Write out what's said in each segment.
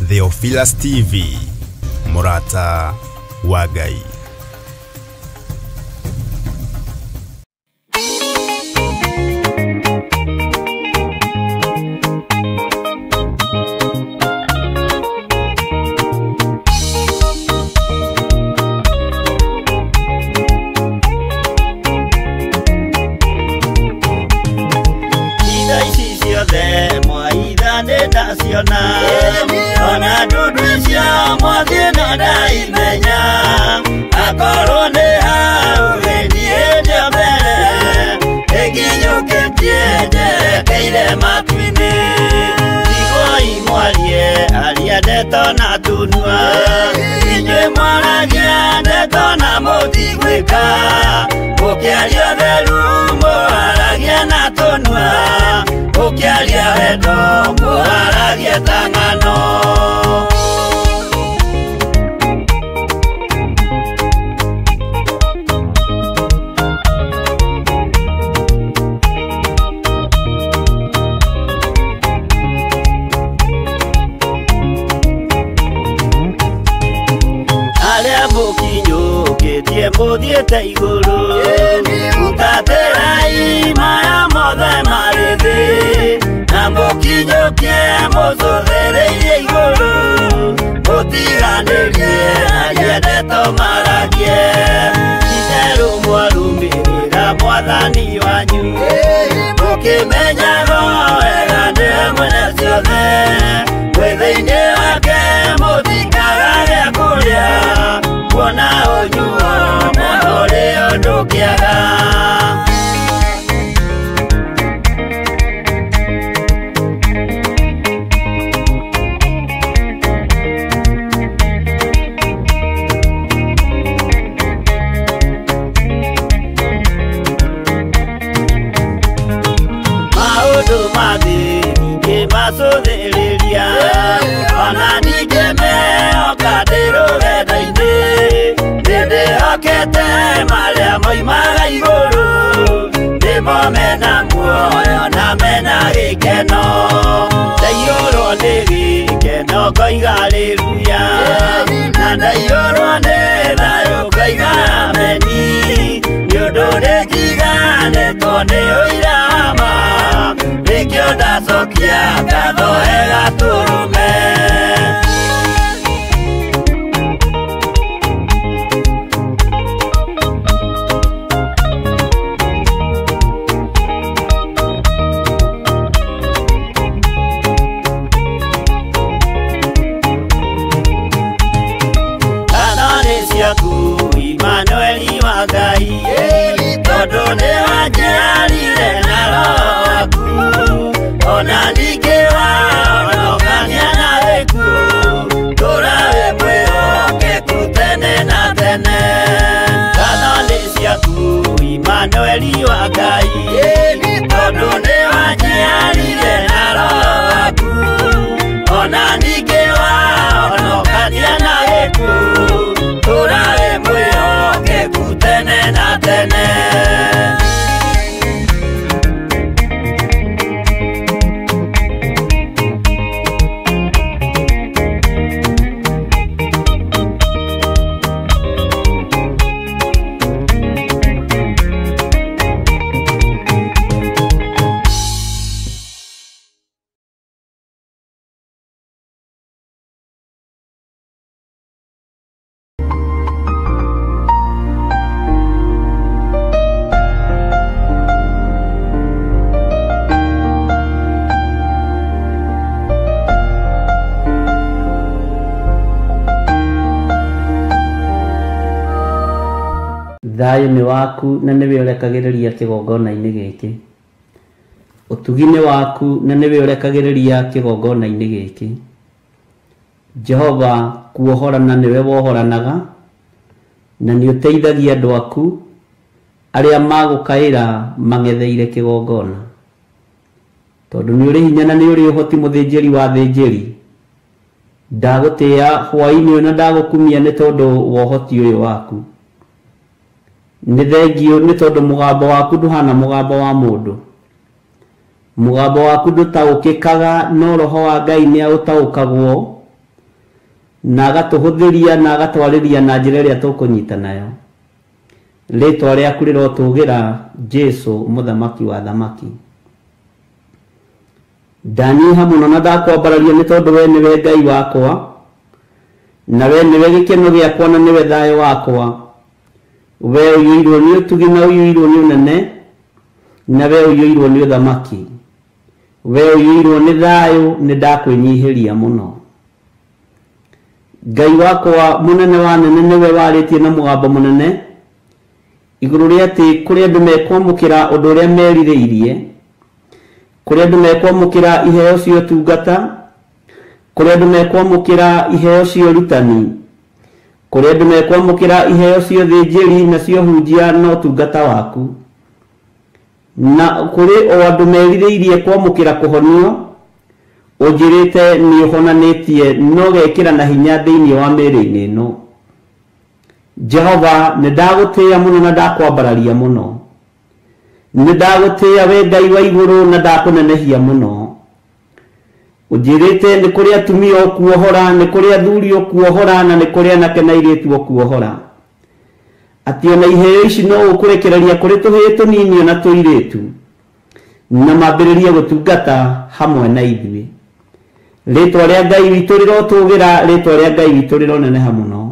Theophilus TV, Murata wa Ngai. Ona dudu cia mwathie na ndaimenya akorwo nĩ hau niĩ ndĩ mbere ĩnginyũkĩtie njerekeire matu-inĩ. Tigoi mwarie aria ndeto na tunua, inyuĩ mwaragia ndeto na mũtigwĩka, mũkĩaria ũtheru mũharagia na tũnua, mũkĩaria wendo mũharagia ta ng'ano. Arĩa mũkinyũkĩtie mũthiĩte igũrũ, hutatĩrai maya mothe marĩ thĩ, na mũkinyũkie mũcũthĩrĩirie igũrũ, mũtiganĩrie aria ndeto maragie. Itherũ mwarũmĩrĩra mwathani wanyu, mũkĩmenyaga wega nĩwe mwene ciothe, mwĩ thĩinĩ wake mũtikaga gĩa kũrĩa, kuona ũnyuo na ũrĩo ndũkĩaga. Maũndũ ma thĩ ndingĩmacũthĩrĩria, ona ndingĩmehoka ndĩ rũgendo-inĩ, nĩndĩhokete marĩa moimaga igũrũ, nĩmo mena muoyo na mena gĩkeno. Ndaiyũrwo nĩ gĩkeno ngoiga haleluya, na ndaiyũrwo nĩ thayũ ngoiga ameni, nĩ ũndũ nĩnjiganĩtwo nĩ ũira wa ma, nĩkĩo ndacokia ngatho he Gatũrũme. Ngatho nĩ ciaku Imanueli wa Ngai, tondũ nĩwanjiarire na Roho waku, ona ningĩ wahonokania na gĩkuũ, tũũra wĩ mwĩhokeku tene na tene. Ngatho nĩ ciaku Imanueli wa Ngai, tondũ nĩwanjiarire na Roho waku, ona ningĩ wahonokania na gĩkuũ, tũũra wĩ mwĩhokeku tene na tene. Thayũ nĩ waku na nĩwe ũrekagĩrĩria kĩgongona-inĩ gĩkĩ. Ũtugi nĩ waku na nĩwe ũrekagĩrĩria kĩgongona-inĩ gĩkĩ. Jehova, kuohorana nĩwe wohoranaga, na nĩ ũteithagia andũ aku arĩa magũkaĩra mang'etheire kĩgongona. Tondũ nĩ ũrĩ hinya na nĩ ũrĩ ũhoti mũthĩnjĩri wa thĩnjĩri. Ndagũtĩĩa hwaĩ-inĩ ũyũ na ndagũkumia nĩ tondũ wa ũhoti ũyũ waku. Nĩ thengiũ nĩ tondũ mũgambo waku ndũhana mũgambo wa mũndũ. Mũgambo waku ndũtaũkĩkaga no roho wa Ngai nĩ aũtaũkagwo na agatũhũthĩria na agatwarĩria na njĩra ĩrĩa tũkũnyita nayo. Rĩtwa rĩaku rĩrotũgĩra Jesu mũthamaki wa thamaki. Ndanyiha mũno na ndakwambararia nĩ tondũ we nĩwe Ngai wakwa na we nĩwe gĩkeno gĩakwa na nĩwe thayũ wakwa. We ũiyũirwo nĩ ũtugi na ũiyũirwo nĩ ũnene na we ũiyũirwo nĩ ũthamaki. We ũiyũirwo nĩ thayũ nĩ ndakwĩnyihĩria mũno. Ngai wakwa mũnene wa nene nĩwe warĩtie na mũgambo mũnene igũrũ rĩa atĩ kũrĩ andũ mekwamũkĩra ũndũ ũrĩa merirĩirie, kũrĩ andũ mekwamũkĩra iheo cia ũtungata, kũrĩ andũ mekwamũkĩra iheo cia ũrutani, kũrĩ andũ mekwamũkĩra iheo cia ũthĩnjĩri na cia ũhunjia na ũtungata waku, na kũrĩ o andũ merirĩirie kwamũkĩra kũhonio ũnjĩrĩte nĩ ũhonanĩtie no gekĩra na hinya thĩinĩ wa mĩĩrĩ-inĩ ĩno. Jehova nĩ ndagũtĩĩa mũno na ndakwambararia mũno. Nĩ ndagũtĩĩa we Ngai wa igũrũ na ndakũnenehia mũno. Ũnjĩrĩte nĩ kũrĩ atumia ũkuohora, nĩ kũrĩ athuri ũkuohora na nĩ kũrĩ anake na airĩtu ũkuohora. Atĩ ona iheo ici no ũkũrekereria kũrĩ tũhĩĩ tũnini ona tũirĩtu na mambĩrĩrie gũtungata hamwe na ithuĩ. Rĩtwa rĩa Ngai witũ rĩrotũgĩra, rĩtwa rĩa Ngai witũ rĩroneneha mũno.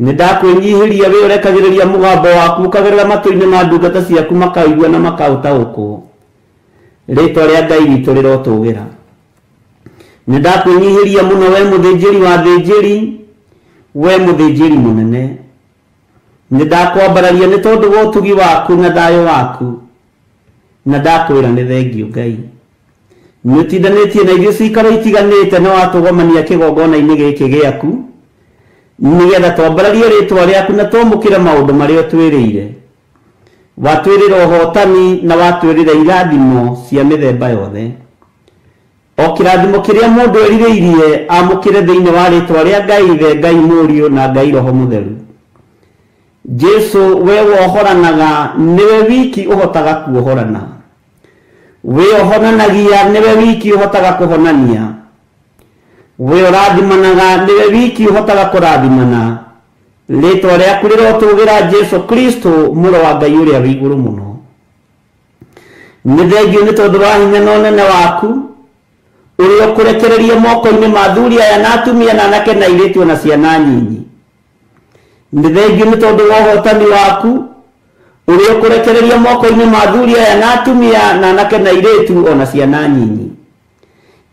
Nĩ ndakwĩnyihĩria we ũrekagĩrĩria mũgambo waku ũkagerera matũ-inĩ ma ndungata ciaku makaigua na makaũtaũkwo. Rĩtwa rĩa Ngai witũ rĩrotũgĩra. Nĩ ndakwĩnyihĩria mũno we mũthĩnjĩri wa thĩnjĩri, we mũthĩnjĩri mũnene. Nĩ ndakwambararia nĩ tondũ wa ũtugi waku na thayũ waku, na ndakwĩra nĩ thengiũ Ngai. Nĩ ũtindanĩtie na ithuĩ cikaro itiganĩte na watũgomania kĩgongona-inĩ gĩkĩ gĩaku nĩgetha twambararie rĩtwa rĩaku na twamũkĩre maũndũ marĩa ũtwĩrĩire. Watwĩrĩra ũhotani na watwĩrĩra irathimo cia mĩthemba yothe. O kĩrathimo kĩrĩa mũndũ erirĩirie amũkĩre thĩinĩ wa rĩtwa rĩa Ngai Ithe, Ngai Mũriũ na Ngai Roho Mũtheru. Jesu we wohoranaga nĩwe wiki ũhotaga kuohorana. We ũhonanagia nĩwe wiki ũhotaga kũhonania. We ũrathimanaga nĩwe wiki ũhotaga kũrathimana. Rĩtwa rĩaku rĩrotũgĩra Jesu Kristo mũrũ wa Ngai ũrĩa wĩ igũrũ mũno. Nĩ thengiũ nĩ tondũ wa hinya na ũnene waku ũrĩa ũkũrekereria moko-inĩ ma athuri aya na atumia na anake na airĩtu ona ciana nyinyi. Nĩ thengiũ nĩ tondũ wa ũhotani waku ũrĩa ũkũrekereria moko-inĩ ma athuri aya na atumia na anake na airĩtu ona ciana nyinyi.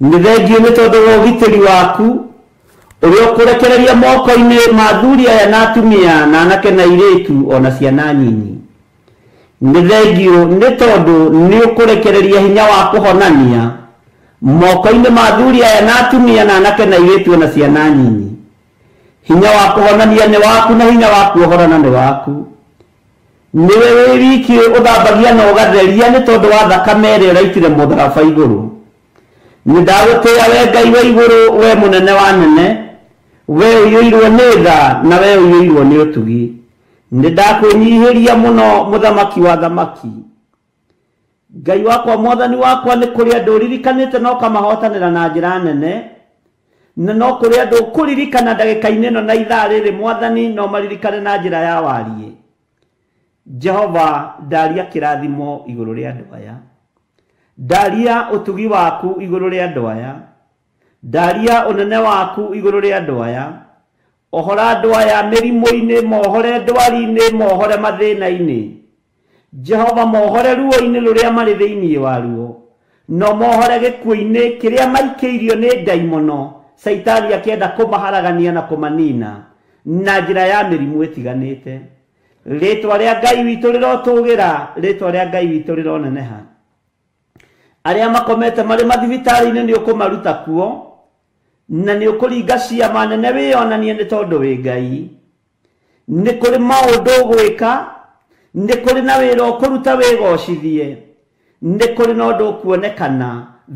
Nĩ thengiũ nĩ tondũ wa ũgitĩri waku ũrĩa ũkũrekereria moko-inĩ ma athuri aya na atumia na anake na airĩtu ona ciana nyinyi. Nĩ thengiũ nĩ tondũ nĩ ũkũrekereria hinya wa kũhonania moko-inĩ ma athuri aya na atumia na anake na airĩtu ona ciana nyinyi. Hinya wa kũhonania nĩ waku na hinya wa kuohorana nĩ waku. Nĩwe wĩ wiki ũthambagia na ũgatheria nĩ tondũ wa thakame ĩrĩa ũraitire mũtharaba igũrũ. Nĩ ndagũtĩĩa we Ngai wa igũrũ, we mũnene wa nene, we ũiyũirwo nĩ tha na we ũiyũirwo nĩ ũtugi. Nĩ ndakwĩnyihĩria mũno mũthamaki wa thamaki. Ngai wakwa mwathani wakwa nĩ kũrĩ andũ ũririkanĩte na ũkamahotanĩra na njĩra nene, na no kũrĩ andũ ũkũririkana ndagĩka-inĩ ĩno na ithaa rĩrĩ mwathani no maririkane na njĩra ya wariĩ. Jehova ndaria kĩrathimo igũrũ rĩa andũ aya. Ndaria ũtugi waku igũrũ rĩa andũ aya. Ndaria ũnene waku igũrũ rĩa andũ aya. Ohora andũ aya mĩrimũ-inĩ, mohore ndwari-inĩ, mohore mathĩna-inĩ. Jehova mohore ruo-inĩ rũrĩa marĩ thĩinĩ waruo. No mohore gĩkuũ-inĩ kĩrĩa maikĩirio nĩ ndaimono Caitani akĩenda kũmaharagania na kũmanina na njĩra ya mĩrimũ ĩtiganĩte. Rĩtwa rĩa Ngai witũ rĩrotũgĩra, rĩtwa rĩa Ngai witũ rĩroneneha. Arĩa makomete marĩ mathibitarĩ-inĩ nĩ ũkũmaruta kuo na nĩ ũkũringa ciama nene wĩyonanie nĩ tondũ wĩ Ngai. Nĩ kũrĩ maũndũ ũgwĩka, nĩ kũrĩ na wĩra ũkũruta wĩgocithie, Nĩ kũrĩ na ũndũ ũkuonekana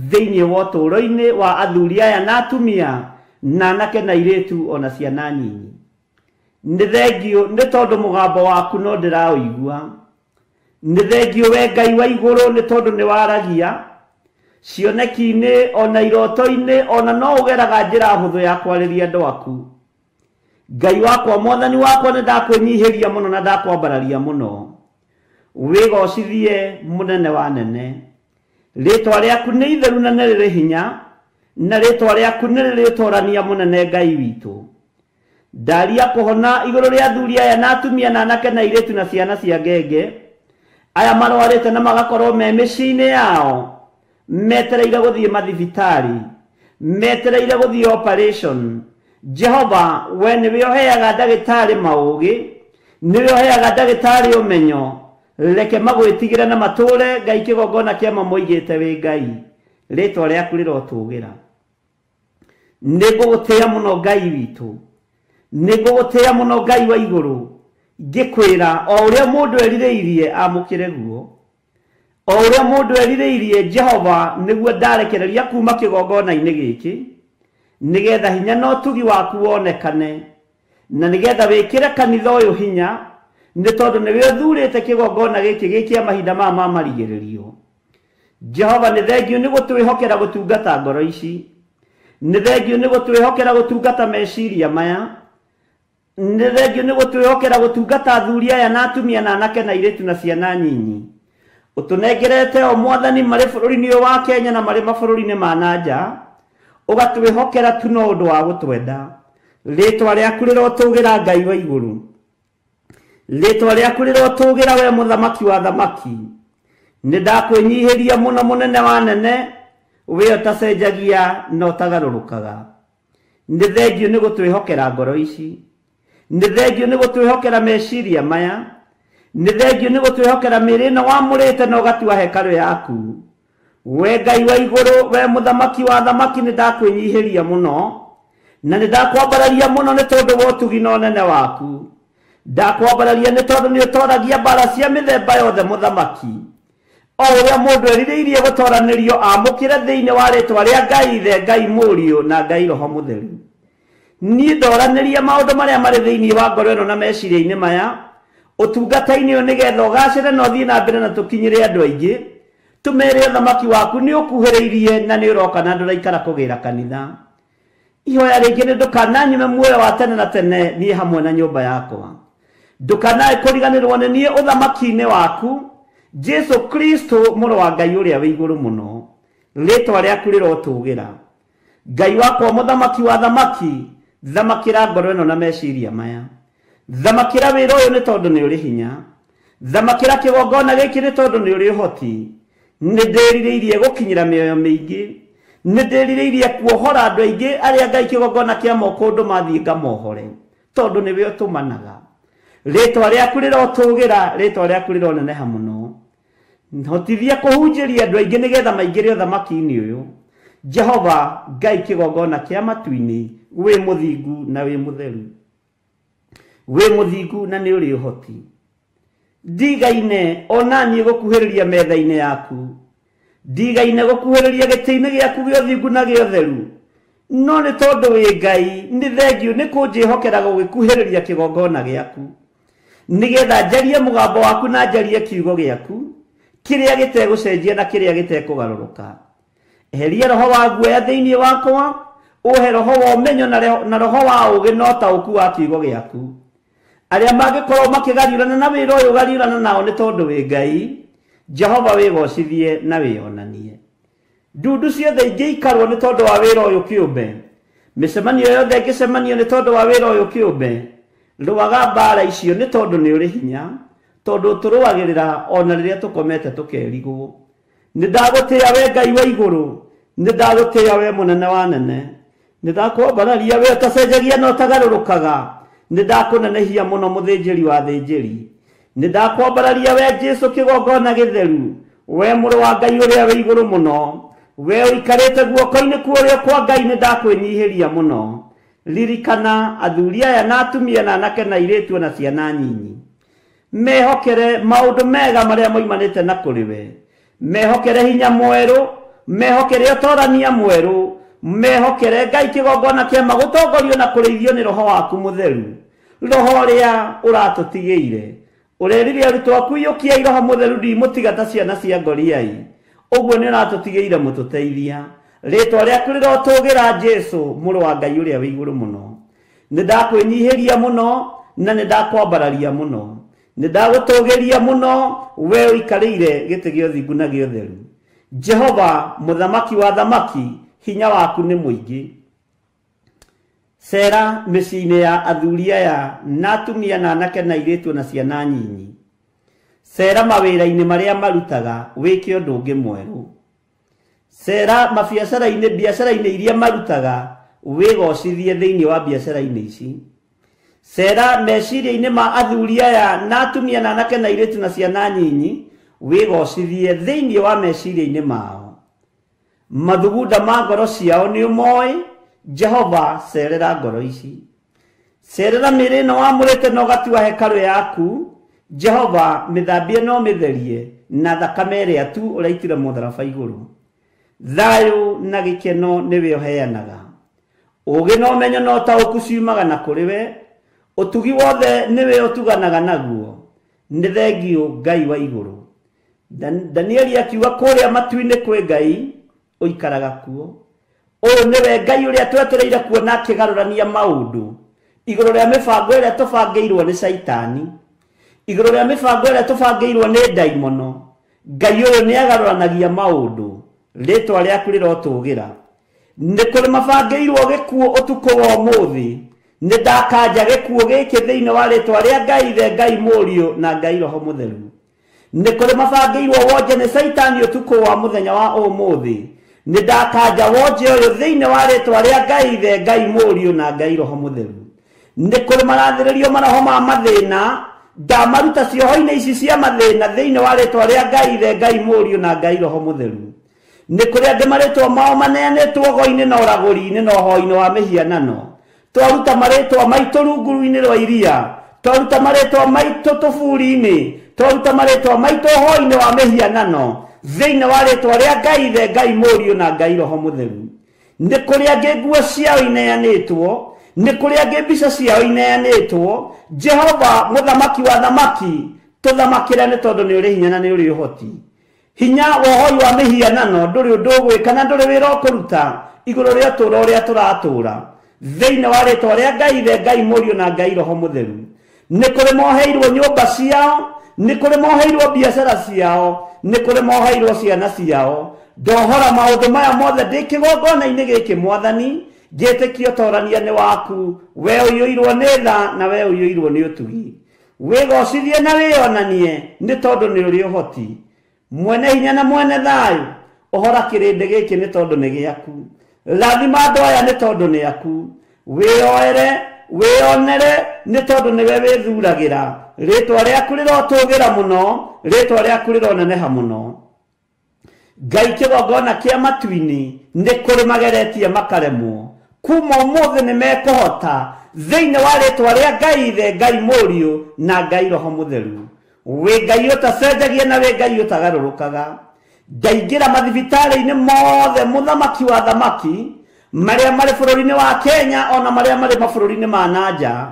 thĩinĩ wa ũtũũro-inĩ wa athuri aya na atumia na anake na airĩtu ona ciana nyinyi. Nĩ thengiũ nĩ tondũ mũgambo waku no ndĩraũigua. Nĩ thengiũ we Ngai wa igũrũ nĩ tondũ nĩ waragia cioneki-inĩ ona iroto-inĩ, ona no ũgeraga njĩra hũthũ ya kwarĩria andũ aku. Ngai wakwa, mwathani wakwa, nĩ ndakwĩnyihĩria mũno na ndakwambararia mũno. Wĩgocithie mũnene wa nene. Rĩtwa rĩaku nĩ itheru na nĩ rĩrĩ hinya, na rĩtwa rĩaku nĩ rĩrĩ ũtorania mũnene Ngai witũ. Ndaria kũhona igũrũ rĩa athuri aya na atumia na anake na airĩtu na ciana cia ngenge aya marwarĩte na magakorwo me mĩciĩ-inĩ yao, metereire gũthiĩ mathibitarĩ, metereire gũthiĩ operation. Jehova, we nĩwe ũheaga ndagĩtarĩ maũgĩ, nĩwe ũheaga ndagĩtarĩ ũmenyo. Reke magwĩtigĩre na matũre Ngai kĩgongona kĩa mamoigĩte wĩ Ngai. Rĩtwa rĩaku rĩrotũgĩra. Nĩ ngũgũtĩĩa mũno Ngai witũ, nĩ ngũgũtĩĩa mũno Ngai wa igũrũ, ngĩkwĩra o ũrĩa mũndũ erirĩirie amũkĩre guo, o ũrĩa mũndũ erirĩirie Jehova nĩguo ndarekereria kuma kĩgongona-inĩ gĩkĩ, nĩgetha hinya na ũtugi waku wonekane, na nĩgetha wĩkĩre kanitha ũyũ hinya, nĩ tondũ nĩwe ũthurĩte kĩgongona gĩkĩ gĩkĩa mahinda maya ma marigĩrĩrio. Jehova, nĩ thengiũ nĩ gũtwĩhokera gũtungata ngoro ici, nĩ thengiũ nĩ gũtwĩhokera gũtungata meciria maya, nĩ thengiũ nĩ gũtwĩhokera gũtungata athuri aya na atumia na anake na airĩtu na ciana nyinyi. Ũtũnengerete o mwathani marĩ bũrũri-inĩ ũyũ wa Kenya na marĩ mabũrũri-inĩ ma na nja, ũgatwĩhokera tu no ũndũ wa gũtwenda. Rĩtwa rĩaku rĩrotũgĩra Ngai wa igũrũ, rĩtwa rĩaku rĩrotũgĩra we mũthamaki wa thamaki. Nĩ ndakwĩnyihĩria mũno mũnene wa nene, we ũtacenjagia na ũtagarũrũkaga. Nĩ thengiũ nĩ gũtwĩhokera ngoro ici, nĩ thengiũ nĩ gũtwĩhokera meciria maya, nĩ thengiũ nĩ gũtwĩhokera mĩĩrĩ ĩno wamũrĩte na ũgatua hekarũ yaku. We Ngai wa igũrũ, we mũthamaki wa thamaki, nĩ ndakwĩnyihĩria mũno na nĩ ndakwambararia mũno nĩ tondũ wa ũtugi na ũnene waku. Ndakwambararia nĩ tondũ nĩ ũtoragia mbara cia mĩthemba yothe mũthamaki. O ũrĩa mũndũ erirĩirie gũtoranĩrio amũkĩre thĩinĩ wa rĩtwa rĩa Ngai Ithe, Ngai Mũriũ na Ngai Roho Mũtheru. Niĩ ndoranĩria maũndũ marĩa marĩ thĩinĩ wa ngoro ĩno na meciria-inĩ maya ũtungata-inĩ ũyũ, nĩgetha ũgacĩre na ũthiĩ na mbere na tũkinyĩre andũ aingĩ, tũmere ũthamaki waku nĩ ũkuhĩrĩirie na nĩ ũroka na ndũraikara kũgĩra kanitha. Ihoya rĩngĩ nĩ ndũkananyume muoyo wa tene na tene niĩ hamwe na nyũmba yakwa. Ndũkanae kũriganĩrwo nĩ niĩ ũthamaki-inĩ waku, Jesu Kristo mũrũ wa Ngai ũrĩa wĩ igũrũ mũno. Rĩtwa rĩaku rĩrotũgĩra. Ngai wakwa mũthamaki wa thamaki, thamakĩra ngoro ĩno na meciria maya. Thamakĩra wĩra ũyũ nĩ tondũ nĩ ũrĩ hinya. Thamakĩra kĩgongona gĩkĩ nĩ tondũ nĩ ũrĩ ũhoti. Nĩ ndĩrirĩirie gũkinyĩra mĩoyo mĩingĩ, nĩ ndĩrirĩirie kuohora andũ aingĩ arĩa Ngai kĩgongona kĩa moko ũndũ mathiĩ ngamohore, tondũ nĩwe ũtũmanaga. Rĩtwa rĩaku rĩrotũgĩra, rĩtwa rĩaku rĩroneneha mũno. Hotithia kũhunjĩria andũ aingĩ nĩgetha maingĩre ũthamaki-inĩ ũyũ. Jehova Ngai kĩgongona kĩa matu-inĩ, wĩ mũthingu na wĩ mũtheru, wĩ mũthingu na nĩ ũrĩ ũhoti. Ndigaine ona niĩ gũkuhĩrĩria metha-inĩ yaku, ndigaine gũkuhĩrĩria gĩtĩ-inĩ gĩaku gĩa ũthingu na gĩa ũtheru, no nĩ tondũ wĩ Ngai nĩ thengiũ nĩ kũnjĩhokera gũgĩkuhĩrĩria kĩgongona gĩaku, nĩgetha njarie mũgambo waku na njarie kiugo gĩaku kĩrĩa gĩtegũcenjia na kĩrĩa gĩtekũgarũrũka. Eheria roho wa guoya thĩinĩ wakwa, ũhe roho wa ũmenyo na roho wa ũũgĩ na ũtaũku wa kiugo gĩaku. Arĩa mangĩkorwo makĩgariũrana na wĩra ũyũ gariũrana nao nĩ tondũ wĩ Ngai. Jehova wĩgocithie na wĩonanie. Ndundu ciothe ingĩikarwo nĩ tondũ wa wĩra ũyũ kĩũmbe, mĩcemanio yothe ĩngĩcemanio nĩ tondũ wa wĩra ũyũ kĩũmbe, rũaga mbara icio nĩ tondũ nĩ ũrĩ hinya, tondũ tũrũagĩrĩra ona rĩrĩa tũkomete tũkerigwo. Nĩ ndagũtĩĩa we Ngai wa igũrũ, nĩ ndagũtĩĩa we mũnene wa nene, nĩ ndakwambararia we ũtacenjagia na ũtagarũrũkaga, nĩ ndakũnenehia mũno mũthĩnjĩri wa thĩnjĩri, nĩ ndakwambararia we Jesu kĩgongona gĩtheru, we mũrũ wa Ngai ũrĩa wĩ igũrũ mũno, we ũikarĩte guoko-inĩ kwa ũrĩo kwa Ngai, nĩ ndakwĩnyihĩria mũno. Ririkana athuri aya na atumia na anake na airĩtu na ciana nyinyi, mehokere maũndũ mega marĩa moimanĩte na kũrĩ we, Mehokere hinya mwerũ, mehokere ũtorania mwerũ, mehokere Ngai kĩgongona kĩama gũtongorio na kũrĩithio nĩ roho waku mũtheru. Roho ũrĩa ũratũtigĩire. Ũrerire arutwo aku iyũkiai roho mũtheru ndimũtiga ta ciana cia ngoriai. Ũguo nĩ ũratũtigĩire mũtũteithia. Rĩtwa rĩaku rĩrotũgĩra Jesũ mũrũ wa Ngai ũrĩa wĩ igũrũ mũno. Nĩ ndakwĩnyihĩria mũno na nĩ ndakwambararia mũno. Nĩ ndagũtũgĩria mũno we ũikarĩire gĩtĩ gĩa ũthingu na gĩa ũtheru. Jehova mũthamaki wa thamaki, hinya waku nĩ mũingĩ. Cera mĩciĩ-inĩ ya athuri aya na atumia na anake na airĩtu na ciana nyinyi. Cera mawĩra-inĩ marĩa marutaga wĩke ũndũ ũngĩ mwerũ. Cera mabiacara-inĩ, biacara-inĩ iria marutaga wĩgocithie thĩinĩ wa biacara-inĩ ici. Cera meciria-inĩ ma athuri aya na atumia na anake na airĩtu na ciana nyinyi wĩgocithie thĩinĩ wa meciria-inĩ mao. Mathugunda ma ngoro ciao nĩ ũmoĩ. Jehova cerera ngoro ici. Cerera mĩĩrĩ ĩno wamũrĩte na ũgatua hekarũ yaku. Jehova mĩthambie na ũmĩtherie na thakame ĩrĩa tu ũraitire mũtharaba igũrũ. Thayũ na gĩkeno nĩwe ũheanaga. Ũũgĩ na ũmenyo na ũtaũku ciumaga na kũrĩ we. Ũtugi wothe nĩwe ũtuganaga naguo. Nĩ thengiũ Ngai wa igũrũ. Danieli akiuga kũrĩa matu-inĩ kwĩ Ngai ũikaraga kuo. Ũyũ nĩwe Ngai ũrĩa twetereire kuona akĩgarũrania maũndũ igũrũ rĩa mĩbango ĩrĩa tũbangĩirwo nĩ Caitani, igũrũ rĩa mĩbango ĩrĩa tũbangĩirwo nĩ ndaimono. Ngai ũyũ nĩagarũranagia maũndũ. Rĩtwa rĩaku rĩrotũgĩra. Nĩ kũrĩ mabangĩirwo gĩkuũ ũtukũ wa ũmũthĩ. Nĩ ndakanja gĩkuũ gĩkĩ thĩinĩ wa rĩtwa rĩa Ngai Ithe, Ngai Mũriũ na Ngai Roho Mũtheru. Nĩ kũrĩ mabangĩirwo wonje nĩ Caitani ũtukũ wa mũthenya wa ũmũthĩ. Nĩ ndakanja wonje ũyũ thĩinĩ wa rĩtwa rĩa Ngai Ithe, Ngai Mũriũ na Ngai Roho Mũtheru. Nĩ kũrĩ marathĩrĩrio maroho ma mathĩna, ndamaruta cioho-inĩ ici cia mathĩna thĩinĩ wa rĩtwa rĩa Ngai Ithe, Ngai Mũriũ na Ngai Roho Mũtheru. Nĩ kũrĩ angĩ marĩtwa mao maneanĩtwo ũgo-inĩ na ũragũri-inĩ na ũhoi-inĩ wa mĩhianano. Twaruta marĩtwa maitũ rungu-inĩ rwa iria, twaruta marĩtwa maitũ tũburi-inĩ, twaruta marĩtwa maitũ ũhoi-inĩ wa mĩhianano thĩinĩ wa rĩtwa rĩa Ngai Ithe, Ngai Mũriũ na Ngai Roho Mũtheru. Nĩ kũrĩ angĩ nguo ciao ineanĩtwo, nĩ kũrĩ angĩ mbica ciao ineanĩtwo. Jehova mũthamaki wa thamaki, tũthamakĩre nĩ tondũ nĩ ũrĩ hinya na nĩ ũrĩ ũhoti. Hinya wa ũhoi wa mĩhianano ndũrĩ ũndũ ũgwĩka na ndũrĩ wĩra ũkũruta igũrũ rĩa ũtũũro ũrĩa tũratũũra thĩinĩ wa rĩtwa rĩa Ngai Ithe, Ngai Mũriũ na Ngai Roho Mũtheru. Nĩ kũrĩ moheirwo nyũmba ciao, nĩ kũrĩ moheirwo biacara ciao, nĩ kũrĩ moheirwo ciana ciao. Ndohora maũndũ maya mothe ndĩ kĩgongona-inĩ gĩkĩ Mwathani, ngĩtĩkia ũtorania nĩ waku, we ũiyũirwo nĩ tha na we ũiyũirwo nĩ ũtugi. Wĩgocithie na wĩonanie nĩ tondũ nĩ ũrĩ ũhoti. Mwene hinya na mwene thayũ, ũhora kĩrĩndĩ gĩkĩ nĩ tondũ nĩ gĩaku. Rathima andũ aya nĩ tondũ nĩ aku. Wĩyoere, wĩyonere nĩ tondũ nĩwe wĩthuragĩra. Rĩtwa rĩaku rĩrotũgĩra mũno, rĩtwa rĩaku rĩroneneha mũno. Ngai kĩgongona kĩa matu-inĩ nĩ kũrĩ mageretie makaremwo. Kuma ũmũthĩ nĩ mekũhota thĩinĩ wa rĩtwa rĩa Ngai Ithe, Ngai Mũriũ na Ngai Roho Mũtheru. Wĩ Ngai ũtacenjagia na wĩ Ngai ũtagarũrũkaga. Ndaingĩra mathibitarĩ-inĩ mothe mũthamaki wa thamaki marĩa marĩ bũrũri-inĩ wa Kenya ona marĩa marĩ mabũrũri-inĩ ma na nja.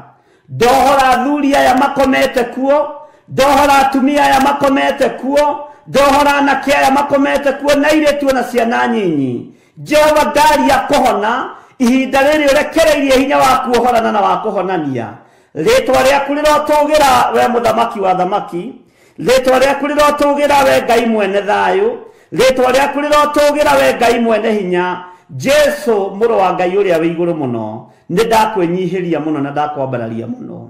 Ndohora athuri aya makomete kuo, ndohora atumia aya makomete kuo, ndohora anake aya makomete kuo na airĩtu na ciana nyinyi. Jehova ndaria kũhona ihinda rĩrĩ ũrekereirie hinya waku ũhorana na wa kũhonania. Rĩtwa rĩaku rĩrotũgĩra we mũthamaki wa thamaki, rĩtwa rĩaku rĩrotũgĩra we Ngai mwene thayũ, rĩtwa rĩaku rĩrotũgĩra we Ngai mwene hinya. Jesu mũrũ wa Ngai ũrĩa wĩ igũrũ mũno, nĩ ndakwĩnyihĩria mũno na ndakwambararia mũno.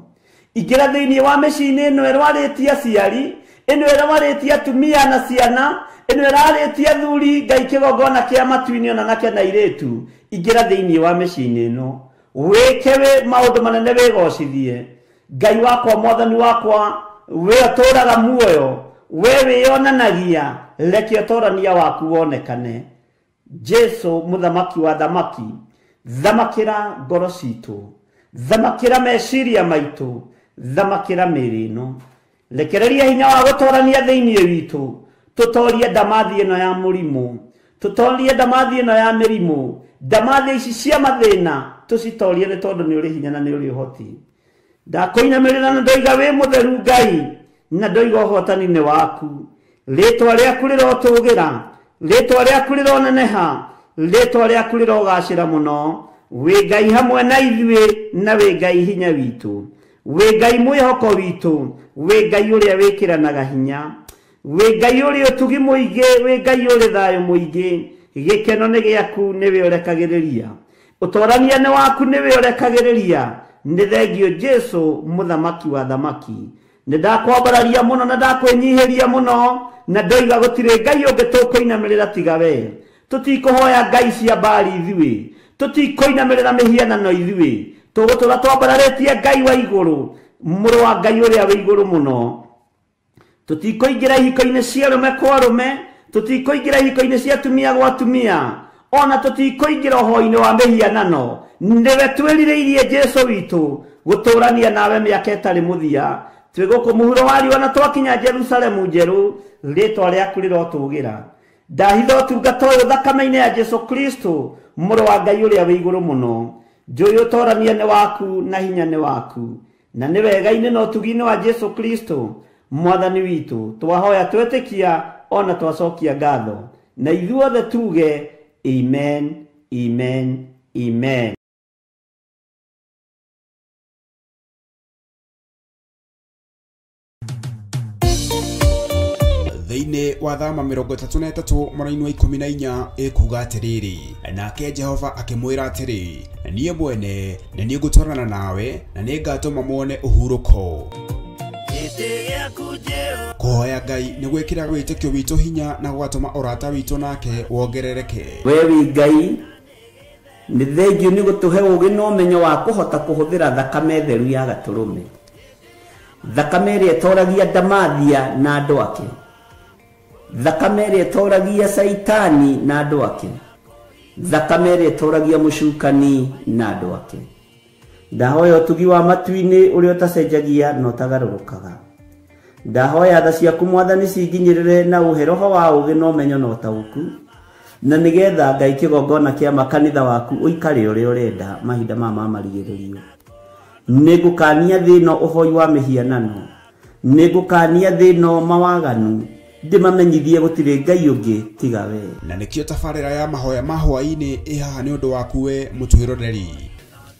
Ingĩra thĩinĩ wa mĩciĩ-inĩ ĩno ĩrwarĩtie aciari, ĩno ĩrwarĩtie atumia na ciana, ĩno ĩrarĩtie athuri, Ngai kĩgongona kĩa matu-inĩ ona anake na airĩtu. Ingĩra thĩinĩ wa mĩciĩ-inĩ ĩno, wĩke wĩ maũndũ manene wĩgocithie. Ngai wakwa, Mwathani wakwa, we ũtũũraga muoyo, we wĩyonanagia, reke ũtorania waku wonekane. Jesu mũthamaki wa thamaki, thamakĩra ngoro citũ, thamakĩra meciria maitũ, thamakĩra mĩĩrĩ ĩno. Rekereria hinya wa gũtorania thĩinĩ witũ, Tũtorie ndamathi ĩno ya mũrimũ, tũtorie ndamathi ĩno ya mĩrimũ, ndamathi ici cia mathĩna tũcitorie nĩ tondũ nĩ ũrĩ hinya na nĩ ũrĩ ũhoti. Ndakũinamĩrĩra na ndoiga wĩ mũtheru Ngai, na ndoiga ũhotani nĩ waku. Rĩtwa rĩaku rĩrotũgĩra, rĩtwa rĩaku rĩroneneha, rĩtwa rĩaku rĩrogacĩra mũno. Wĩ Ngai hamwe na ithuĩ na wĩ Ngai hinya witũ, wĩ Ngai mwĩhoko witũ, wĩ Ngai ũrĩa wĩkĩranaga hinya, wĩ Ngai ũrĩ ũtugi mũingĩ, wĩ Ngai ũrĩ thayũ mũingĩ. Gĩkeno nĩ gĩaku, nĩwe ũrekagĩrĩria, ũtorania nĩ waku, nĩwe ũrekagĩrĩria. Nĩ thengio Jesu mũthamaki wa thamaki. Nĩ ndakwambararia mũno na ndakwĩnyihĩria mũno, na ndoiga gũtirĩ Ngai ũngĩ tũkũinamĩrĩra tiga we. Tũtikũhoya ngai cia Baali ithuĩ, tũtikũinamĩrĩra mĩhianano ithuĩ, tũgũtũra twambararĩtie Ngai wa igũrũ, mũrũ wa Ngai ũrĩa wĩ igũrũ mũno. Tũtikũingĩra ihiko-inĩ cia arũme kwa arũme, tũtikũingĩra ihiko-inĩ cia atumia gwa atumia, ona tũtikũingĩra ũhoi-inĩ wa mĩhianano. Nĩwe twĩrirĩirie Jesu witũ gũtũrania nawe mĩaka ĩtarĩ mũthia. Twĩ gũkũ mũhuro wa riũa na twakinya Jerusalemu njerũ, rĩtwa rĩaku rĩrotũgĩra. Ndahitha ũtungata ũyũ thakame-inĩ ya Jesu Kristo mũrũ wa Ngai ũrĩa wĩ igũrũ mũno. Njũĩ ũtorania nĩ waku na hinya nĩ waku, na nĩ wega-inĩ na ũtugi-inĩ wa Jesu Kristo mwathani witũ twahoya twetĩkia ona twacokia ngatho, na ithuothe tuge amen, amen, amen. Thĩinĩ wa thama 33 mũraini wa 14 ĩkuga atĩrĩrĩ, nake Jehova akĩmwĩra atĩrĩ, niĩ mwene nĩ niĩ ngũtwarana nawe na nĩngatũma muone ũhurũko. Kũhoya Ngai nĩ gwĩkĩra wĩtĩkio witũ hinya na gũgatũma ũrata witũ nake wongerereke. We wĩ Ngai, nĩ thengio nĩ gũtũhe ũũgĩ na ũmenyo wa kũhota kũhũthĩra thakame theru ya gatũrũme, thakame ĩrĩa ĩtoragia ndamathia na andũ ake, thakame ĩrĩa ĩtoragia Saitani na andũ ake, thakame ĩrĩa ĩtoragia mũcukani na andũ ake. Ndahoya ũtugi wa matu-inĩ ũrĩa ũtacenjagia na ũtagarũrũkaga. Ndahoya tha ciaku mwathani cinginyĩrĩre na ũhe roho wa ũũgĩ na ũmenyo na ũtaũku, na nĩgetha Ngai kĩgongona kĩa makanitha waku ũikare ũrĩa ũrenda mahinda maya ma marigĩrĩrio. Nĩngũkania thĩ ĩno ũhoi wa mĩhianano, nĩngũkania thĩ ĩno mawaganu, ndĩmamenyithie gũtirĩ Ngai ũngĩ tiga we. Na nĩkĩo tabarĩra ya mahoya ma hwaĩ-inĩ ĩ haha nĩ ũndũ waku we mũtwĩroreri.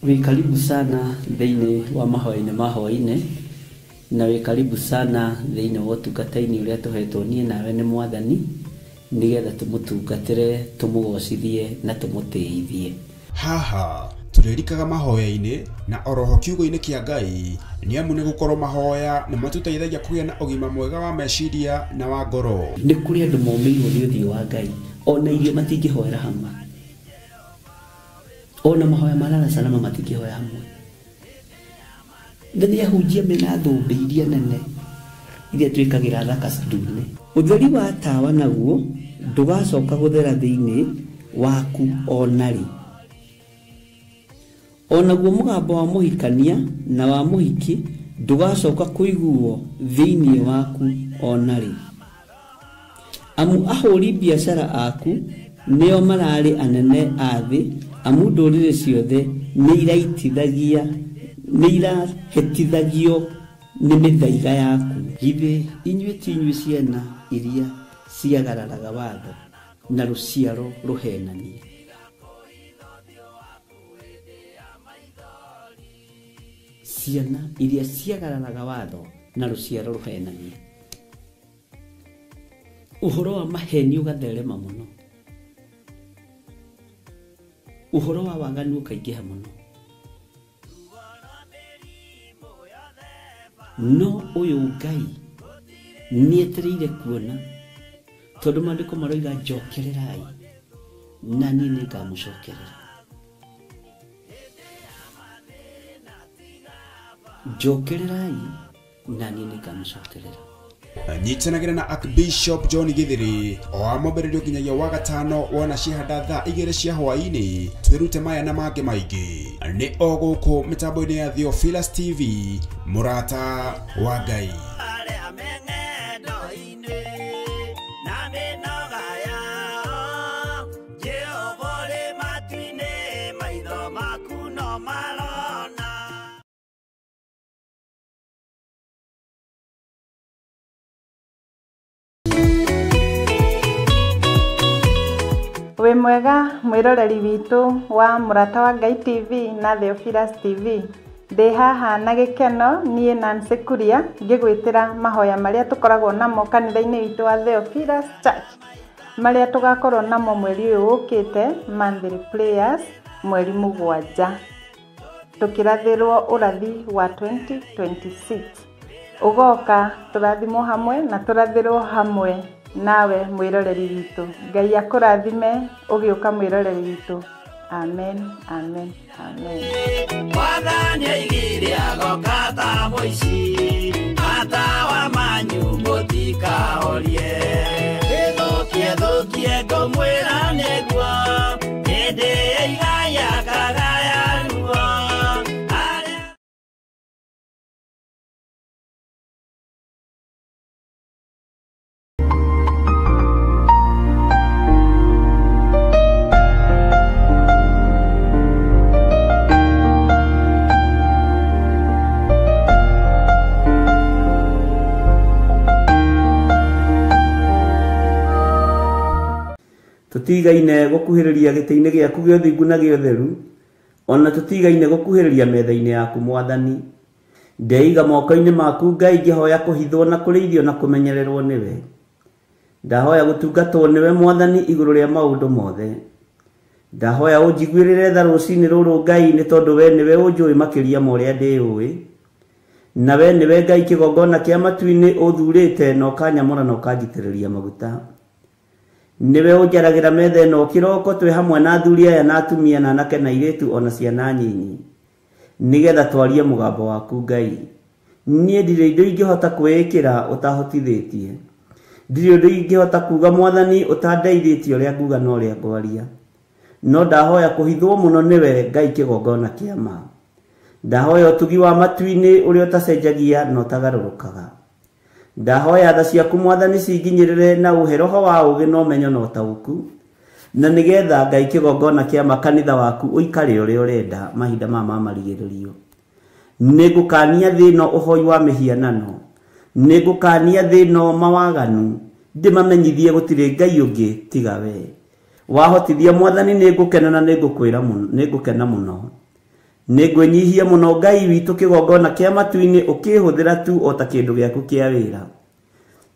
Wĩ karibu sana thĩinĩ wa mahoya-inĩ ma hwaĩ-inĩ, na wĩ karibu sana thĩinĩ wa ũtungata-inĩ ũrĩa tũhetwo niĩ nawe nĩ mwathani, nĩgetha tũmũtungatĩre, tũmũgocithie na tũmũtĩithie. Haha tũrĩrikaga mahoya-inĩ na oroho kiugo-inĩ kĩa Ngai, nĩ amu nĩ gũkorwo mahoya nĩ matũteithagia kũgĩa na ũgima mwega wa meciria na wa ngoro. Nĩ kũrĩ andũ momĩirwo nĩ ũthiũ wa Ngai, ona irio matingĩhoera hamwe, ona mahoya ma lala salama matingĩhoya hamwe. Na nĩ ahunjia mena thũmbĩ iria nene iria twĩkagĩra thaka ndune. Ũtheri wa tawa naguo ndũgacoka gũthera thĩinĩ waku ona rĩ. Onaguo mũgambo wa mũhikania na wa mũhiki ndũgacoka kũiguo thĩinĩ waku ona rĩ. Amu ahũri biacara aku nĩo mararĩ anene a thĩ, amu ndũrĩrĩ ciothe nĩ irahĩtithagio nĩ mĩthaiga yaku. Githĩ inyuĩ ti inyuĩ ciana iria ciagararaga watho na rũciaro rũhenanie? Ciana iria ciagararaga watho na rũciaro rũhenanie. Ũhoro wa maheni ũgatherema mũno, ũhoro wa waganu ũkaingĩha mũno, no ũyũ Ngai nĩetereire kuona, tondũ maandĩko maroiga njokererai na niĩ nĩngamũcokerera. Njokererai na niĩ nĩngamũcokerera. Nyitanagĩra na Archbishop John Githiri o wa mwambĩrĩrio nginyagia wa gatano wona cihanda thaa 2 cia hwaĩ-inĩ, twĩrute maya na mangĩ maingĩ. Nĩ o gũkũ mĩtambo-inĩ ya Theophilus TV, mũrata wa Ngai. Wĩ mwega mwĩroreri witũ wa Mũrata wa Ngai TV na Theophilus TV. Ndĩ haha na gĩkeno niĩ Nancy Kuria ngĩgwĩtĩra mahoya marĩa tũkoragwo namo kanitha-inĩ witũ wa Theophilus Church, marĩa tũgakorwo namo mweri ũyũ ũkĩte, monthly prayers, mweri 7, tũkĩrathĩrwo ũrathi wa 2026 ũgoka. Tũrathimwo hamwe na tũrathĩrwo hamwe nawe mwĩroreri witũ. Ngai akũrathime ũgĩũka, mwĩroreri witũ. Amen, amen, amen. Mwathani aigire agoka ta mũici, matawa manyu mũtikahorie. Ĩthũkie thũkie ngũmwĩra nĩguo hĩndĩ ĩigaya kagaya ruo arĩa. Tũtigaine gũkuhĩrĩria gĩtĩ-inĩ gĩaku gĩa ũthingu na gĩa ũtheru, ona tũtigaine gũkuhĩrĩria metha-inĩ yaku. Mwathani, ndeiga moko-inĩ maku Ngai, ngĩhoya kũhithwo na kũrĩithio na kũmenyererwo nĩwe. Ndahoya gũtungatwo nĩwe Mwathani igũrũ rĩa maũndũ mothe. Ndahoya ũnjiguĩrĩre tha rũcinĩ rũrũ Ngai, nĩ tondũ we nĩwe ũnjũĩ makĩria ma ũrĩa ndĩũĩ, na we nĩwe Ngai kĩgongona kĩa matu-inĩ ũthurĩte na ũkanyamũra na ũkanjitĩrĩria maguta. Nĩwe ũnjaragĩra metha ĩno kĩroko twĩ hamwe na athuri aya na atumia na anake na airĩtu ona ciana nyinyi, nĩgetha twarie mũgambo waku Ngai. Niĩ ndirĩ indo ingĩhota kwĩĩkĩra ũtahotithĩtie, ndirĩ ũndũ ingĩhota kuga Mwathani ũtandeithĩtie. Ũrĩa nguga na ũrĩa ngwaria, no ndahoya kũhithwo mũno nĩwe Ngai kĩgongona kĩa ma. Ndahoya ũtugi wa matu-inĩ ũrĩa ũtacenjagia na ũtagarũrũkaga. Ndahoya tha ciaku Mwathani cinginyĩrĩre na ũhe roho wa ũũgĩ na ũmenyo na ũtaũku, na nĩgetha Ngai kĩgongona kĩa ma kanitha waku ũikare ũrĩa ũrenda mahinda maya ma marigĩrĩrio. Nĩngũkania thĩ ĩno ũhoi wa mĩhianano, nĩngũkania thĩ ĩno mawaganu, ndĩmamenyithie gũtirĩ Ngai ũngĩ tiga we. Wahotithia Mwathani, nĩngũkena na nĩngũkwĩra mũno, nĩngũkena mũno. Nĩngwĩnyihia mũno Ngai witũ kĩgongona kĩa matu-inĩ, ũkĩhũthĩra tu o ta kĩndũ gĩaku kĩa wĩra.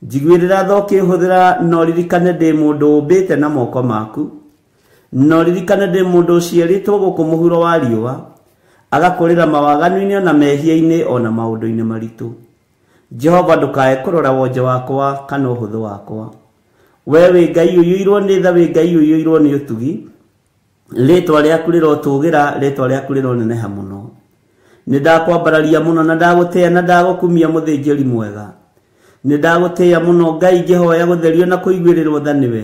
Njiguĩrĩra tha ũkĩhũthĩra, no ririkane ndĩ mũndũ ũmbĩte na moko maku, no ririkane ndĩ mũndũ ũciarĩtwo gũkũ mũhuro wa riũa, agakũrĩra mawaganu-inĩ ona mehia-inĩ ona maũndũ-inĩ maritũ. Jehova, ndũkae kũrora wonje wakwa kana ũhũthũ wakwa. We wĩ Ngai ũiyũirwo nĩ tha, wĩ Ngai ũiyũirwo nĩ ũtugi. Rĩtwa rĩaku rĩrotũgĩra, rĩtwa rĩaku rĩroneneha mũno. Nĩ ndakwambararia mũno na ndagũtĩĩa na ndagũkumia, mũthĩnjĩri mwega. Nĩ ndagũtĩĩa mũno Ngai, ngĩhoya gũtherio na kũiguĩrĩrwo tha nĩwe.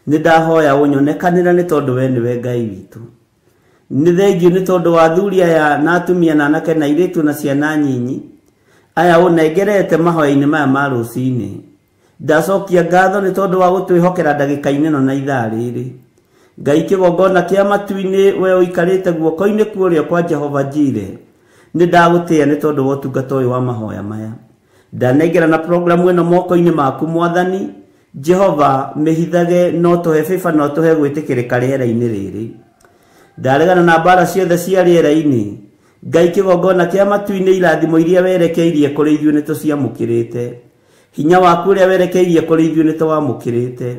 Nĩ ndahoya ũnyonekanĩra, nĩ tondũ we nĩwe Ngai witũ. Nĩ thengio nĩ tondũ wa athuri aya na atumia na anake na airĩtu na ciana nyinyi aya ũnengerete mahoya-inĩ maya ma rũcinĩ. Ndacokia ngatho nĩ tondũ wa gũtwĩhokera ndagĩka-inĩ ĩno na ithaa rĩrĩ. Ngai kĩgongona kĩa matu-inĩ, we ũikarĩte guoko-inĩ kuũrĩa kwa Jehova Jire, nĩ ndagũtĩĩa nĩ tondũ wa ũtungata ũyũ wa mahoya maya. Ndanengera na programu ĩno moko-inĩ maku Mwathani Jehova, mĩhithage no tũhe bĩba no tũhe gwĩtĩkĩrĩka rĩera-inĩ rĩrĩ. Ndaregana na mbara ciothe cia rĩera-inĩ. Ngai kĩgongona kĩa matu-inĩ, irathimo iria werekeirie kũrĩ ithuĩ nĩ tũciamũkĩrĩte, hinya waku ũrĩa werekeirie kũrĩ ithuĩ nĩ tũwamũkĩrĩte.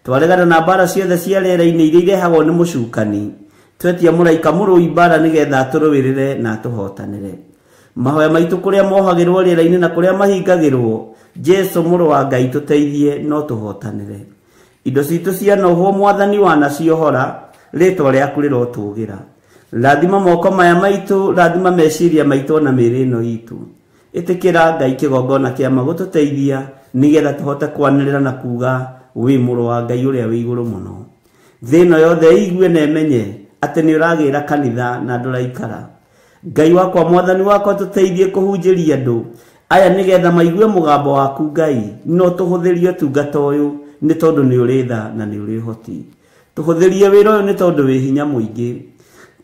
Twaregana na mbara ciothe cia rĩera-inĩ iria irehagwo nĩ mũcukani. Twetia mũraika mũrũi mbara nĩgetha atũrũĩrĩre na atũhotanĩre. Mahoya maitũ kũrĩa mohagĩrwo rĩera-inĩ na kũrĩa mahingagĩrwo, Jesu mũrũ wa Ngai, tũteithie no tũhotanĩre. Indo citũ cianohwo Mwathani, wanaciohora, rĩtwa rĩaku rĩrotũgĩra. Rathima moko maya maitũ, rathima meciria maitũ ona mĩĩrĩ ĩno itũ. Ĩtĩkĩra Ngai kĩgongona kĩa magũtũteithia nĩgetha tũhote kwanĩrĩra na kuga wĩ mũrũ wa Ngai ũrĩa wĩ igũrũ mũno. Thĩ ĩno yothe ĩigue na ĩmenye atĩ nĩ ũragĩra kanitha na ndũraikara. Ngai wakwa, Mwathani wakwa, tũteithie kũhunjĩria andũ aya nĩgetha maigue mũgambo waku Ngai. No tũhũthĩrie ũtungata ũyũ nĩ tondũ nĩ ũrĩ tha na nĩ ũrĩ ũhoti. Tũhũthĩrie wĩra ũyũ nĩ tondũ wĩ hinya mũingĩ.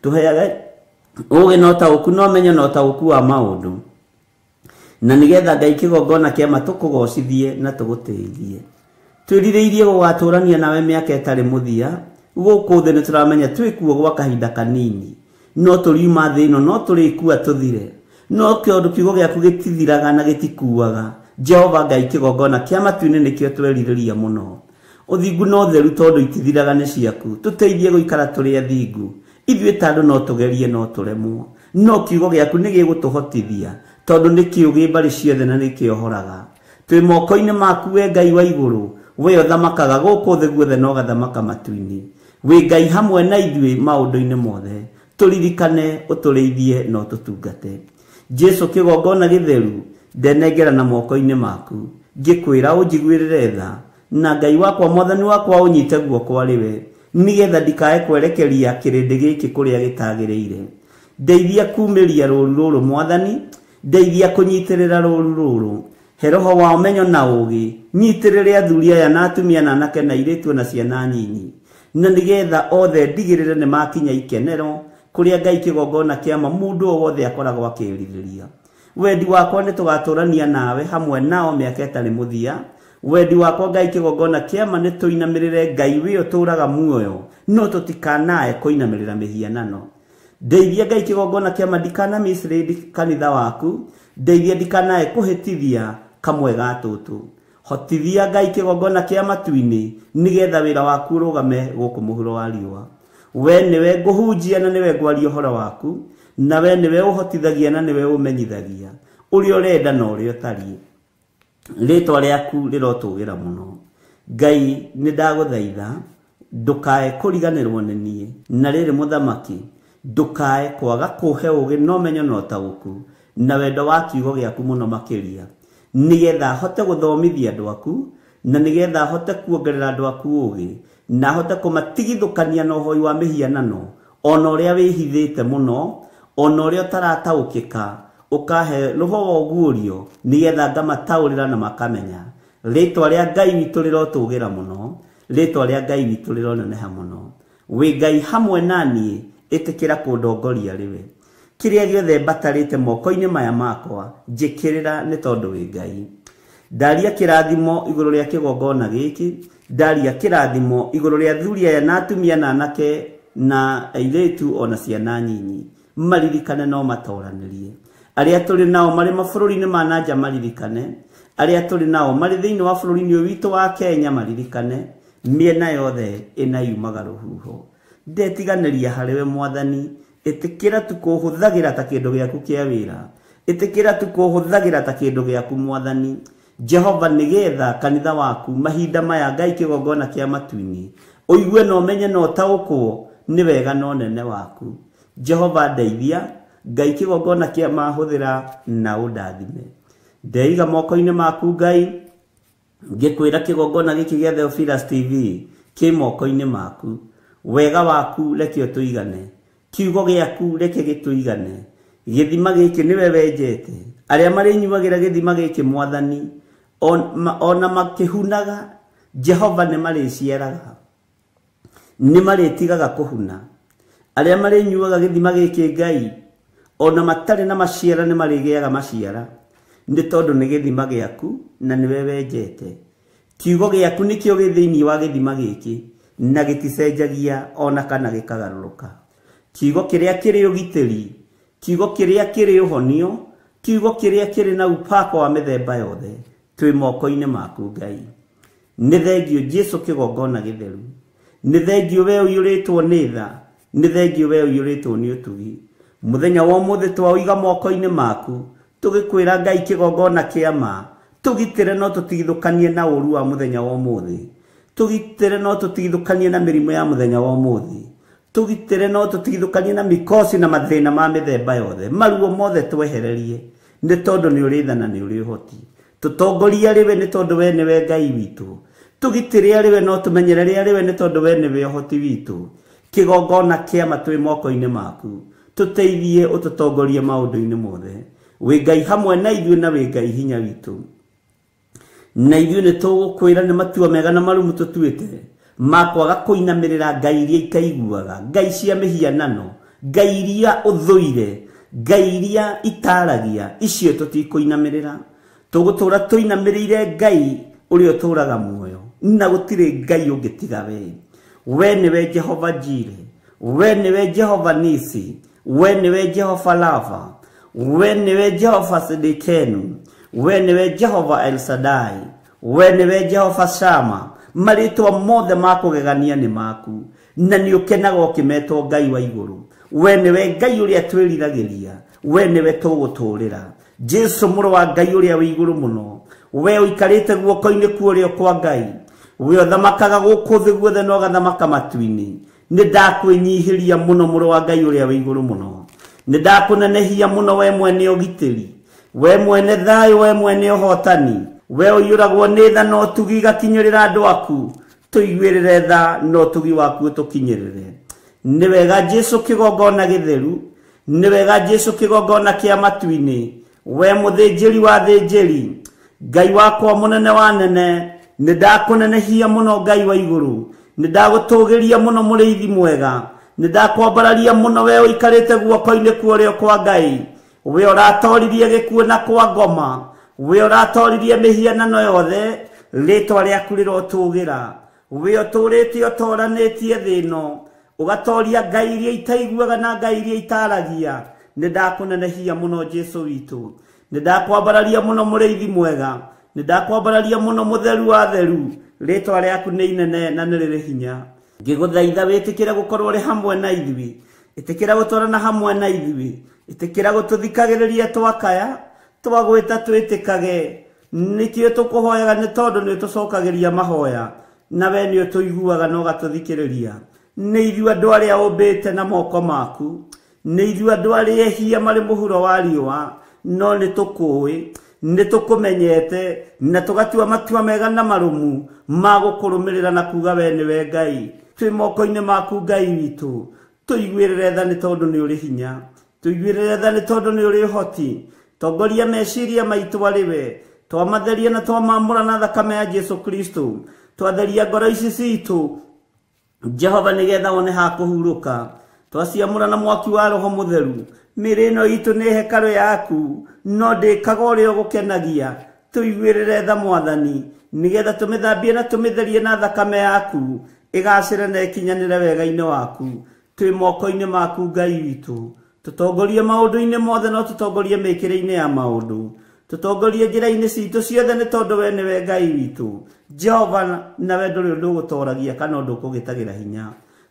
Tũheage ũũgĩ na ũtaũku na ũmenyo na ũtaũku wa maũndũ, na nĩgetha Ngai kĩgongona kĩa ma tũkũgocithie na tũgũtĩithie. Twĩrirĩirie gũgatũrania nawe mĩaka ĩtarĩ mũthia. Gũkũ thĩ nĩ tũramenya twĩkuo gwa kahinda kanini, no tũriuma thĩ ĩno, no tũrĩkua tũthire, no kĩũndũ kiugo gĩaku gĩtithiraga na gĩtikuaga. Jehova Ngai, kĩgongona kĩa matu-inĩ nĩkĩo twerirĩria mũno. Ũthingu na ũtheru tondũ itithiraga nĩ ciaku, tũteithie gũikara tũrĩ athingu. Ithuĩ ta andũ no tũgerie no tũremwo, no kiugo gĩaku nĩ gĩgũtũhotithia, tondũ nĩ kĩũgĩ mbarĩ ciothe na nĩ kĩohoraga. Twĩ moko-inĩ maku we Ngai wa igũrũ, we ũthamakaga gũkũ thĩ guothe na ũgathamaka matu-inĩ. Wĩ Ngai hamwe na ithuĩ maũndũ-inĩ mothe, tũririkane, ũtũrĩithie na ũtũtungate. Jesu kĩgongona gĩtheru, ndenengera na moko-inĩ maku, ngĩkwĩra ũnjiguĩrĩre tha, na Ngai wakwa mwathani wakwa ũnyite guoko arĩ we, nĩgetha ndikae kwerekeria kĩrĩndĩ gĩkĩ kũrĩa gĩtagĩrĩire. Ndeithia kumĩria rũũru rũrũ mwathani, ndeithia kũnyitĩrĩra rũũru rũrũ, he roho wa ũmenyo na ũũgĩ, nyitĩrĩre athuri aya na atumia na anake na airĩtu na ciana nyinyi, na nĩgetha othe ndigĩrĩre nĩ makinya ikenero kũrĩa Ngai kĩgongona kĩa ma mũndũ o wothe akoragwo akĩrirĩria. Wendi wakwa nĩ tũgatũrania nawe hamwe nao mĩaka ĩtarĩ mũthia. Wendi wakwa Ngai kĩgongona kĩa ma nĩ tũinamĩrĩre Ngai wĩ ũtũũraga muoyo, no tũtikanae kũinamĩrĩra mĩhianano. Ndeithia Ngai kĩgongona kĩa ma ndikana mislead kanitha waku, ndeithia ndikanae kũhĩtithia kamwe ga tũtũ. Hotithia Ngai kĩgongona kĩa matu-inĩ, nĩgetha wĩra waku ũrũgame gũkũ mũhuro wa riũa. We nĩwe ngũhunjia na nĩwe ngwaria ũhoro waku, na we nĩwe ũhotithagia na nĩwe ũmenyithagia ũrĩa ũrenda na ũrĩa ũtariĩ. Rĩtwa rĩaku rĩrotũgĩra mũno. Ngai nĩ ndagũthaitha ndũkae kũriganĩrwo nĩ niĩ, na rĩrĩ mũthamaki ndũkae kwaga kũhe ũũgĩ na ũmenyo na ũtaũku na wendo wa kiugo gĩaku mũno makĩria, nĩgetha hote gũthomithia andũ aku, na nĩgetha hote kuongerera andũ aku ũũgĩ, na hote kũmatigithũkania na ũhoi wa mĩhianano, ona ũrĩa wĩhithĩte mũno, ona ũrĩa ũtarataũkĩka, ũkahe roho wa ũguũrio, nĩgetha ngamataũrĩra na makamenya. Rĩtwa rĩa Ngai witũ rĩrotũgĩra mũno, rĩtwa rĩa Ngai witũ rĩroneneha mũno. Wĩ Ngai hamwe na niĩ, ĩtĩkĩra kũndongoria rĩwe. Kĩrĩa gĩothe mbatarĩte moko-inĩ maya makwa, njĩkĩrĩra nĩ tondũ wĩ Ngai. Ndaria kĩrathimo igũrũ rĩa kĩgongona gĩkĩ, ndaria kĩrathimo igũrũ rĩa athuri aya na atumia na anake na airĩtu ona ciana nyinyi, maririkane no matoranĩrie. Arĩa tũrĩ nao marĩ mabũrũri-inĩ ma na nja maririkane, arĩa tũrĩ nao marĩ thĩinĩ wa bũrũri-inĩ ũyũ witũ wa Kenya maririkane, mĩena yothe ĩna yumaga rũhuho. Ndetiganĩria harĩ we mwathani, ĩtĩkĩra tu kũhũthagĩra ta kĩndũ gĩaku kĩa wĩra, ĩtĩkĩra tu kũhũthagĩra ta kĩndũ gĩaku mwathani. Jehova, nĩgetha kanitha waku mahinda maya Ngai kĩgongona kĩa matu-inĩ ũigue na ũmenye na ũtaũkwo nĩ wega na ũnene waku. Jehova ndeithia, Ngai kĩgongona kĩa mahũthĩra na ũndathime. Ndeiga moko-inĩ maku Ngai, ngĩkwĩra kĩgongona gĩkĩ gĩa Theophilus TV kĩ moko-inĩ maku. Wega waku reke ũtũigane, kiugo gĩaku reke gĩtũigane. Gĩthima gĩkĩ nĩwe wenjete, arĩa marĩnyuagĩra gĩthima gĩkĩ mwathani, ona makĩhunaga, Jehova nĩ marĩciaraga, nĩ marĩtigaga kũhuna. Arĩa marĩnyuaga gĩthima gĩkĩ Ngai, ona matarĩ na maciara nĩ marĩgĩaga maciara, nĩ tondũ nĩ gĩthima gĩaku na nĩwe wenjete. Kiugo gĩaku nĩkĩo gĩ thĩinĩ wa gĩthima gĩkĩ, na gĩticenjagia ona kana gĩkagarũrũka. Kiugo kĩrĩa kĩrĩ ũgitĩri, kiugo kĩrĩa kĩrĩ ũhonio, kiugo kĩrĩa kĩrĩ na upako wa mĩthemba yothe, twĩ moko-inĩ maku Ngai. Nĩ thengio Jesu kĩgongona gĩtheru, nĩ thengio we ũiyũrĩtwo nĩ tha, nĩ thengio we ũiyũrĩtwo nĩ ũtugi. Mũthenya wa ũmũthĩ twaũiga moko-inĩ maku, tũgĩkwĩra Ngai kĩgongona kĩa ma, tũgitĩre no tũtigithũkanie na ũũru wa mũthenya wa ũmũthĩ, tũgitĩre no tũtigithũkanie na mĩrimũ ya mũthenya wa ũmũthĩ, tũgitĩre no tũtigithũkanie na mikosi na mathĩna ma mĩthemba yothe, maruo mothe twehererie, nĩ tondũ nĩ ũrĩ tha na nĩ ũrĩ ũhoti. Tũtongorie arĩ we nĩ tondũ we nĩwe Ngai witũ, tũgitĩre arĩ we no tũmenyerere arĩ we nĩ tondũ we nĩwe ũhoti witũ. Kĩgongona kĩa ma twĩ moko-inĩ maku, tũteithie ũtũtongorie maũndũ-inĩ mothe. Wĩ Ngai hamwe na ithuĩ na wĩ Ngai hinya witũ. Na ithuĩ nĩ tũgũkwĩra nĩ matua mega na marumu tũtuĩte ma kwaga kũinamĩrĩra ngai iria itaiguaga, ngai cia mĩhianano, ngai iria ũthũire, ngai iria itaragia, icio tũtikũinamĩrĩra. Tũgũtũra tũinamĩrĩire Ngai ũrĩa ũtũũraga muoyo, na gũtirĩ Ngai ũngĩ tiga we. We nĩwe Jehova Jire, we nĩwe Jehova Nisi, we nĩwe Jehova Lava, we nĩwe Jehova Sidikenu, we nĩwe Jehova El Shaddai, we nĩwe Jehova Shama. Marĩtwa mothe ma kũgegania nĩ maku, na nĩ ũkenaga ũkĩmetwo Ngai wa igũrũ. We nĩwe Ngai ũrĩa twĩriragĩria, we nĩwe tũgũtũũrĩra. Jesu mũrũ wa Ngai ũrĩa wĩ igũrũ mũno, we ũikarĩte guoko-inĩ kwa ũrĩo kwa Ngai, we ũthamakaga gũkũ thĩ guothe na ũgathamaka matu-inĩ. Nĩ ndakwĩnyihĩria mũno mũrũ wa Ngai ũrĩa wĩ igũrũ mũno, nĩ ndakũnenehia mũno we mwene ũgitĩri, we mwene thayũ, we mwene ũhotani, we ũiyũragwo nĩ tha na ũtugi igakinyĩrĩra andũ aku. Tũiguĩrĩre tha na ũtugi waku ũtũkinyĩrĩre. Nĩ wega Jesu kĩgongona gĩtheru, nĩ wega Jesu kĩgongona kĩa matu-inĩ, we mũthĩnjĩri wa thĩnjĩri, Ngai wakwa mũnene wa nene. Nĩ ndakũnenehia mũno Ngai wa igũrũ, nĩ ndagũtũgĩria mũno mũrĩithi mwega, nĩ ndakwambararia mũno we ũikarĩte guoko-inĩ kwa ũrĩo kwa Ngai, we ũratoririe gĩkuũ na kwa ngoma, we ũratoririe mĩhianano yothe. Rĩtwa rĩaku rĩrotũgĩra, we ũtũrĩte ũtoranĩtie thĩ ĩno, ũgatoria ngai iria itaiguaga na ngai iria itaragia. Nĩ ndakũnenehia mũno Jesu witũ, nĩ ndakwambararia mũno mũrĩithi mwega, nĩ ndakwambararia mũno mũtheru wa theru. Rĩtwa rĩaku nĩ inene na nĩ rĩrĩ hinya. Ngĩgũthaitha wĩtĩkĩre gũkorwo ũrĩ hamwe na ithuĩ, ĩtĩkĩra gũtwarana hamwe na ithuĩ, ĩtĩkĩra gũtũthikagĩrĩria twakaya, twagwĩta twĩtĩkage. Nĩkĩo tũkũhoyaga nĩ tondũ nĩ ũtũcokagĩria mahoya, na we nĩ ũtũiguaga na ũgatũthikĩrĩria. Nĩ ithuĩ andũ arĩa ũmbĩte na moko maku, nĩ ithuĩ andũ arĩa ehia marĩ mũhuro wa riũa, no nĩ tũkũĩ, nĩ tũkũmenyete, na tũgatua matua mega na marũmu ma gũkũrũmĩrĩra na kuga we nĩwe Ngai. Twĩ moko-inĩ maku Ngai witũ, tũiguĩrĩre tha nĩ tondũ nĩ ũrĩ hinya, tũiguĩrĩre tha nĩ tondũ nĩ ũrĩ ũhoti. Tongoria meciria maitũ arĩ we, twamatheria na twamamũra na thakame ya Jesu Kristo. Twatheria ngoro ici citũ Jehova nĩgetha wone ha kũhurũka. Twaciamũra na mwaki wa Roho Mũtheru. Mĩĩrĩ ĩno itũ nĩ hekarũ yaku, no ndĩkaga ũrĩa ũgũkenagia. Tũiguĩrĩre tha Mwathani, nĩgetha tũmĩthambie na tũmĩtherie na thakame yaku, ĩgacĩre na ĩkinyanĩre wega-inĩ waku. Twĩ moko-inĩ maku Ngai witũ, tũtongorie maũndũ-inĩ mothe, no tũtongorie mĩkĩre-inĩ ya maũndũ, tũtongorie njĩra-inĩ citũ ciothe, nĩ tondũ we nĩwe Ngai witũ Jehova, nawe ndũrĩ ũndũ ũgũtoragia kana ũndũ ũkũgĩtagĩra hinya.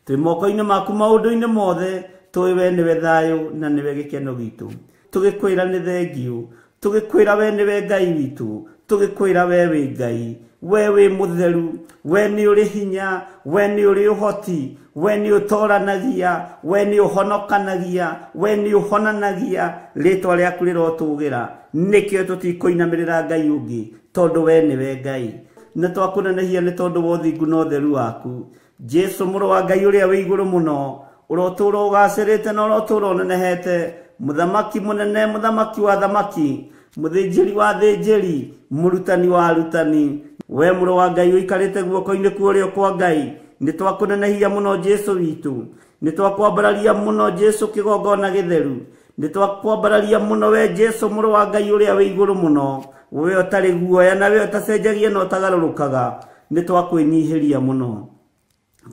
Twĩ moko-inĩ maku maũndũ-inĩ mothe, tũĩ we nĩwe thayũ na nĩwe gĩkeno gitũ. Tũgĩkwĩra nĩ thengiũ, tũgĩkwĩra we nĩwe Ngai witũ, tũgĩkwĩra we wĩ Ngai, we wĩ mũtheru, we nĩ ũrĩ hinya, we nĩ ũrĩ ũhoti, we nĩ ũtoranagia, we nĩ ũhonokanagia, we nĩ ũhonanagia. Rĩtwa rĩaku rĩrotũgĩra. Nĩkĩo tũtikũinamĩrĩra Ngai ũngĩ, tondũ we nĩwe Ngai. Nĩ twakũnenehia nĩ tondũ wa ũthingu na ũtheru waku. Jesu mũrũ wa Ngai ũrĩa wĩ igũrũ mũno, ũrotũũra ũgacĩrĩte na ũrotũũra ũnenehete, mũthamaki mũnene, mũthamaki wa thamaki, mũthĩnjĩri wa thĩnjĩri, mũrutani wa arutani, we mũrũ wa Ngai ũikarĩte guoko-inĩ kwa ũrĩo kwa Ngai. Nĩ twakũnenehia mũno Jesu witũ, nĩ twakwambararia mũno Jesu kĩgongona gĩtheru, nĩ twakwambararia mũno we Jesu mũrũ wa Ngai ũrĩa wĩ igũrũ mũno, we ũtarĩ guoya na we ũtacenjagia na ũtagarũrũkaga. Nĩ twakwĩnyihĩria mũno,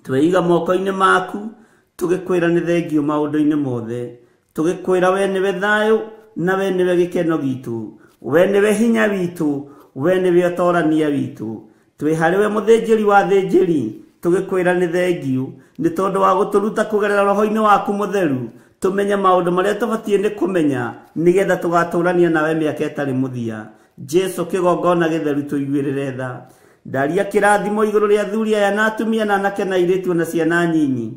tweiga moko-inĩ maku, tũgĩkwĩra nĩ thengiũ maũndũ-inĩ mothe, tũgĩkwĩra we nĩwe thayũ na we nĩwe gĩkeno gitũ, we nĩwe hinya witũ, we nĩwe ũtorania witũ. Twĩ harĩ we mũthĩnjĩri wa thĩnjĩri, tũgĩkwĩra nĩ thengiũ nĩ tondũ wa gũtũruta kũgerera roho-inĩ waku mũtheru, tũmenye maũndũ marĩa tũbatiĩ nĩ kũmenya, nĩgetha tũgatũrania nawe mĩaka ĩtarĩ mũthia. Jesu kĩgongona gĩtheru, tũiguĩrĩre tha. Ndaria kĩrathimo igũrũ rĩa athuri aya na atumia na anake na airĩtu na ciana nyinyi,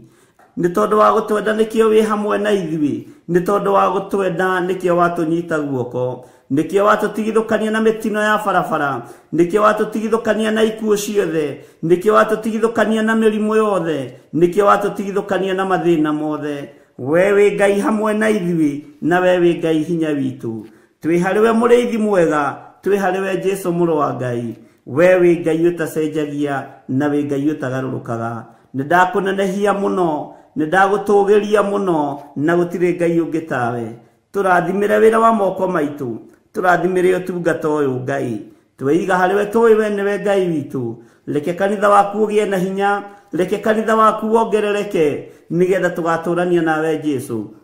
nĩ tondũ wa gũtwenda nĩkĩo wĩ hamwe na ithuĩ, nĩ tondũ wa gũtwenda nĩkĩo watũnyita guoko, nĩkĩo watũtigithũkania na mĩtino ya barabara, nĩkĩo watũtigithũkania na ikuũ ciothe, nĩkĩo watũtigithũkania na mĩrimũ yothe, nĩkĩo watũtigithũkania na mathĩna mothe. We wĩ Ngai hamwe na ithuĩ, na we wĩ Ngai hinya witũ. Twĩ harĩ we mũrĩithi mwega, twĩ harĩ we Jesu mũrũ wa Ngai, we wĩ Ngai ũtacenjagia na wĩ Ngai ũtagarũrũkaga. Nĩ ndakũnenehia mũno, nĩ ndagũtũgĩria mũno, na gũtirĩ Ngai ũngĩ tawe. Tũrathimĩre wĩra wa moko maitũ, tũrathimĩre ũtungata ũyũ Ngai. Tweiga harĩ we, tũĩ we nĩwe Ngai witũ. Reke kanitha waku ũgĩe na hinya, Reke kanitha waku wongerereke nigetha tugaturania nawe Jesu.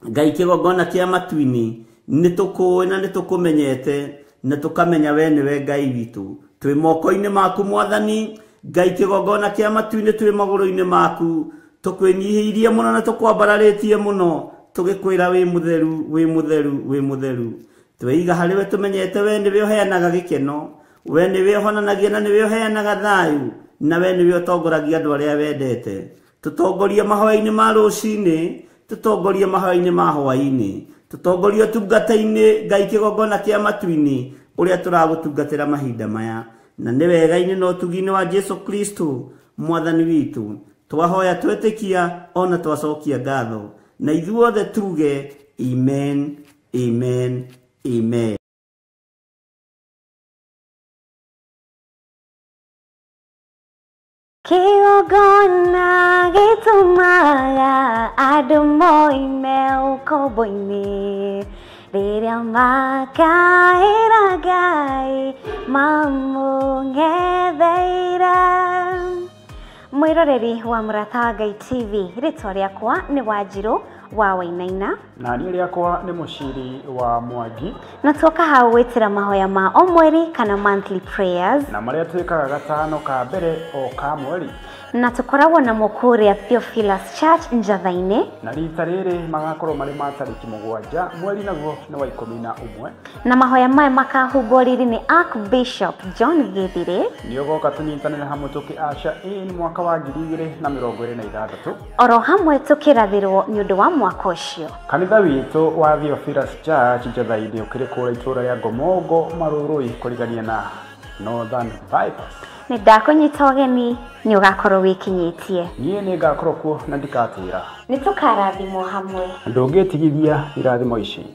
Ngai kigongona kia matu-inĩ nĩtũkũĩ na nĩtũkũmenyete na tũkamenya we nĩwe Ngai witũ. Twĩ moko-inĩ maku Mwathani. Ngai kigongona kia matu-inĩ twĩ magũrũ-inĩ maku, tũkwĩnyihĩirie mũno na tũkwambararĩtie mũno, tũgĩkwĩra wĩ mũtheru, wĩ mũtheru, wĩ mũtheru. Tweiga harĩ we tũmenyete we nĩwe ũheanaga gĩkeno, we nĩwe ũhonanagia na nĩwe ũheanaga thayũ, na we nĩwe ũtongoragia andũ arĩa wendete. Tũtongorie mahoya-inĩ ma rũcinĩ, tũtongorie mahoya-inĩ ma hwaĩ-inĩ, tũtongorie ũtungata-inĩ Ngai kĩgongona kĩa matu-inĩ ũrĩa tũragũtungatĩra mahinda maya. Na nĩ wega-inĩ na ũtugi-inĩ wa Jesu Kristo Mwathani witũ twahoya twetĩkia ona twacokia ngatho, na ithuothe tuge amen, amen, amen. Kĩgongona gĩtũmaga andũ moime ũkombo-inĩ, rĩrĩa makaĩra Ngai mamũng'etheire. Mwĩroreri wa Mũrata wa Ngai TV, rĩtwa rĩakwa nĩ Wanjirũ wa Wainaina, na niĩ rĩakwa nĩ Mũciri wa Mwangi, na tuoka hau gwĩtĩra mahoya ma o mweri kana monthly prayers, na marĩa twĩkaga gatano ka mbere o ka mweri, na tũkoragwo namo kũrĩa Theophilus Church Njatha-inĩ, na rita rĩrĩ magakorwo marĩ ma tarĩki 7 mweri naguo nĩ wa 11, na mahoya maya makahumbwo riri nĩ Archbishop John Githire. Nĩ ũgoka tũnyitanĩre hamwe tũkĩ usher in mwaka wa 2026, oro hamwe tũkĩrathĩrwo nĩ ũndũ wa mwaka ũcio. Kanitha witũ wa Theophilus Church Njatha-inĩ ũkĩrĩ kũrĩa itũũra rĩa Ngomongo Marũrũi kũrigania na Northern Bypass. Nĩ ndakũnyita ũgeni, nĩ ũgakorwo wĩkinyĩtie. Niĩ nĩ ngakorwo kuo na ndikatĩra. Nĩ tũkarathimwo hamwe. Ndũngĩtigithia irathimo ici.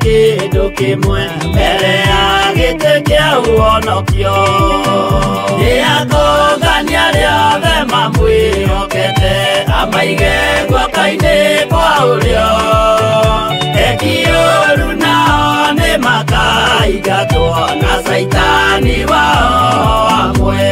Kĩndũ kĩmwe mbere ya gĩtĩ kĩa ũhonokio. Nĩakongania arĩa othe mamwĩhokete, amaige guoko-inĩ kwa ũrĩo. Eki ũũru nao nĩmakaingatwo na Caitani wao hamwe.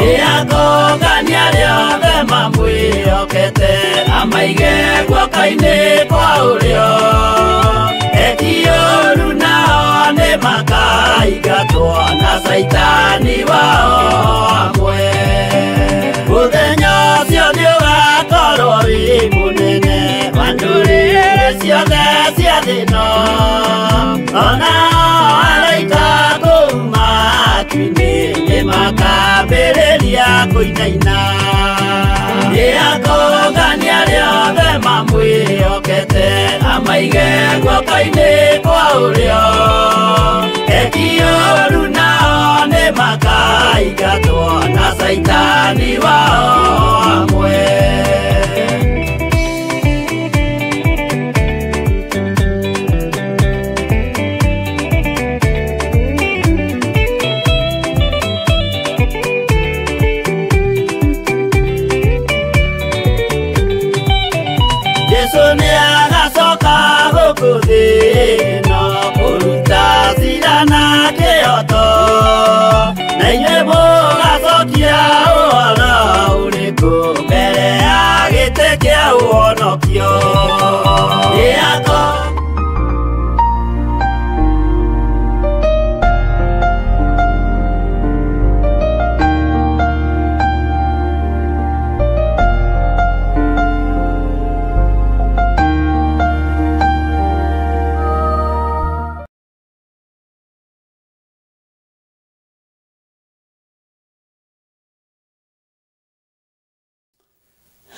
Nĩakongania arĩa othe mamwĩhokete, amaige guoko-inĩ kwa ũrĩo. Eki ũũru nao nĩmakaingatwo na Caitani wao hamwe. Mũthenya ũcio nĩũgakorwo wĩ mũnene wa ndũrĩrĩ ciothe cia thĩ ĩno, ona araika kũu matu-inĩ nĩmakambĩrĩria kũinaina. Nĩakongania arĩa othe mamwĩhokete, amaige guoko-inĩ kwa ũrĩo. Eki ũũru nao nĩmakaingatwo Makaingatwo na Caitani wao hamwe. Jesu nĩagacoka gũkũ thĩ ĩno kũruta cira na kĩhooto, na inyuĩ mũgacokia ũhoro ũrĩkũ mbere ya gĩtĩ kĩa ũhonokio? Nĩako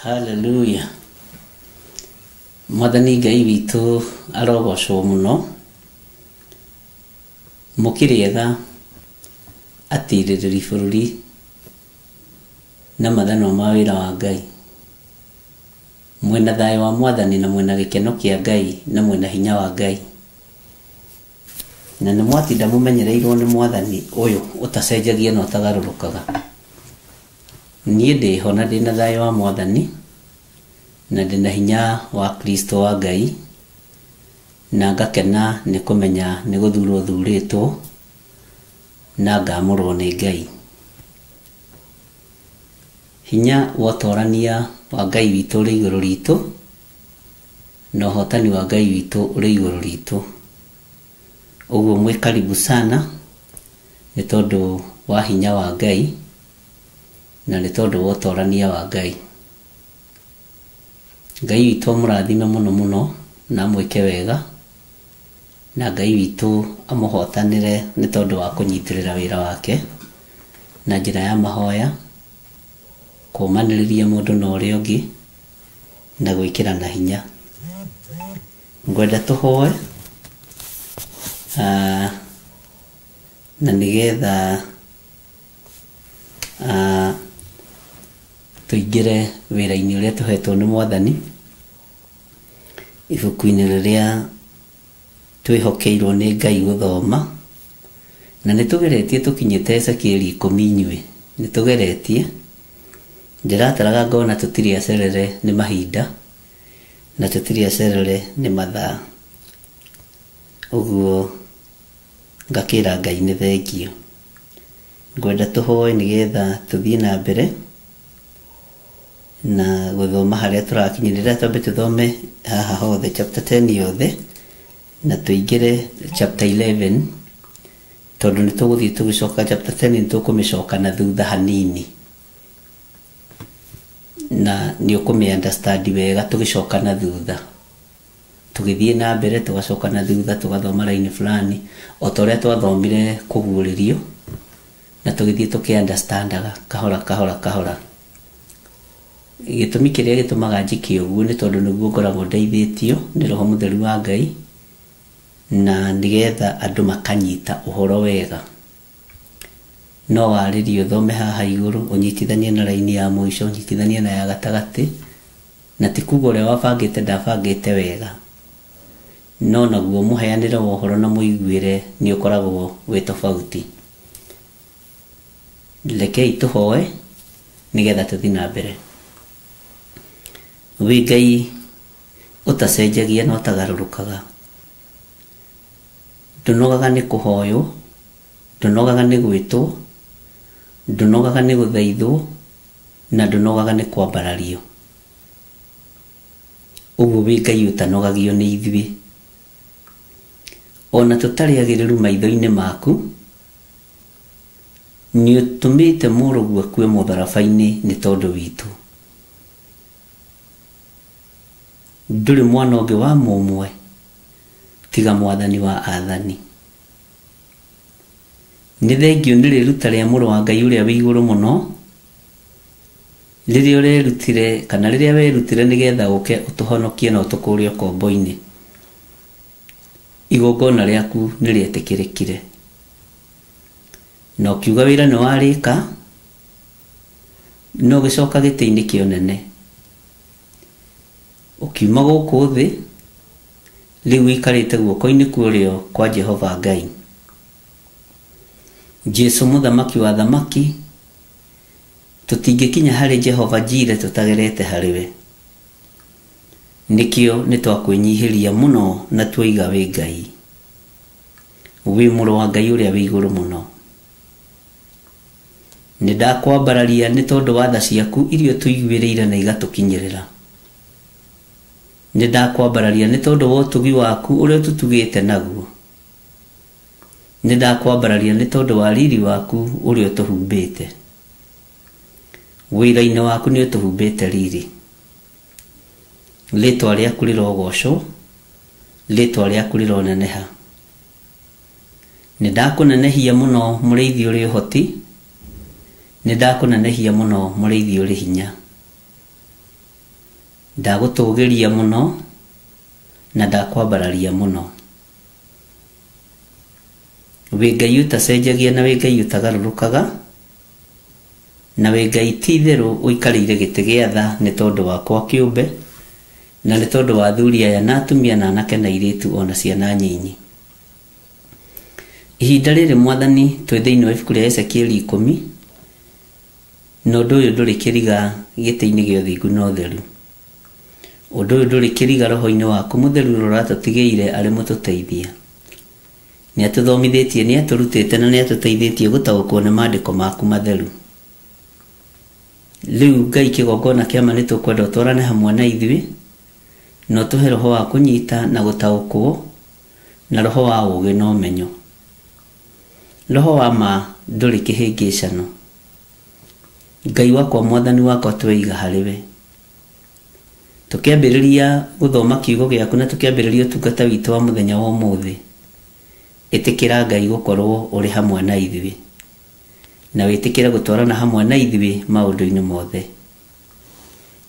Hallelujah. Mwathani Ngai witũ arogocwo mũno. Mũkĩrĩega atirĩrĩri bũrũri na mathanwa ma wĩra wa Ngai. Mwĩna thayũ wa Mwathani na mwĩna gĩkeno kĩa Ngai na mwĩna hinya wa Ngai. Na nĩ mwatinda mũmenyereirwo nĩ Mwathani ũyũ ũtacenjagia na ũtagarũrũkaga. Niĩ ndĩho na ndĩna thayũ wa Mwathani na ndĩna hinya wa Kristo wa Ngai, na ngakena nĩ kũmenya nĩ gũthurwo thurĩtwo na ngamũrwo nĩ Ngai. Hinya wa ũtorania wa Ngai witũ ũrĩ igũrũ ritũ, na ũhotani wa Ngai witũ ũrĩ igũrũ ritũ. Ũguo mwĩ karibu sana nĩ tondũ wa hinya wa Ngai na nĩ tondũ wa ũtorania wa Ngai. Ngai witũ amũrathime mũno mũno na amwĩke wega, na Ngai witũ amũhotanĩre nĩ tondũ wa kũnyitĩrĩra wĩra wake na njĩra ya mahoya, kũũmanĩrĩria mũndũ na ũrĩa ũngĩ na gwĩkĩrana hinya. Ngwenda tũhoe na nĩgetha tũingĩre wĩra-inĩ ũrĩa tũhetwo nĩ Mwathani, ibuku-inĩ rĩrĩa twĩhokeirwo nĩ Ngai gũthoma, na nĩ tũgeretie tũkinyĩte Ezekieli 10 inyuĩ, nĩ tũgeretie. Ndĩrataraga ngona tũtirĩ acerere nĩ mahinda na tũtirĩ acerere nĩ mathaa. Ũguo ngakĩra Ngai nĩ thengio. Ngwenda tũhoe nĩgetha tũthiĩ na mbere na gũthoma harĩa tũrakinyĩrĩra. Twambe tũthome haha hothe chapter 10 yothe na tũingĩre chapter 11, tondũ nĩ tũgũthiĩ tũgĩcoka chapter 10 nĩ tũkũmĩcoka na thutha hanini, na nĩ ũkũmĩ understand wega tũgĩcoka na thutha. Tũgĩthiĩ na mbere tũgacoka na thutha tũgathoma line fulani o ta ũrĩa twathomire kũguũrĩrio, na tũgĩthiĩ tũkĩ understandaga kahora kahora kahora. Gĩtũmi kĩrĩa gĩtũmaga njĩke ũguo nĩ tondũ nĩguo ngoragwo ndeithĩtio nĩ Roho Mũtheru wa Ngai, na nĩgetha andũ makanyita ũhoro wega. No warĩrie ũthome haha igũrũ, ũnyitithanie na raini ya mũico, ũnyitithanie na ya gatagatĩ, na ti kuga ũrĩa wabangĩte ndabangĩte wega, no naguo mũheanĩre wa ũhoro na mũiguĩre nĩ ũkoragwo wĩ tofauti. Rekei tũhoe nĩgetha tũthiĩ na mbere. Wĩ Ngai ũtacenjagia na ũtagarũrũkaga, ndũnogaga nĩ kũhoywo, ndũnogaga nĩ gwĩtwo, ndũnogaga nĩ gũthaithwo, na ndũnogaga nĩ kwambarario. Ũguo wĩ Ngai ũtanogagio nĩ ithuĩ, ona tũtarĩ agĩrĩru maitho-inĩ maku. Nĩ ũtũmĩte mũrũguo akue mũtharaba-inĩ nĩ tondũ witũ. Ndũrĩ mwana ũngĩ wa mũmwe tiga Mwathani wa athani. Nĩ thengio nĩ rĩruta rĩa mũrũ wa Ngai ũrĩa wĩ igũrũ mũno, rĩrĩa ũrerutire kana rĩrĩa werutire nĩgetha ũke ũtũhonokie na ũtũkũrie ũkombo-inĩ. Igongona rĩaku nĩ rĩetĩkĩrĩkire. Na ũkiuga wĩra nĩ warĩka, no ũgĩcoka gĩtĩ-inĩ kĩa ũnene. Ũkiuma gũkũ thĩ, rĩu ũikarĩte guoko-inĩ kwa ũrĩo kwa Jehova Ngai. Jesu mũthamaki wa thamaki, tũtingĩkinya harĩ Jehova Jire tũtagerete harĩ we. Nĩkĩo nĩ twakwĩnyihĩria mũno na tuoiga wĩ Ngai. Wĩ mũrũ wa Ngai ũrĩa wĩ igũrũ mũno. Nĩ ndakwambararia nĩ tondũ wa tha ciaku iria ũtũiguĩrĩire na igatũkinyĩrĩra. Nĩ ndakwambararia nĩ tondũ wa ũtugi waku ũrĩa ũtũtugĩte naguo. Nĩ ndakwambararia nĩ tondũ wa riri waku ũrĩa ũtũhumbĩte. Wĩra-inĩ waku nĩ ũtũhumbĩte riri. Rĩtwa rĩaku rĩrogocwo, rĩtwa rĩaku rĩroneneha. Nĩ ndakũnenehia mũno mũrĩithi ũrĩ ũhoti, nĩ ndakũnenehia mũno mũrĩithi ũrĩ hinya. Ndagũtũgĩria mũno na ndakwambararia mũno. Wĩ Ngai ũtacenjagia na wĩ Ngai ũtagarũrũkaga, na wĩ Ngai ti itherũ ũikarĩire gĩtĩ gĩa tha nĩ tondũ wakwa kĩũmbe, na nĩ tondũ wa athuri aya na atumia na anake na airĩtu ona ciana nyinyi. Ihinda rĩrĩ Mwathani twĩ thĩinĩ wa ibuku rĩa Ezekieli 10, na ũndũ ũyũ ndũrĩ kĩriga gĩtĩ-inĩ gĩa ũthingu na ũtheru. Ũndũ ũyũ ndũrĩ kĩriga roho-inĩ waku mũtheru ũrĩa ũratũtigĩire arĩ mũtũteithia. Nĩ atũthomithĩtie, nĩ atũrutĩte na nĩ atũteithĩtie gũtaũkwo nĩ maandĩko maku matheru. Rĩu Ngai kĩgongona kĩa ma nĩ tũkwenda ũtwarane hamwe na ithuĩ, na ũtũhe roho wa kũnyita na gũtaũkwo, na roho wa ũũgĩ na ũmenyo. Roho wa ma ndũrĩ kĩhĩngĩcano. Ngai wakwa Mwathani wakwa tweiga harĩ we. Tũkĩambĩrĩria gũthoma kiugo gĩaku na tũkĩambĩrĩria ũtungata witũ wa mũthenya wa ũmũthĩ, ĩtĩkĩra Ngai gũkorwo ũrĩ hamwe na ithuĩ, na wĩtĩkĩre gũtwarana hamwe na ithuĩ maũndũ-inĩ mothe.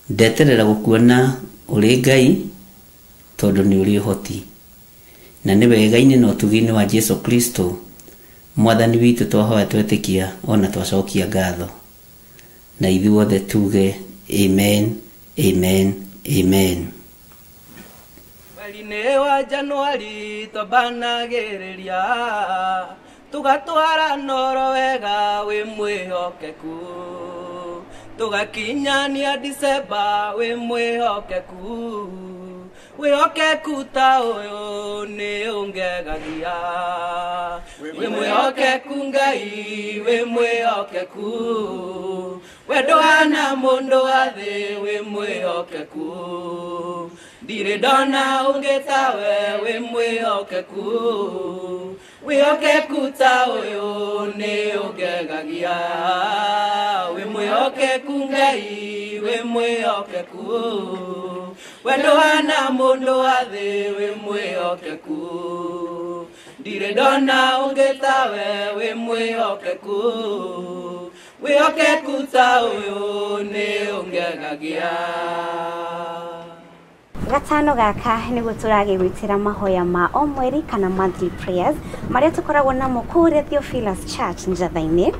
Ndeterera gũkuona ũrĩ Ngai tondũ nĩ ũrĩ ũhoti, na nĩ wega-inĩ na ũtugi-inĩ wa Jesu Kristo Mwathani witũ twahoya twetĩkia ona twacokia ngatho. Na ithuothe tuge amen, amen, amen. Mweri-inĩ wa Januari twambanagĩrĩria, tũgatwara noro wega wĩ mwĩhokeku, tũgakinyania Disemba wĩ mwĩhokeku. Wĩhokeku ta ũyũ nĩ ũngegagia. Wĩ mwĩhokeku Ngai, wĩ mwĩhokeku. We ndũhana mũndũ wa thĩ, wĩ mwĩhokeku. Ndirĩ ndona ũngĩ tawe, wĩ mwĩhokeku. Wĩhokeku ta ũyũ nĩ ũngegagia. Wĩ mwĩhokeku Ngai, wĩ mwĩhokeku. We ndũhana mũndũ wa thĩ, wĩ mwĩhokeku. Ndirĩ ndona ũngĩ tawe, wĩ mwĩhokeku. Wĩhokeku ta ũyũ nĩ ũngegagia. Gatano gaka nĩguo tũragĩgwĩtĩra mahoya ma o mweri kana monthly prayers marĩa tũkoragwo namo kũrĩa Theophilus Church Njatha-inĩ.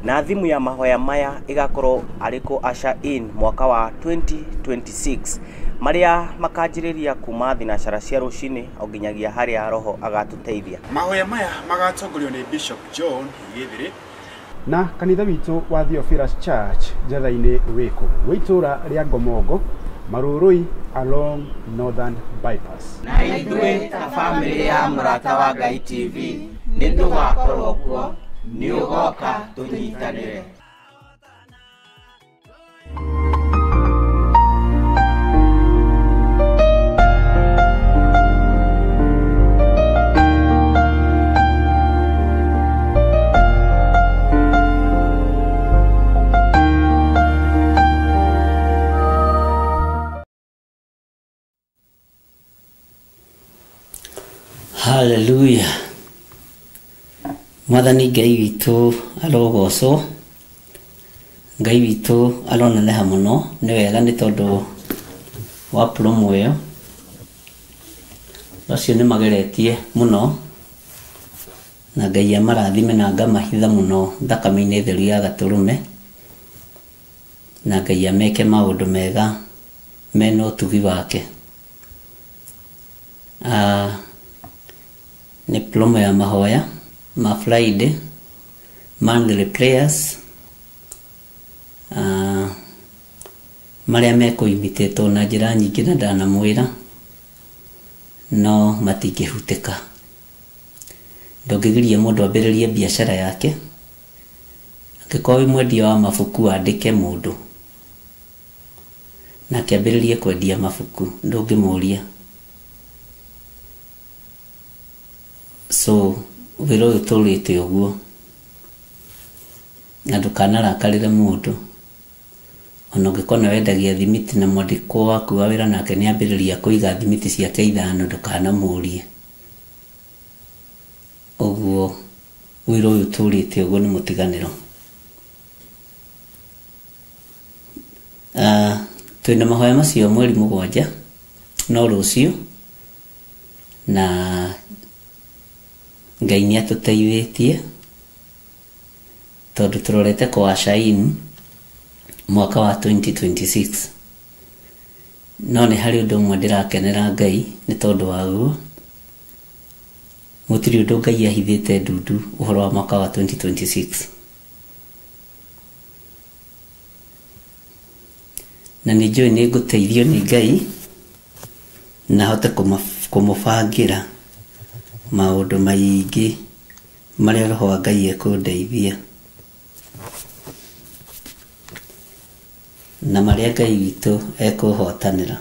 Na thimu ya mahoya maya ĩgakorwo arĩ kũ usher in mwaka wa 2026 marĩa makanjĩrĩria kuma thinacara cia rũcinĩ o nginyagia harĩa roho agatũteithia. Mahoya maya magatongorio nĩ Bishop John Gĩthĩrĩ na kanitha witũ wa Theophilus Church Njatha-inĩ wĩkũ wĩ itũũra rĩa Ngomongo, Marurui along Northern Bypass. Na ithuĩ ta bamĩrĩ ya Mũrata wa Ngai TV nĩ tũgakorwo kuo, nĩ ũgoka tũnyitanĩre. Hallelujah. Mwathani Ngai witũ arogocwo, Ngai witũ aroneneha mũno. Nĩ wega nĩ tondũ wa promo ĩyo, acio nĩ mageretie mũno Na Ngai amarathime na ngamahitha mũno thakame-inĩ theru ya gatũrũme. Na Ngai ameke maũndũ mega mena ũtugi wake. Nĩ promo ya mahoya ma Friday monthly prayers, marĩa mekũimitĩtwo na njĩra nyingĩ na ndanamwĩra no matingĩhutĩka. Ndũngĩgiria mũndũ ambĩrĩrie biacara yake. Angĩkorwo wĩ mwendia wa mabuku, andĩke mũndũ nake ambĩrĩrie kwendia mabuku, ndũngĩmũria. So wĩra ũyũ tũrĩte ũguo, na ndũkanarakarĩre mũndũ. Ona ũngĩkorwo nĩ wendagia thimiti na mwandĩkwo waku wa wĩra nake nĩ ambĩrĩria kũiga thimiti ciake 5, ndũkanamũrie. Ũguo wĩra ũyũ tũrĩte ũguo nĩ mũtiganĩro. Twĩna mahoya macio mweri 7 no rũciũ, na Ngai nĩ atũteithĩtie tondũ tũrorete kwa Shain mwaka wa 2026. No nĩ harĩ ũndũ ũmwe ndĩrakenera Ngai nĩ tondũ waguo. Gũtirĩ ũndũ Ngai ahithĩte ndundu ũhoro wa mwaka wa 2026. Na nĩ njũĩ nĩ ngũteithio nĩ Ngai na hote kũmũbangĩra maũndũ maingĩ marĩa Roho wa Ngai ekũndeithia na marĩa Ngai witũ ekũhotanĩra.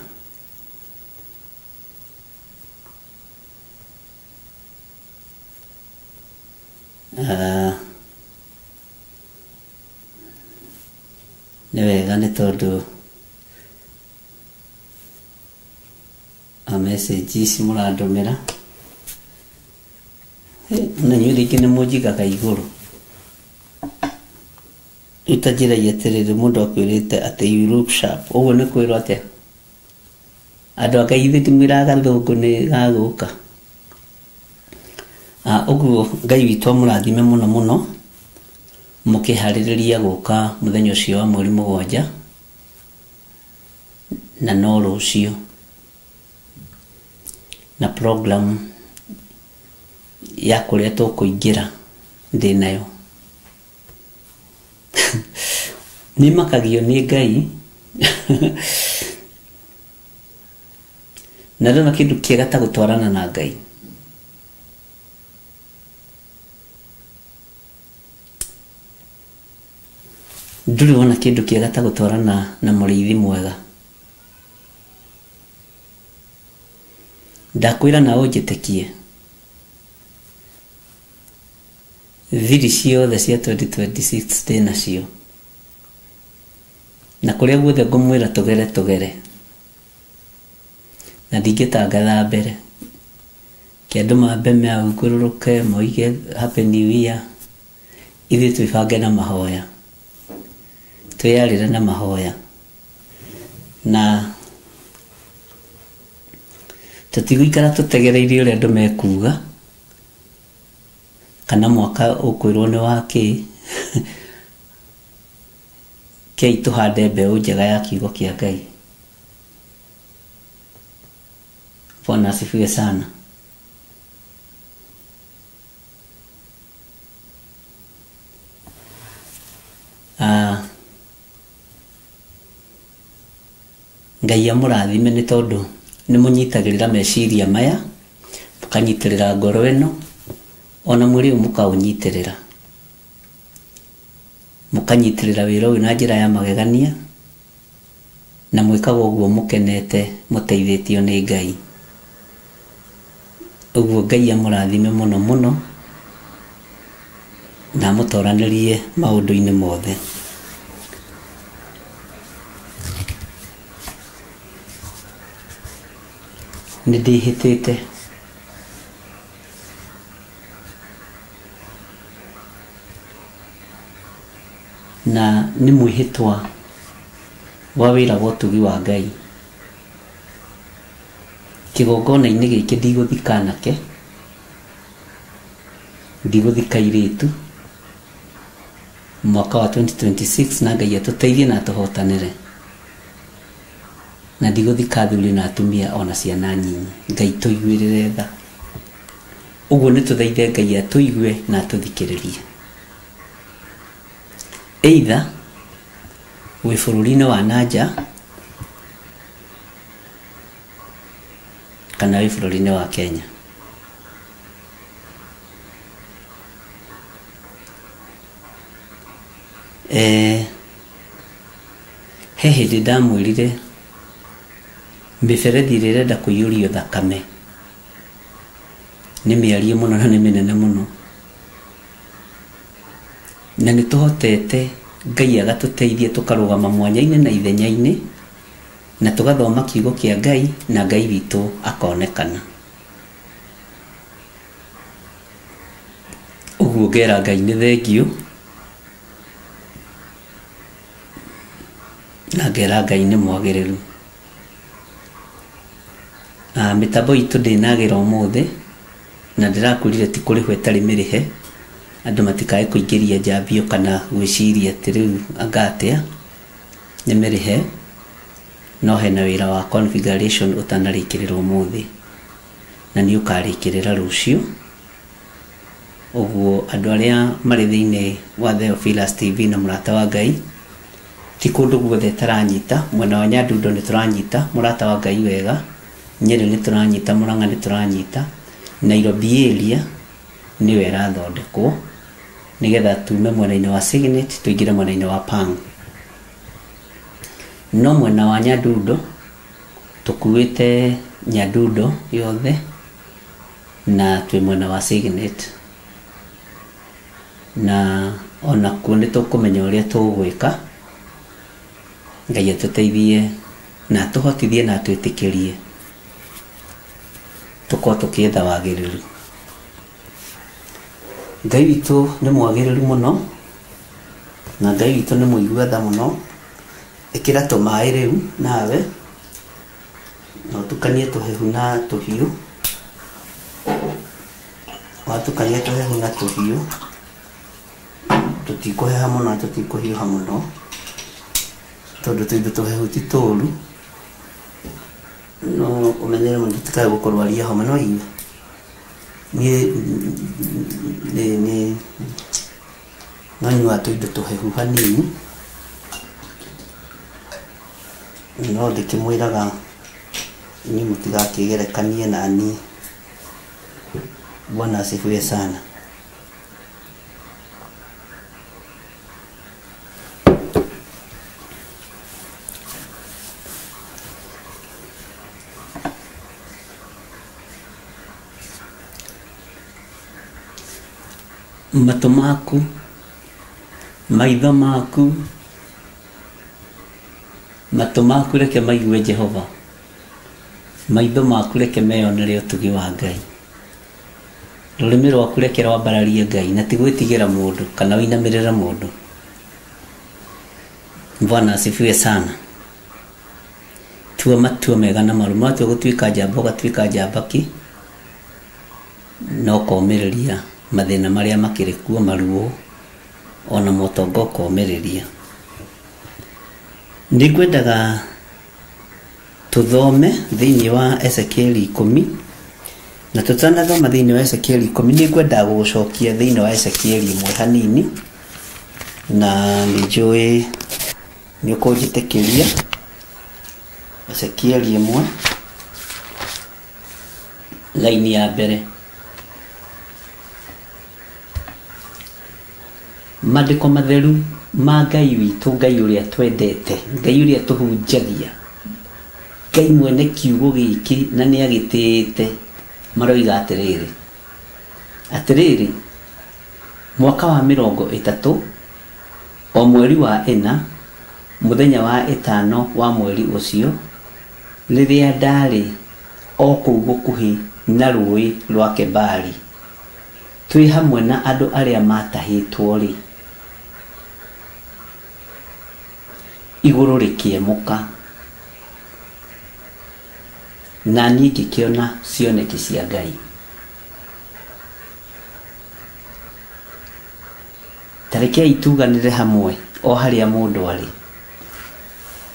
Nĩ wega nĩ tondũ a message ici mũrandũmĩra na inyuĩ rĩngĩ nĩ mũnjigaga igũrũ. Itanjĩragia atĩrĩrĩ, mũndũ akwĩrĩte atĩ you look sharp, ũguo nĩ kwĩrwo atĩa? Andũ a Ngai ithuĩ timwĩraga gathũngũ nĩ gagũka. Ũguo Ngai witũ amũrathime mũno mũno mũkĩharĩrĩria gũka mũthenya ũcio wa mweri 7, na no rũciũ, na program ya kũrĩa tũkũingĩra ndĩ nayo. Nĩ makagio nĩ Ngai na ndona kĩndũ kĩega ta gũtwarana na Ngai. Ndũrĩ wona kĩndũ kĩega ta gũtwarana na mũrĩithi mwega. Ndakwĩra na ũnjĩtĩkie, thiri ciothe cia 2026 ndĩ nacio, na kũrĩa guothe ngũmwĩra tũgere tũgere, na ndingĩtangatha mbere kĩ andũ mambe maũngũrũrũke moige happy new year. Ithuĩ twĩbange na mahoya, twĩyarĩre na mahoya, na tũtigũikara tũtegereirie ũrĩa andũ mekuga kana mwaka ũkwĩrwo nĩ wa kĩ. Kei tũhande mbeũ njega ya kiugo kĩa Ngai. Bwana asifiwe sana. Ngai amũrathime nĩ tondũ nĩ mũnyitagĩrĩra meciria maya, mũkanyitĩrĩra ngoro ĩno, ona mwĩrĩ ũyũ mũkaũnyitĩrĩra, mũkanyitĩrĩra wĩra ũyũ na njĩra ya magegania, na mwĩkaga ũguo mũkenete mũteithĩtio nĩ Ngai. Ũguo Ngai amũrathime mũno mũno na amũtoranĩrie maũndũ-inĩ mothe. Nĩ ndĩhĩtĩte na nĩ mwĩhĩtwa wa wĩra wa ũtugi wa Ngai. Kĩgongona-inĩ gĩkĩ ndigũthika anake, Ndigũthika airĩtu mwaka wa 2026 na Ngai atũteithie na atũhotanĩre. Na ndigũthika athuri na atumia ona ciana nyinyi. Ngai tũiguĩrĩre tha. Ũguo nĩ tũthaithe Ngai atũigue na atũthikĩrĩrie. Either wĩ bũrũri-inĩ wa nanja kana wĩ bũrũri-inĩ wa Kenya. He hĩndĩ ndamwĩrire mĩberethi ĩrĩa ĩrenda kũiyũrio thakame nĩ mĩarie mũno na nĩ mĩnene mũno, na nĩ tũhotete Ngai agatũteithia tũkarũgama mwanya-inĩ na ithenya-inĩ na tũgathoma kiugo kĩa Ngai na Ngai witũ akonekana. Ũguo ngera Ngai nĩ thengiũ na ngera Ngai nĩ mwagĩrĩru. Mĩtambo itũ ndĩnagĩra ũmũthĩ na ndĩrakwĩrire ti kũrĩhwo ĩtarĩ mĩrĩhe, andũ matikae kũingĩria njambio kana gwĩciria atĩ rĩu anga atĩa, nĩ mĩrĩhe, no hena wĩra wa configuration ũtanarĩkĩrĩra ũmũthĩ na nĩ ũkarĩkĩrĩra rũciũ. Ũguo andũ arĩa marĩ thĩinĩ wa Theophilus TV na Mũrata wa Ngai, ti kũndũ guothe tũranyita. Mwena wa Nyandundo nĩ tũranyita Mũrata wa Ngai wega, Nyeri nĩ tũranyita, Murang'a nĩ tũranyita, Nairobi area nĩyo ĩrathondekwo nĩgetha tume mwena-inĩ wa Signet tũingĩre mwena-inĩ wa Pang. No mwena wa Nyandundo tũkuĩte Nyandundo yothe na twĩ mwena wa Signet, na onakuo nĩ tũkũmenya ũrĩa tũgwĩka. Ngai atũteithie na atũhotithie na atwĩtĩkĩrie tũkorwo tũkĩetha wagĩrĩru. Ngai witũ nĩ mwagĩrĩru mũno na Ngai witũ nĩ mũigua tha mũno. Ĩkĩra tũmaĩ rĩu nawe na ũtukanie tũhehu na tũhiũ. Watukania tũhehu na tũhiũ, tũtikũheha mũno na tũtikũhiũha mũno, tondũ tũindo tũhehu ti tũũru. No ũmenyere mũno tũtikae gũkũrwaria homa. No inyuĩ niĩ nĩ no nyuaga tũindo tũhehu hanini, no ndĩkĩmwĩraga inyuĩ mũtigakĩgerekanie na niĩ. Bwana asifiwe sana. Matũ maku, maitho maku, matũ maku reke maigue Jehova, maitho maku reke meyonere ũtugi wa Ngai, rũrĩmĩ rwaku reke rwambararie Ngai na ti gwĩtigĩra mũndũ kana ũinamĩrĩre mũndũ. Bwana asifiwe sana. Tua matua mega na marũmu. Watua gũtuĩka njamba ũgatuĩka njamba ki, na ũkomĩrĩria mathĩna marĩa makĩrĩ kuo, maruo ona motonga ũkomĩrĩria. Nĩngwendaga tũthome thĩinĩ wa Ezekieli 10, na tũtanathoma thĩinĩ wa Ezekieli 10 nĩngwendaga gũgũcokia thĩinĩ wa Ezekieli 1 hanini, na nĩnjũĩ nĩũkũnjĩtĩkĩria. Ezekieli 1 laini ya mbere. Maandĩko matheru ma Ngai witũ, Ngai ũrĩa twendete, Ngai ũrĩa tũhunjagia, Ngai mwene kiugo gĩkĩ na nĩ agĩtĩĩte, maroiga atĩrĩrĩ, atĩrĩrĩ, mwaka wa 30 o mweri wa 4 mũthenya wa 5 wa mweri ũcio, rĩrĩa ndarĩ o kũu gũkuhĩ na rũĩ rwa Kebari, twĩ hamwe na andũ arĩa matahĩtwo-rĩ, igũrũ rĩkĩemũka na niĩ ngĩkĩona cioneki cia Ngai. Tarekei tuganĩre hamwe o harĩa mũndũ arĩ,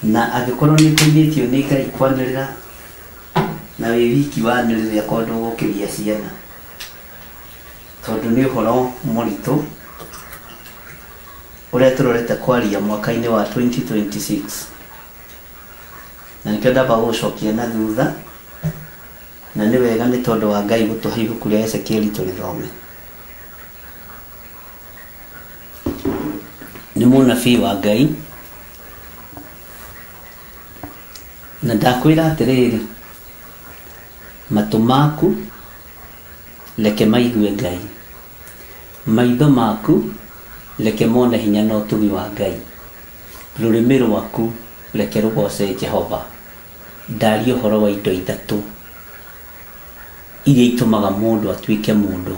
na angĩkorwo nĩ ũteithĩtio nĩ Ngai kwanĩrĩra na wĩ wiki wanĩrĩre akorwo ndũgũkĩria ciana, tondũ nĩ ũhoro mũritũ ũrĩa tũrorete kwaria mwaka-inĩ wa 2026, na nĩkĩo ndamba gũgũcokia na thutha, na nĩ wega nĩ tondũ wa Ngai gũtũhe ibuku rĩa Ezekieli tũrĩthome. Nĩ mũnabii wa Ngai, na ndakwĩra atĩrĩrĩ, matũ maku reke maigue Ngai, maitho maku reke mone hinya na ũtugi wa Ngai, rũrĩmĩ rwaku reke rũgoce Jehova. Ndaria ũhoro wa indo ithatũ iria itũmaga mũndũ atuĩke mũndũ.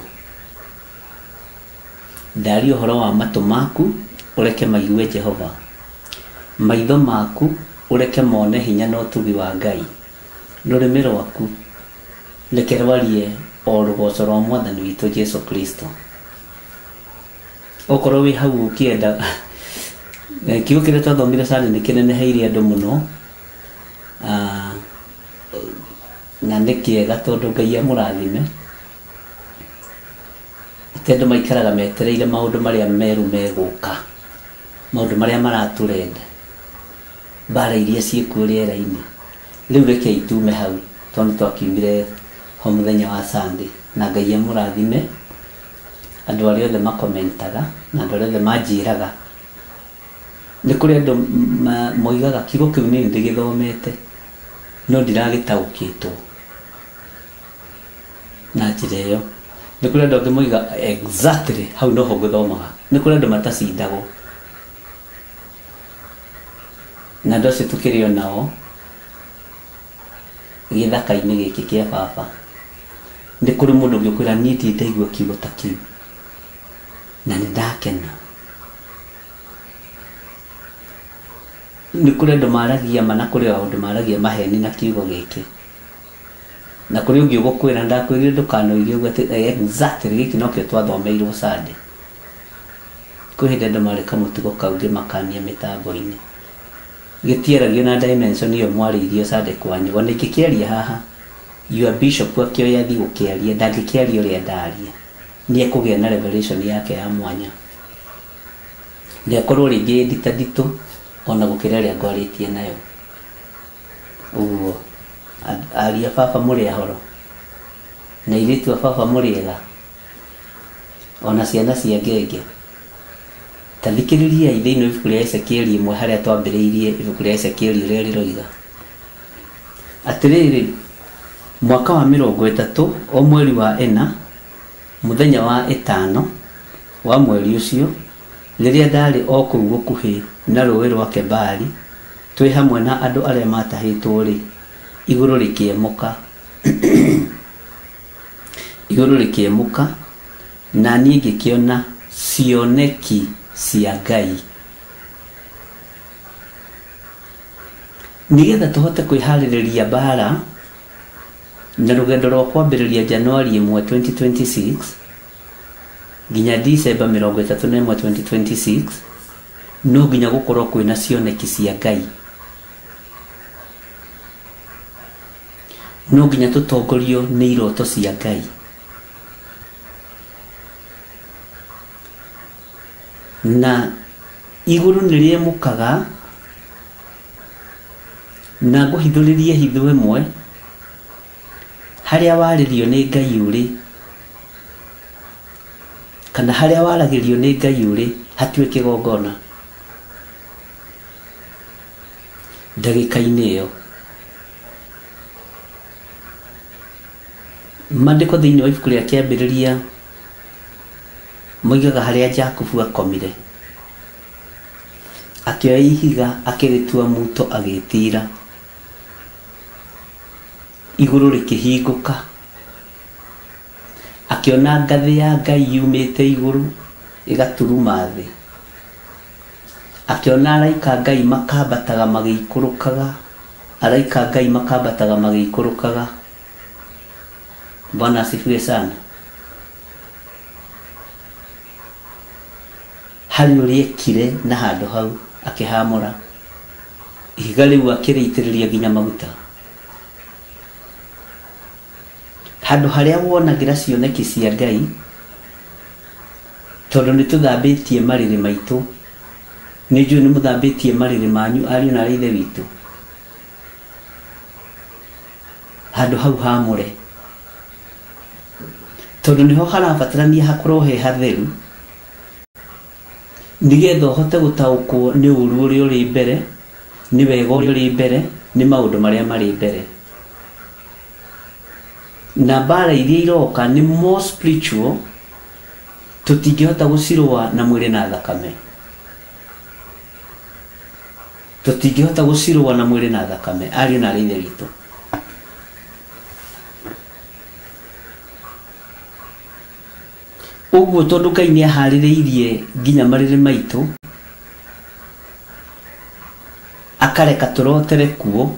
Ndaria ũhoro wa matũ maku ũreke maigue Jehova, maitho maku ũreke mone hinya na ũtugi wa Ngai, rũrĩmĩ rwaku reke rwarie o rũgoco rwa Mwathani witũ Jesu Kristo. Okorwo wĩ hau ũkĩenda kiugo kĩrĩa twathomire Sunday nĩ kĩneneheire andũ mũno, na nĩ kĩega tondũ Ngai amũrathime. Atĩ andũ maikaraga metereire maũndũ marĩa merũ megũka, maũndũ marĩa maratũrenda, mbara iria ciĩkuo rĩera-inĩ. Rĩu rekei tume hau tondũ twakiumire ho mũthenya wa Sunday, na Ngai amũrathime andũ arĩa othe makomentaga na andũ arĩa othe manjĩraga. Nĩ kũrĩ andũ moigaga kiugo kĩu niĩ ndĩgĩthomete no ndiragĩtaũkĩtwo na njĩra ĩyo. Nĩ kũrĩ andũ angĩ moiga exactly hau noho ngũthomaga. Nĩ kũrĩ andũ matacindagwo, na andũ acio tũkĩrĩ o nao gĩthaka-inĩ gĩkĩ kĩa baba. Nĩ kũrĩ mũndũ ũngĩ ũkwĩra niĩ ndirĩ ndaigua kiugo ta kĩu na nĩ ndakena. Nĩ kũrĩ andũ maragia ma na kũrĩ andũ maragia maheni na kiugo gĩkĩ, na kũrĩ ũngĩ ũgũkwĩra ndakwĩrire ndũkanoige ũguo atĩ exactly gĩkĩ nokĩo twathomeirwo Sunday. Kwĩ hĩndĩ andũ marĩ kamũtugo kau ngĩmakania mĩtambo-inĩ, gĩtiaragio na dimension ĩyo mwarĩirio Sunday kwanyu. Ona ingĩkĩaria haha, your bishop akĩoya athiĩ gũkĩaria, ndangĩkĩaria ũrĩa ndaria, nĩ ekũgĩa na revelation yake ya mwanya, na ĩkorwo rĩngĩ ndita nditũ ona gũkĩra ĩrĩa ngwarĩtie nayo. Ũguo aria baba mũrĩ ahoro, na airĩtu a baba mũrĩ ega, ona ciana cia ngenge. Ta thikĩrĩriai thĩinĩ wa ibuku rĩa Ezekieli ĩmwe harĩa twambĩrĩirie ibuku rĩa Ezekieli ũrĩa rĩroiga atĩrĩrĩ, mwaka wa 30 o mweri wa 4 mũthenya wa 5 wa mweri ũcio, rĩrĩa ndarĩ o kũu gũkuhĩ na rũũĩ rwa Kebari twĩ hamwe na andũ arĩa matahĩtwo-rĩ, igũrũ rĩkĩemũka igũrũ rĩkĩemũka, na niĩ ngĩkĩona cioneki cia Ngai. Nĩgetha tũhote kwĩharĩrĩria mbara na rũgendo rwa kwambĩrĩria Januari 1 2026 nginya December 31 2026, no nginya gũkorwo kwĩna cioneki cia Ngai. No nginya tũtongorio nĩ iroto cia Ngai. Na igũrũ nĩ rĩemũkaga, na ngũhithũrĩrie hitho ĩmwe harĩa warĩrio nĩ Ngai ũrĩ, kana harĩa waragĩrio nĩ Ngai ũrĩ hatuĩ kĩgongona ndagĩka-inĩ ĩyo. Maandĩko thĩinĩ wa ibuku rĩa Kĩambĩrĩria moigaga harĩa Jakubu akomire, akĩoya ihiga akĩrĩtua muto agĩtira, igũrũ rĩkĩhingũka, akĩona ngathĩ ya Ngai yumĩte igũrũ ĩgaturuma thĩ, akĩona araika Ngai makambataga magĩikũrũkaga, araika Ngai makambataga magĩikũrũkaga. Bwana asifiwe sana. Harĩ ũrĩa ekire na handũ hau akĩhamũra ihiga rĩu akĩrĩitĩrĩria nginya maguta. Handũ harĩa wonagĩra cioneki cia Ngai, tondũ nĩ tũthambĩtie marĩrĩ maitũ, nĩ njũĩ nĩ mũthambĩtie marĩrĩ manyu ariũ na ithe witũ. Handũ hau hamũre, tondũ nĩho harabatarania hakorwo he hatheru, nĩgetha ũhote gũtaũkwo nĩ ũru ũrĩa ũrĩ mbere, nĩ wega ũrĩa ũrĩ mbere, nĩ maũndũ marĩa marĩ mbere. Na mbara iria iroka nĩ more spiritual, tũtingĩhota gũcirũa na mwĩrĩ na thakame. Tũtingĩhota gũcirũa na mwĩrĩ na thakame, ariũ na ithe witũ. Ũguo tondũ Ngai nĩ aharĩrĩirie nginya marĩrĩ maitũ, akareka tũrotere kuo,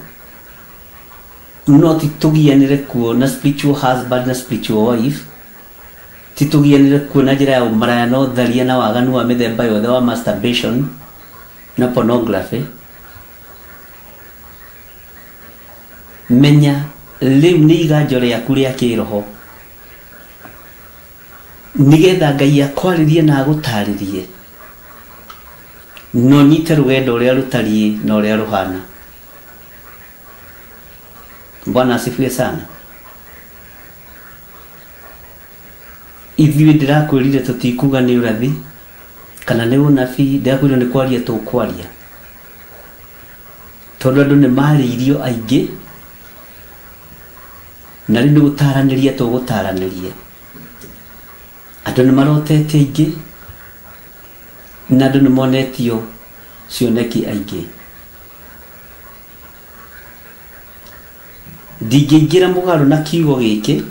no ti tũgianĩre kuo na spiritual husband na spiritual wife, ti tũgianĩre kuo na njĩra ya ũmaraya na ũtharia na waganu wa mĩthemba yothe wa masturbation na pornography. Menya rĩu nĩ iganjo rĩaku rĩa kĩroho, nĩgetha Ngai akwarĩrie na agũtarĩrie, no nyite rũgendo ũrĩa rũtariĩ na ũrĩa rũhana. Bwana asifiwe sana. Ithuĩ ndĩrakwĩrire tũtikuga nĩ ũrathi kana nĩ ũnabii, ndĩrakwĩrire nĩ kwaria tũkwaria, tondũ andũ nĩ marĩirio aingĩ, na rĩu nĩ gũtaranĩria tũgũtaranĩria. Andũ nĩ marotete aingĩ, na andũ nĩ monetio cioneki aingĩ. Ndingĩingĩra mũgarũ na kiugo gĩkĩ,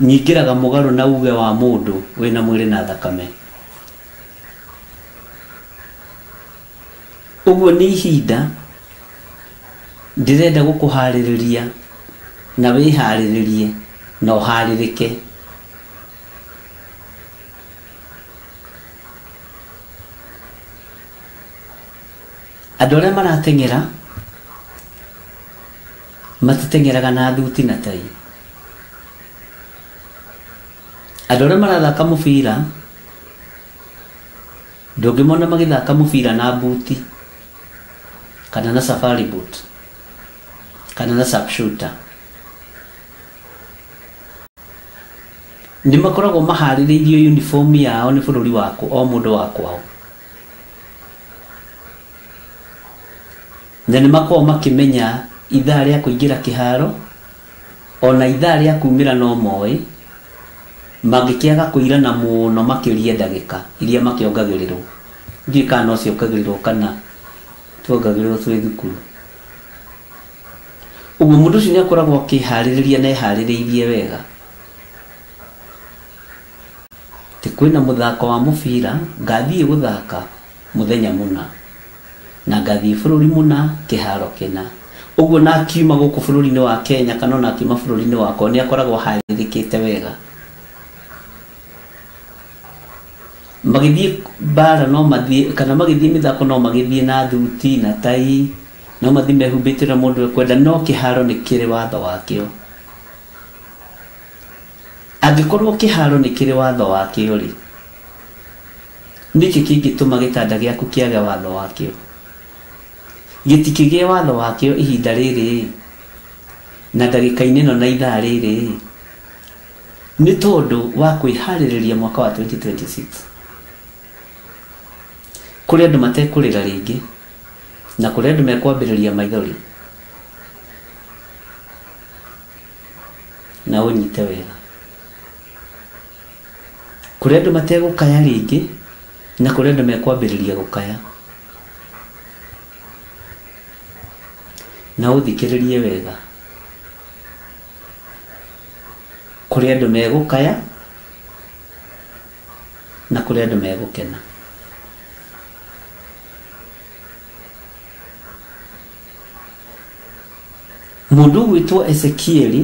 nyingĩraga mũgarũ na uge wa mũndũ wĩna mwĩrĩ na thakame. Ũguo nĩ ihinda ndĩrenda gũkũharĩrĩria na wĩharĩrĩrie na ũharĩrĩke. Andũ arĩa marateng'era matiteng'eraga na thuti na tai. Andũ arĩa marathaka mũbira ndũngĩmona magĩthaka mũbira na buti kana na safari boot kana na sharpshooter. Nĩ makoragwo maharĩrĩirio uniform yao nĩ bũrũri waku, o mũndũ wa kwao, na nĩ makoragwo makĩmenya ithaa rĩa kũingĩra kĩharo ona ithaa rĩa kumĩra no moĩ, mangĩkĩaga kũirana mũno makĩria ndagĩka iria makĩongagĩrĩrwo. Ndiũĩ kana no ciongagĩrĩrwo kana tuongagĩrĩrwo twĩ thukuru. Ũguo mũndũ ũcio nĩ akoragwo akĩharĩrĩria na eharĩrĩirie wega. Ti kwĩna mũthako wa mũbira, ngathiĩ gũthaka mũthenya mũna, na ngathiĩ bũrũri mũna kĩharo kĩna. Ũguo na akiuma gũkũ bũrũri-inĩ wa Kenya kana ona akiuma bũrũri-inĩ wakwa nĩ akoragwo aharĩrĩkĩte wega. Magĩthiĩ mbara no mathiĩ, kana magĩthiĩ mĩthako no magĩthiĩ na thuti na tai, no mathiĩ mehumbĩte ũrĩa mũndũ ekwenda, no kĩharo nĩ kĩrĩ watho wakĩo. Angĩkorwo kĩharo nĩ kĩrĩ watho wakĩo rĩ, nĩkĩ kĩngĩtũma gĩtanda gĩaku kĩage watho wakĩo? Gĩtikĩgĩe watho wakĩo ihinda rĩrĩ na ndagĩka-inĩ ĩno na ithaa rĩrĩ, nĩ tondũ wa kwĩharĩrĩria mwaka wa 2026. Kũrĩ andũ matekũrĩra rĩngĩ, na kũrĩ andũ mekwambĩrĩria maithori. Na ũnyite wega. Kũrĩ andũ mategũkaya rĩngĩ, na kũrĩ andũ mekwambĩrĩria gũkaya. Na ũthikĩrĩrie wega. Kũrĩ andũ megũkaya, na kũrĩ andũ megũkena. Mũndũ ũgwĩtwo Ezekieli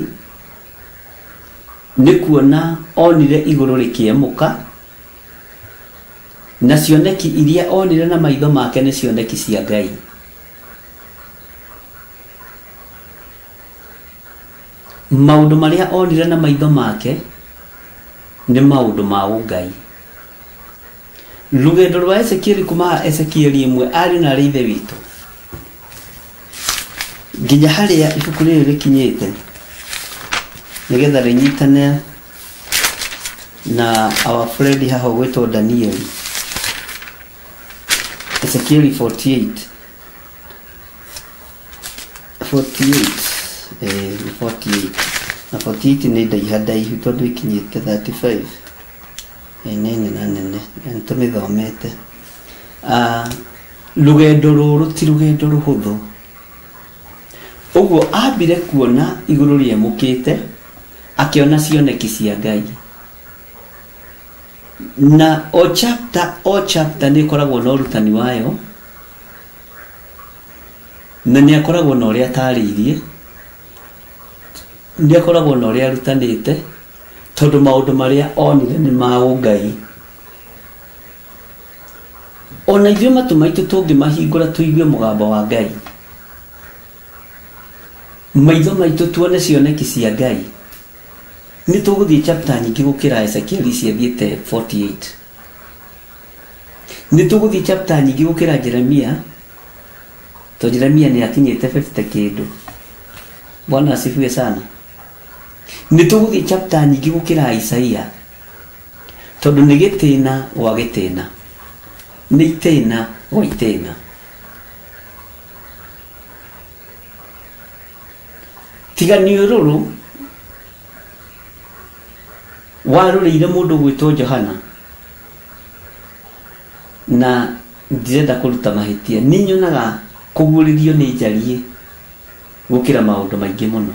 nĩ kuona onire igũrũ rĩkĩemũka, Na cioneki iria onire na maitho make nĩ cioneki cia Ngai. Maũndũ marĩa onire na maitho make nĩ maũndũ ma ũngai. Rũgendo rwa Ezekieli kuma Ezekieli 1 arĩ na arĩ ithe witũ nginya harĩa ibuku rĩrĩ rĩkinyĩte nĩgetha rĩnyitane na our friend haha ũgwĩtwo Daniel. Ezekieli 48 48 na 48 nĩ ndaiha ndaihu tondũ ikinyĩte 35 nene na nene na nĩtũmĩthomete. Rũgendo rũrũ ti rũgendo rũhũthũ. Ũguo ambire kuona igũrũ rĩemũkĩte akĩona cioneki cia Ngai. Na o chapter nĩ ĩkoragwo na ũrutani wayo na nĩ akoragwo na ũrĩa atarĩirie, nĩ akoragwo na ũrĩa arutanĩte tondũ maũndũ marĩa onire nĩ ma ũngai. Ona ithuĩ matũ maitũ tũngĩmahingũra tũigue mũgambo wa Ngai, maitho maitũ tuone cioneki cia Ngai, nĩ tũgũthiĩ chapter nyingĩ gũkĩra Ezekieli ciathiĩte 48. Nĩ tũgũthiĩ chapter nyingĩ gũkĩra Jeremia tondũ Jeremia nĩ akinyĩte 50 kĩndũ. Bwana asifiwe sana. Nĩ tũgũthiĩ chapter nyingĩ gũkĩra Isaia tondũ nĩ gĩtĩna gwa gĩtĩna, nĩ itĩna gwa itĩna. Tiga nĩ ũrũrũ warũrĩire mũndũ gwĩtwo Johana, na ndirenda kũruta mahĩtia, nĩ nyonaga kũguũrĩrio nĩ njariĩ gũkĩra maũndũ maingĩ mũno.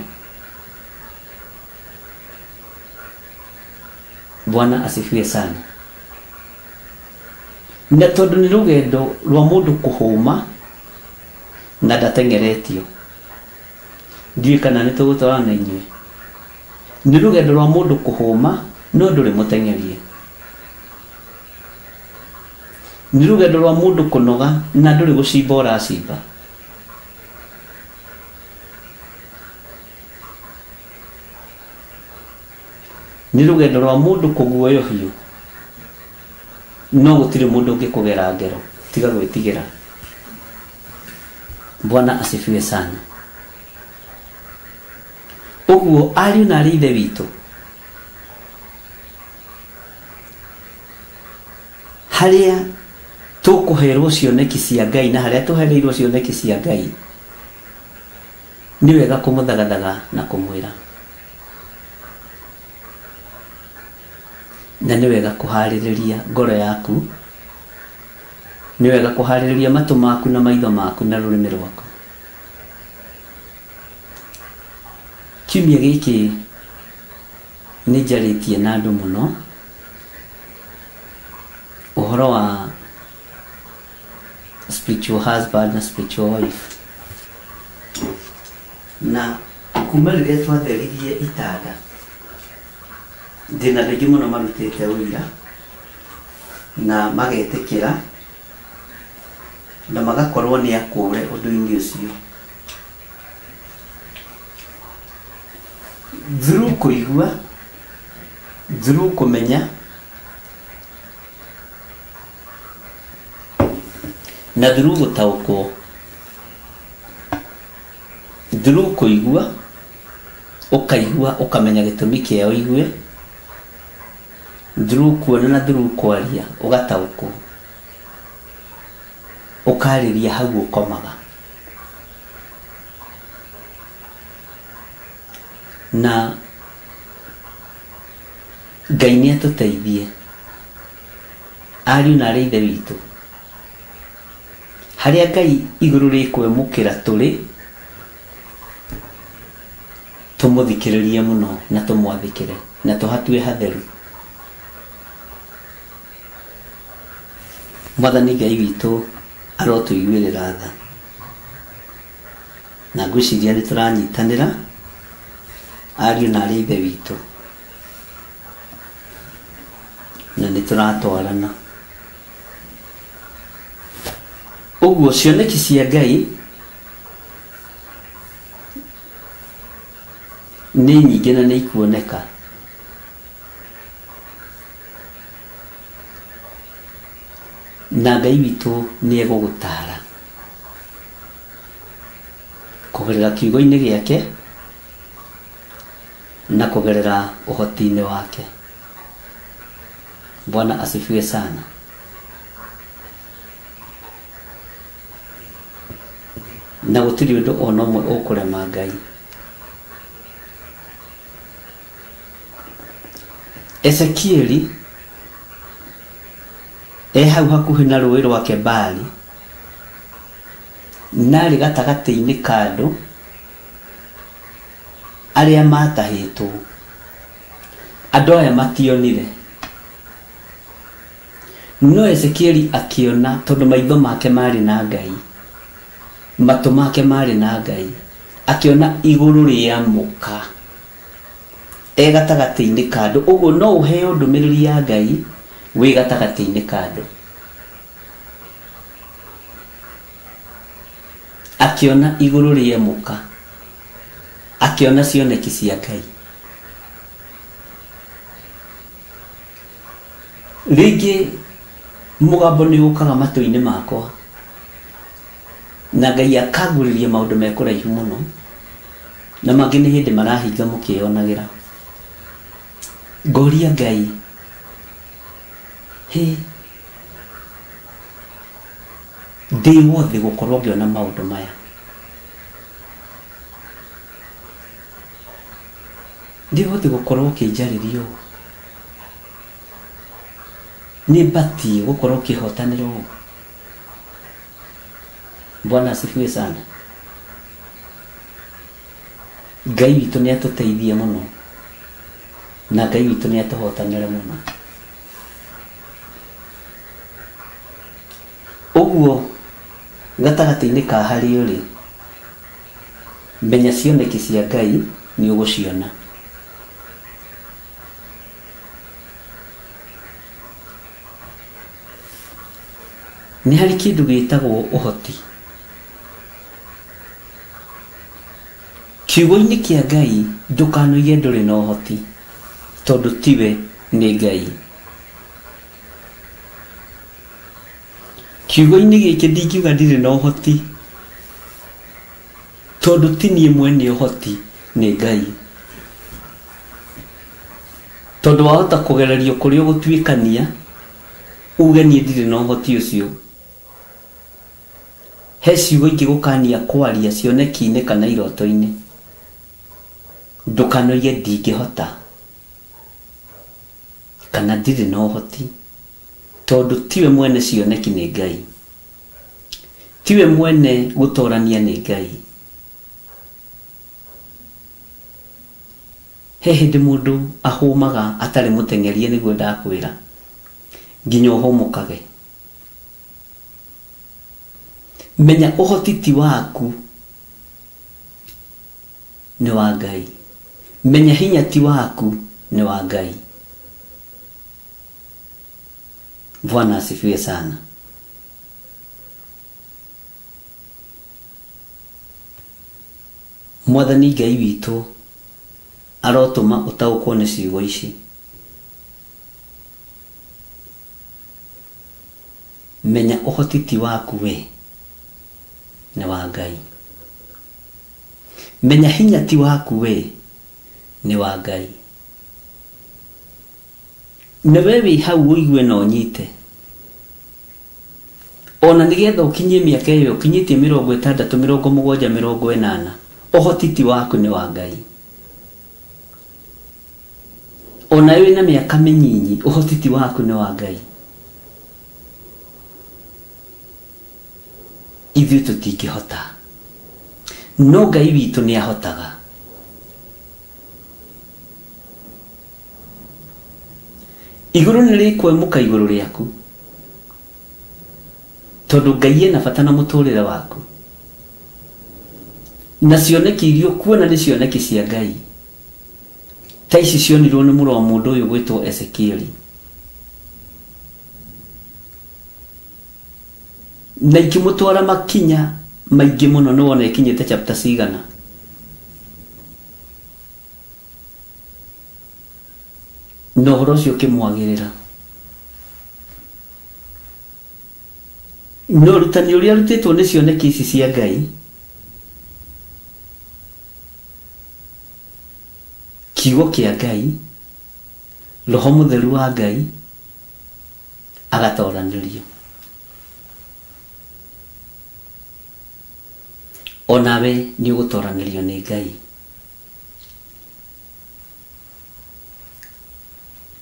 Bwana asifiwe sana. Na tondũ nĩ rũgendo rwa mũndũ kũhũma na ndateng'eretio, ndiũĩ kana nĩ tũgũtwarana na inyuĩ. Nĩ rũgendo rwa mũndũ kũhũma no ndũrĩ mũteng'erie. Nĩ rũgendo rwa mũndũ kũnoga na ndũrĩ gũcimba ũracimba. Nĩ rũgendo rwa mũndũ kũguoyohio no gũtirĩ mũndũ ũngĩkũgera ngero tiga gwĩtigĩra. Bwana asifiwe sana. Ũguo ariũ na arĩ ithe witũ, harĩa tũkũherwo cioneki cia Ngai na harĩa tũhereirwo cioneki cia Ngai nĩ wega kũmũthagathaga na kũmwĩra, na nĩ wega kũharĩrĩria ngoro yaku, nĩ wega kũharĩrĩria matũ maku na maitho maku na rũrĩmĩ rwaku. Kiumia gĩkĩ nĩ njarĩtie na andũ mũno ũhoro wa spiritual husband na spiritual wife, na kuma rĩrĩa twatheririe itanda ndĩna andũ aingĩ mũno marutĩte ũira na magetĩkĩra na magakorwo nĩ akũre ũndũ-inĩ ũcio through kũigua, through kũmenya na through gũtaũkwo. Through kũigua, ũkaigua ũkamenya gĩtũmi kĩa ũigue, through kuona na through kwaria ũgataũkwo, ũkarĩria hau ũkomaga. Na Ngai nĩ atũteithie ariũ na arĩ ithe witũ, harĩa Ngai igũrũ rĩkwemũkĩra tũrĩ tũmũthikĩrĩrie mũno na tũmwathĩkĩre na tũhatue hatheru. Mwathani Ngai witũ arotũiguĩrĩra tha, na ngwĩciria nĩ tũranyitanĩra ariũ na arĩ ithe witũ na nĩ tũratwarana. Ũguo cioneki cia Ngai nĩ nyingĩ na nĩ ikuoneka. Na Ngai witũ nĩ egũgũtaara kũgerera kiugo-inĩ gĩake na kũgerera ũhoti-inĩ wake. Bwana asifiwe sana. Na gũtirĩ ũndũ ona ũmwe ũkũrema Ngai. Ezekieli e hau hakuhĩ na rũĩ rwa Kebali, narĩ gatagatĩ-inĩ ka andũ arĩa matahĩtwo. Andũ aya mationire, no Ezekieli akĩona, tondũ maitho make marĩ na Ngai, matũ make marĩ na Ngai, akĩona igũrũ rĩa mũka e gatagatĩ-inĩ ka andũ. Ũguo no ũheo ndũmĩrĩri ya Ngai wĩ gatagatĩ-inĩ ka andũ. Akĩona igũrũ rĩa mũka, akĩona cioneki cia Ngai. Rĩngĩ mũgambo nĩ ũkaga matũ-inĩ makwa, na Ngai akangurĩria maũndũ me kũraihu mũno, na mangĩ nĩ hĩndĩ marahinga mũkĩyonagĩra. Ngoria Ngai, hĩ, ndĩ wothe gũkorwo ngĩona maũndũ maya. Ndĩ wothe gũkorwo ũkĩnjarĩria ũũ. Nĩ batiĩ gũkorwo ũkĩhotanĩra ũũ. Bwana asifiwe sana. Ngai witũ nĩ atũteithie mũno, na Ngai witũ nĩ atũhotanĩre mũno. Ũguo gatagatĩ-inĩ ka harĩa ũrĩ, menya cioneki cia Ngai nĩ ũgũciona. Nĩ harĩ kĩndũ gĩtagwo ũhoti. Kiugo-inĩ kĩa Ngai ndũkanoige ndũrĩ na ũhoti, tondũ tiwe nĩ Ngai. Kiugo-inĩ gĩkĩ ndingiuga ndirĩ na ũhoti, tondũ ti niĩ mwene ũhoti, nĩ Ngai. Tondũ wahota kũgererio kũrĩa ũgũtuĩkania, uge niĩ ndirĩ na ũhoti ũcio. He ciugo ingĩgũkania kwaria cioneki-inĩ kana iroto-inĩ. Ndũkanoige ndingĩhota kana ndirĩ na ũhoti, tondũ tiwe mwene cioneki nĩ Ngai. Tiwe mwene gũtorania nĩ Ngai. He hĩndĩ mũndũ ahũmaga atarĩ mũteng'erie, nĩguo ndakwĩra, nginya ũhũmũkage. Menya ũhoti ti waku, nĩ wa Ngai. Menya hinya ti waku, nĩ wa Ngai. Bwana asifiwe sana. Mwathani Ngai witũ arotũma ũtaũkwo nĩ ciugo ici. Menya ũhoti ti waku we, nĩ wa Ngai. Menya hinya ti waku we, nĩ wa Ngai. Na we wĩ hau ũigue na ũnyite. Ona nĩgetha ũkinyie mĩaka ĩyo ũkinyĩtie 60, 70, 80, ũhoti ti waku nĩ wa Ngai. Ona wĩna mĩaka mĩnyinyi, ũhoti ti waku nĩ wa Ngai. Ithuĩ tũtingĩhota, no Ngai witũ nĩ ahotaga. Igũrũ nĩ rĩkwemũka igũrũ rĩaku, tondũ Ngai ena bata na mũtũrĩre waku. Na cioneki iria ũkuona nĩ cioneki cia Ngai. Ta ici cionirwo nĩ mũrũ wa mũndũ ũyũ gwĩtwo Ezekieli. Na ikĩmũtwara makinya maingĩ mũno nĩ wona ĩkinyĩte chapter cigana. Na ũhoro ũcio ũkĩmwagĩrĩra. No ũrutani ũrĩa arutĩtwo nĩ cioneki ici cia Ngai, kiugo kĩa Ngai, roho mũtheru wa Ngai, agatoranĩrio. Onawe nĩ ũgũtoranĩrio nĩ Ngai.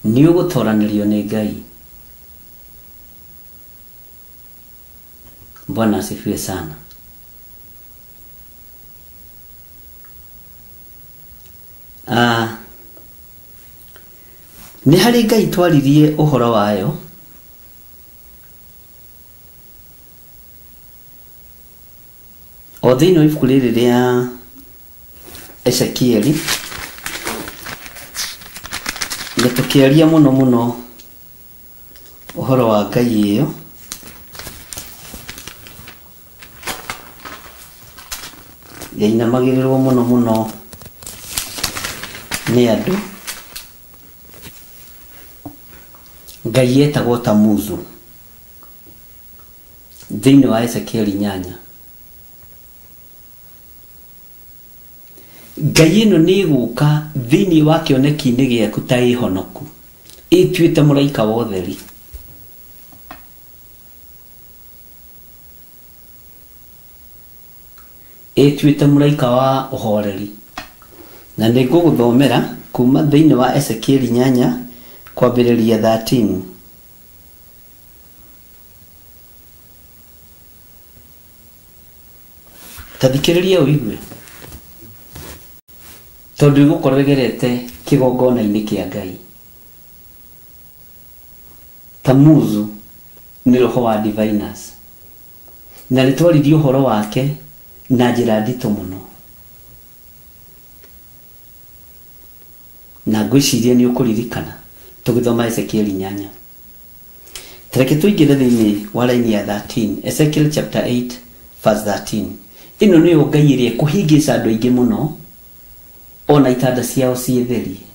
Nĩ ũgũtoranĩrio nĩ Ngai. Bwana asifiwe sana. Nĩ harĩ Ngai twaririe ũhoro wayo o thĩinĩ wa ibuku rĩrĩ rĩa Ezekieli, na tũkĩaria mũno mũno ũhoro wa Ngai ĩyo. Yainamagĩrĩrwo mũno mũno nĩ andũ. Ngai yetagwo Tamuzu thĩinĩ wa Ezekieli 8. Ngai ĩno nĩ ĩgũka thĩinĩ wa kĩoneki-inĩ gĩaku ta ĩhonoku, ĩtuĩte mũraika wa ũtheri. Ĩtuĩte mũraika wa ũhoreri. Na nĩ ngũgũthomera kuma thĩinĩ wa Ezekieli 8 kwambĩrĩria 13. Ta thikĩrĩria ũigue, tondũ ĩgũkorwo ĩgerete kĩgongona-inĩ kĩa Ngai. Tamuzu nĩ roho wa diviners, na nĩ twaririe ũhoro wake na njĩra nditũ mũno, na ngwĩciria nĩ ũkũririkana tũgĩthoma Ezekieli 8. Tareke tũingĩre thĩinĩ wa line ya 13, Ezekiel chapter 8 verse 13. Ĩno nĩyo Ngai ĩrĩa ĩkũhĩngĩca andũ aingĩ mũno ona itanda ciao ciĩtherie.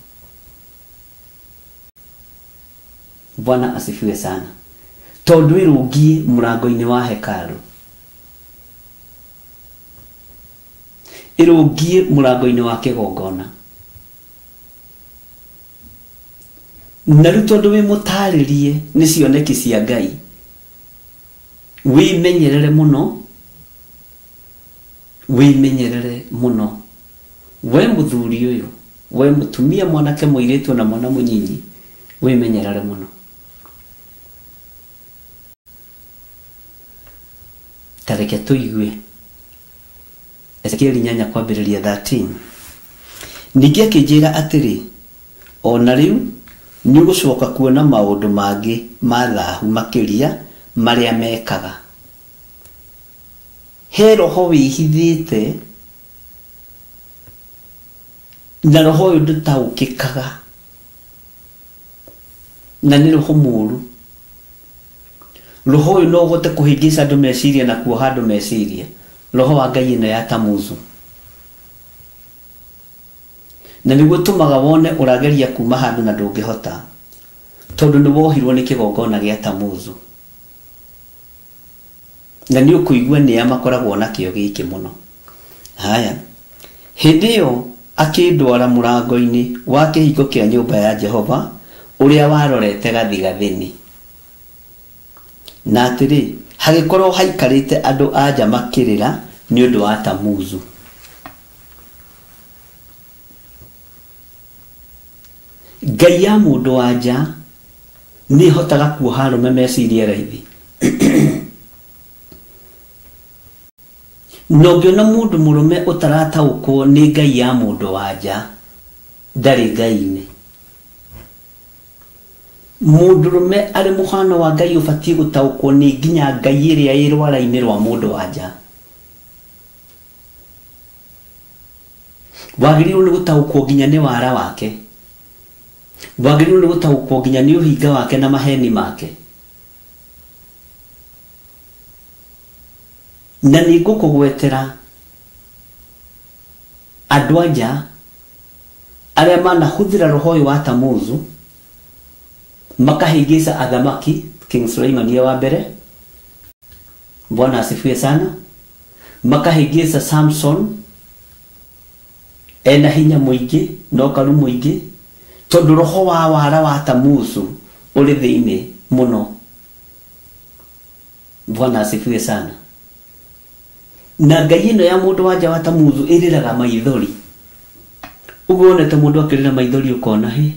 Bwana asifiwe sana. Tondũ ĩrũngiĩ mũrango-inĩ wa hekalu, ĩrũngiĩ mũrango-inĩ wa kĩgongona. Na rĩu tondũ wĩ mũtarĩrie nĩ cioneki cia Ngai, wĩmenyerere mũno, wĩmenyerere mũno. We mũthuri ũyũ, we mũtumia, mwanake, mũirĩtu na mwana mũnyinyi, wĩmenyerere mũno. Ta reke tũigue Ezekieli 8 kwambĩrĩria 13. Ningĩ akĩnjĩra atĩrĩ, ona rĩu nĩ ũgũcoka kuona maũndũ mangĩ ma thahu makĩria marĩa mekaga. He roho wĩhithĩte, na roho ũyũ ndũtaũkĩkaga, na nĩ roho mũũru. Roho ũyũ no ũhote kũhĩngĩca andũ meciria na kuoha andũ meciria. Roho wa Ngai ĩno ya Tamuzu, na nĩguo tũmaga wone ũrageria kuma handũ na ndũngĩhota, tondũ nĩ wohirwo nĩ kĩgongona gĩa Tamuzu. Na nĩ ũkũigua nĩa makoragwo nakĩo gĩkĩ mũno. Haya, hĩndĩ ĩyo akĩndwara mũrango-inĩ wa kĩhingo kĩa nyũmba ya Jehova ũrĩa warorete gathigathini. Na atĩrĩ, hagĩkorwo haikarĩte andũ a nja makĩrĩra nĩ ũndũ wa Tamuzu. Ngai ya mũndũ wa nja nĩ ĩhotaga kuoha arũme meciria raithi. Na ũngĩona mũndũ mũrũme ũtarataũkwo nĩ Ngai ya mũndũ wa nja, ndarĩ Ngai-inĩ. Mũndũ mũrũme arĩ mũhano wa Ngai ũbatiĩ gũtaũkwo nĩ nginya Ngai ĩrĩa ĩ rwara-inĩ rwa mũndũ wa nja. Wagĩrĩirwo nĩ gũtaũkwo nginya nĩ wara wake, wagĩrĩirwo nĩ gũtaũkwo nginya nĩ ũhinga wake na maheni make. Na nĩ ngũkũgwetera andũ anja arĩa manahũthĩra roho ũyũ wa Tamuzu makahĩngĩca athamaki. King Suleiman ye wa mbere, Bwana asifiwe sana, makahĩngĩca Samson ena hinya mũingĩ na ũkaru mũingĩ, tondũ roho wa wara wa Tamuzu ũrĩ thĩinĩ mũno. Bwana asifiwe sana. Na ngai ĩno ya mũndũ wanja wa Tamuzu ĩrĩraga maithori. Ũguo wonete mũndũ akĩrĩra maithori ũkona hĩ,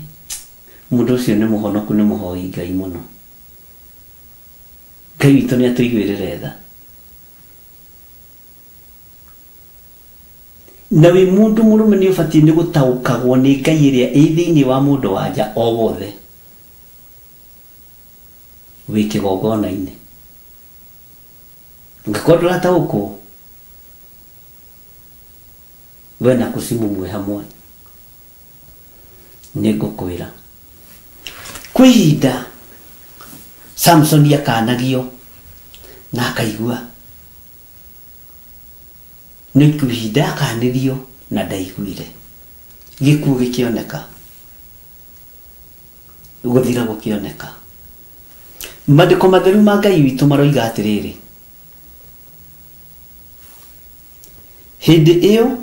mũndũ ũcio nĩ mũhonoku, nĩ mũhoi Ngai mũno. Ngai witũ nĩ atũiguĩrĩre tha. Na wĩ mũndũ mũrũme nĩ ũbatiĩ nĩ gũtaũkagwo nĩ ngai ĩrĩa ĩ thĩinĩ wa mũndũ wanja o wothe wĩ kĩgongona-inĩ. Ũngĩkorwo ndũrataũkwo, we na kusimu mwĩ hamwe. Nĩ ngũkwĩra kwĩ ihinda Samson akanagio na akaigua, nĩ kwĩ ihinda akanĩrio na ndaiguire, gĩkuũ gĩkĩoneka, gũthira gũkĩoneka. Maandĩko matheru ma Ngai witũ maroiga atĩrĩrĩ, hĩndĩ ĩyo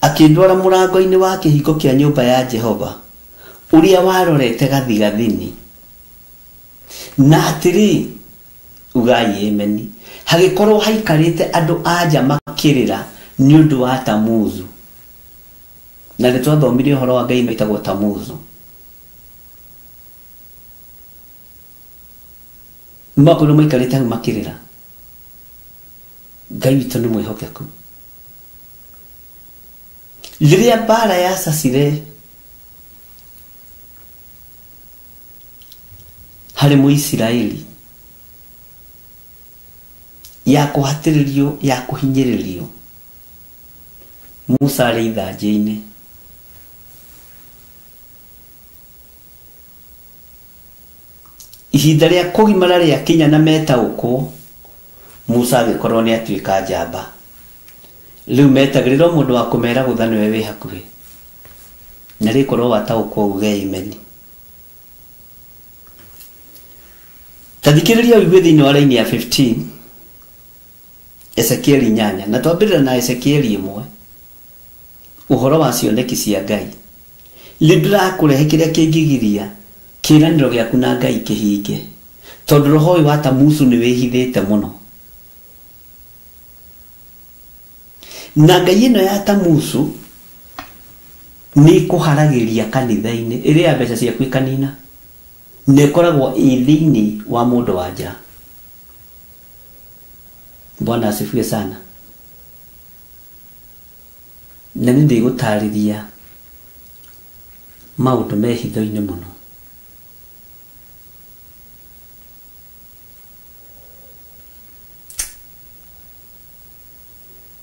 akĩndwara mũrango-inĩ wa kĩhingo kĩa nyũmba ya Jehova ũrĩa warorete gathigathini, na atĩrĩ, ugai ameni, hagĩkorwo haikarĩte andũ anja makĩrĩra nĩ ũndũ wa Tamuzu. Na nĩ twathomire ũhoro wa ngai ĩno ĩtagwo Tamuzu. Makorwo maikarĩte hau makĩrĩra. Ngai witũ nĩ mwĩhokeku. Rĩrĩa mbara yacacire harĩ Mũisiraeli ya kũhatĩrĩrio, ya kũhinyĩrĩrio, Musa arĩ ithanjĩ-inĩ. Ihinda rĩa kũgimara rĩakinya na metaũkwo, Musa agĩkorwo nĩ atuĩka njamba. Rĩu metagĩrĩrwo mũndũ wa kũmera gũtha nĩwe wĩ hakuhĩ, na rĩkorwo wataũkwo uge imeni. Ta thikĩrĩria ũigue thĩinĩ wa raini ya 15 Ezekieli 8, na twambĩrĩra na Ezekieli 1, ũhoro wa cioneki cia Ngai. Rĩu ndĩrakũrehe kĩrĩa kĩngĩgiria kĩĩranĩro gĩaku na Ngai kĩhinge, tondũ roho ũyũ wa Tamuzu nĩ wĩhithĩte mũno. Na ngai ĩno ya Tamuzu nĩ ĩkũharagĩria kanitha-inĩ, ĩrĩa mbeca ciaku ĩkanina, na ĩkoragwo ĩ thĩinĩ wa mũndũ wa nja. Bwana asifiwe sana. Na nĩ ndĩgũtarĩria maũndũ me hitho-inĩ mũno.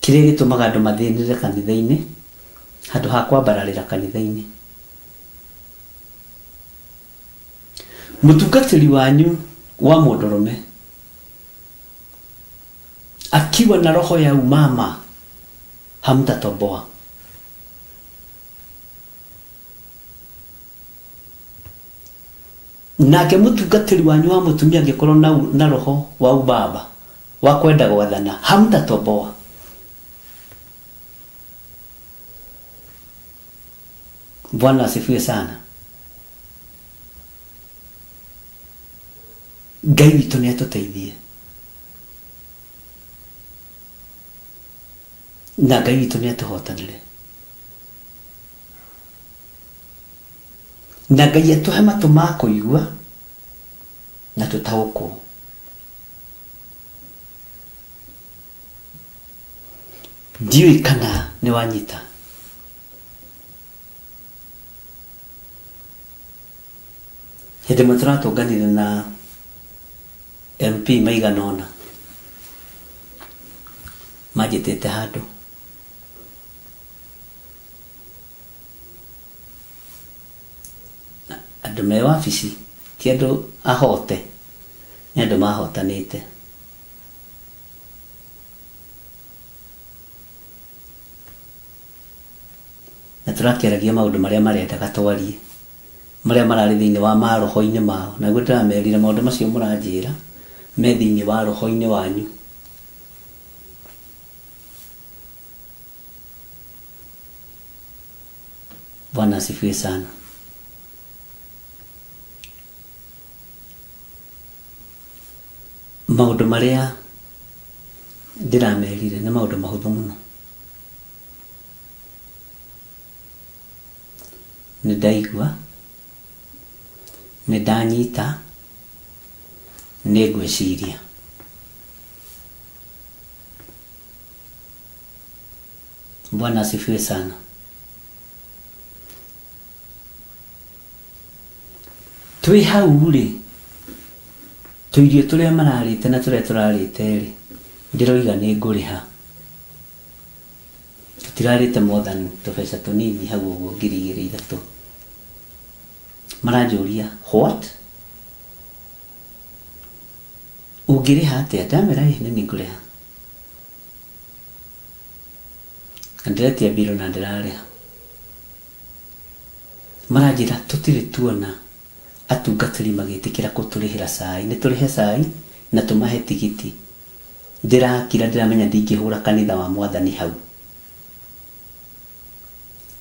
Kĩrĩa gĩtũmaga andũ mathĩnĩre kanitha-inĩ handũ ha kwambararĩra kanitha-inĩ. Mũtungatĩri wanyu wa mũndũrũme akiwa na roho ya umama hamtatoboa. Nake mũtungatĩri wanyu wa mũtumia angĩkorwo na roho wa ubaba wa kwenda gwathana hamtatoboa. Bwana asifiwe sana. Ngai witũ nĩ atũteithie, na Ngai witũ nĩ atũhotanĩre, na Ngai atũhe matũ ma kũigua na tũtaũkwo. Ndiũĩ kana nĩ wanyita. Hĩndĩ ĩmwe tũratũnganire na MP maigana ũna manjĩtĩte handũ, andũ me wabici ti andũ ahote, nĩ andũ mahotanĩte. Tũrakĩaragia maũndũ marĩa marendaga twarie, marĩa mararĩ thĩinĩ wa maroho-inĩ mao. Naguo ndĩramerire maũndũ macio mũranjĩra me thĩinĩ wa roho-inĩ wanyu. Bwana asifiwe sana. Maũndũ marĩa ndĩramerire nĩ maũndũ mahũthũ mũno. Nĩ ndaigua, nĩ ndanyita, nĩ ngwĩciria. Bwana asifiwe sana. Twĩ hau rĩ, tũirio tũrĩa mararĩte na tũrĩa tũrarĩte rĩ, ndĩroiga nĩ ngũrĩha. Tũtirarĩte more than tũbeca tũnini hau ũguo 2,000 3,000. Maranjũria, what? Ũngĩrĩha atĩa? Ndamera ĩ nĩ ngũrĩha. Na ndĩretia mbirũ na ndĩrarĩha. Maranjĩra tũtirĩ tuona atungatĩri magĩtĩkĩra kũtũrĩhĩra cai. Nĩ tũrĩhe cai na tũmahe tigiti. Ndĩrakira ndĩramenya ndingĩhũra kanitha wa mwathani hau.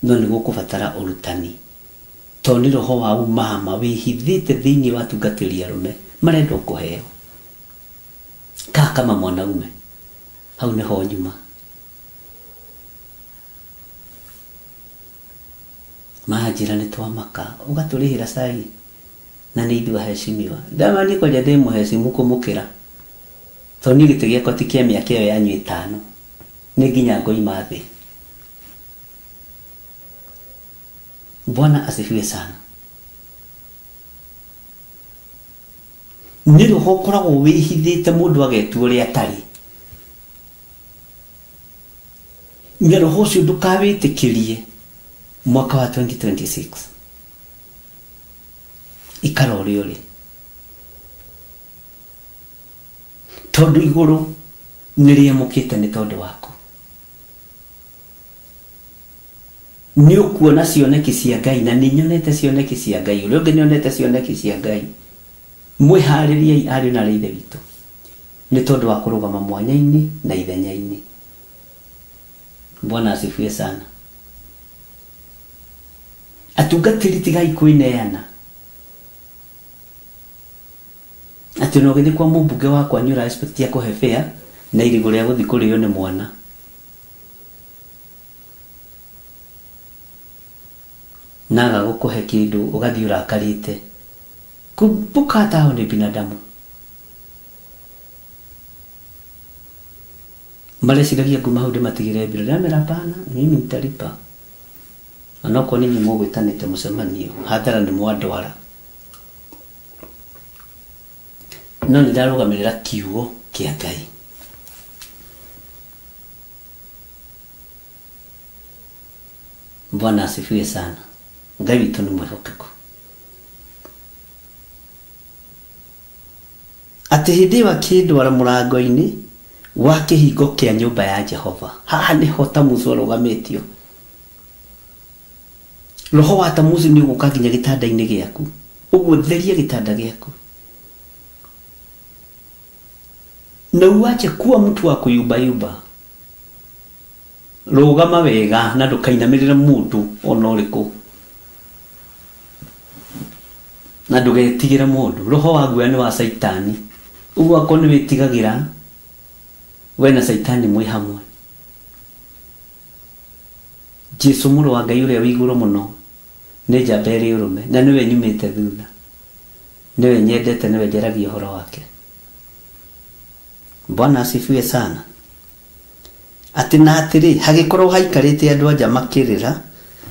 No nĩ gũkũbatara ũrutani. Tondũ nĩ roho wa umama wĩhithĩte thĩinĩ wa atungatĩri arũme marenda kũheo. Kaa kama mwanaume. Hau nĩho nyuma. Manjĩra nĩ twamaka ũgatũrĩhĩra cai na nĩ ithuĩ aheshimiwa. Ndamani kwanja ndĩ mũheshimu kũmũkĩra. Tondũ niĩ gĩtĩ gĩakwa ti kĩa mĩaka ĩyo yanyu 5. Nĩ nginya ngoima thĩ. Bwana asifiwe sana. Nĩ roho ũkoragwo wĩhithĩte mũndũ agetua ũrĩa atarĩ. Na roho ũcio ndũkawĩtĩkĩrie mwaka wa 2026. Ikara ũrĩa ũrĩ. Tondũ igũrũ nĩ rĩamũkĩte nĩ tondũ waku. Nĩ ũkuona cioneki cia Ngai na nĩ nyonete cioneki cia Ngai. Ũrĩa ũngĩ nĩonete cioneki cia Ngai. Mwĩharĩriei ariũ na aarĩ a Ithe witũ nĩ tondũ wa kũrũgama mwanya-inĩ na ithenya-inĩ. Bwana asifiwe sana. Atungatĩri tigai kwĩneana. Atĩ ona ũgĩthiĩ kwa mũmbunge wakwa nĩ ũra expect akũhe fare na irigũ rĩa gũthiĩ kũrĩo nĩ mwana. Na agagũkũhe kĩndũ ũgathiĩ ũrakarĩte. Kumbuka hata hao ni binadamu. Mareciragia nguma hau ndĩmatigĩre mbirũ. Ndĩramera hapana, mimi nitalipa. Onokorwo nĩ inyuĩ mũgwĩtanĩte mũcemanio, hathara nĩ mwandwara. No nĩ ndarũgamĩrĩra kiugo kĩa Ngai. Bwana asifiwe sana. Ngai witũ nĩ mwĩhokeku. Atĩ hĩndĩ ĩyo akĩndwara mũrango-inĩ wa kĩhingo kĩa nyũmba ya Jehova. Haha nĩho Tamuzu arũgamĩtio. Roho wa Tamuzu nĩ ũgũka nginya gĩtanda-inĩ gĩaku. Ũguo theria gĩtanda gĩaku. Na uache kuwa mtu wa kuyumbayumba. Rũgama wega na ndũkainamĩrĩre mũndũ ona ũrĩkũ. Na ndũgetigĩre mũndũ. Roho wa guoya nĩ wa Caitani. Ũguo akorwo nĩ wĩtigagĩra we na Caitani mwĩ hamwe. Jesu mũrũ wa Ngai ũrĩa wĩ igũrũ mũno nĩ njamba ĩrĩ ũrũme na nĩwe nyumĩte thutha. Nĩwe nyendete, nĩwe njaragia ũhoro wake. Bwana asifiwe sana. Atĩ na atĩrĩ, hagĩkorwo haikarĩte andũ anja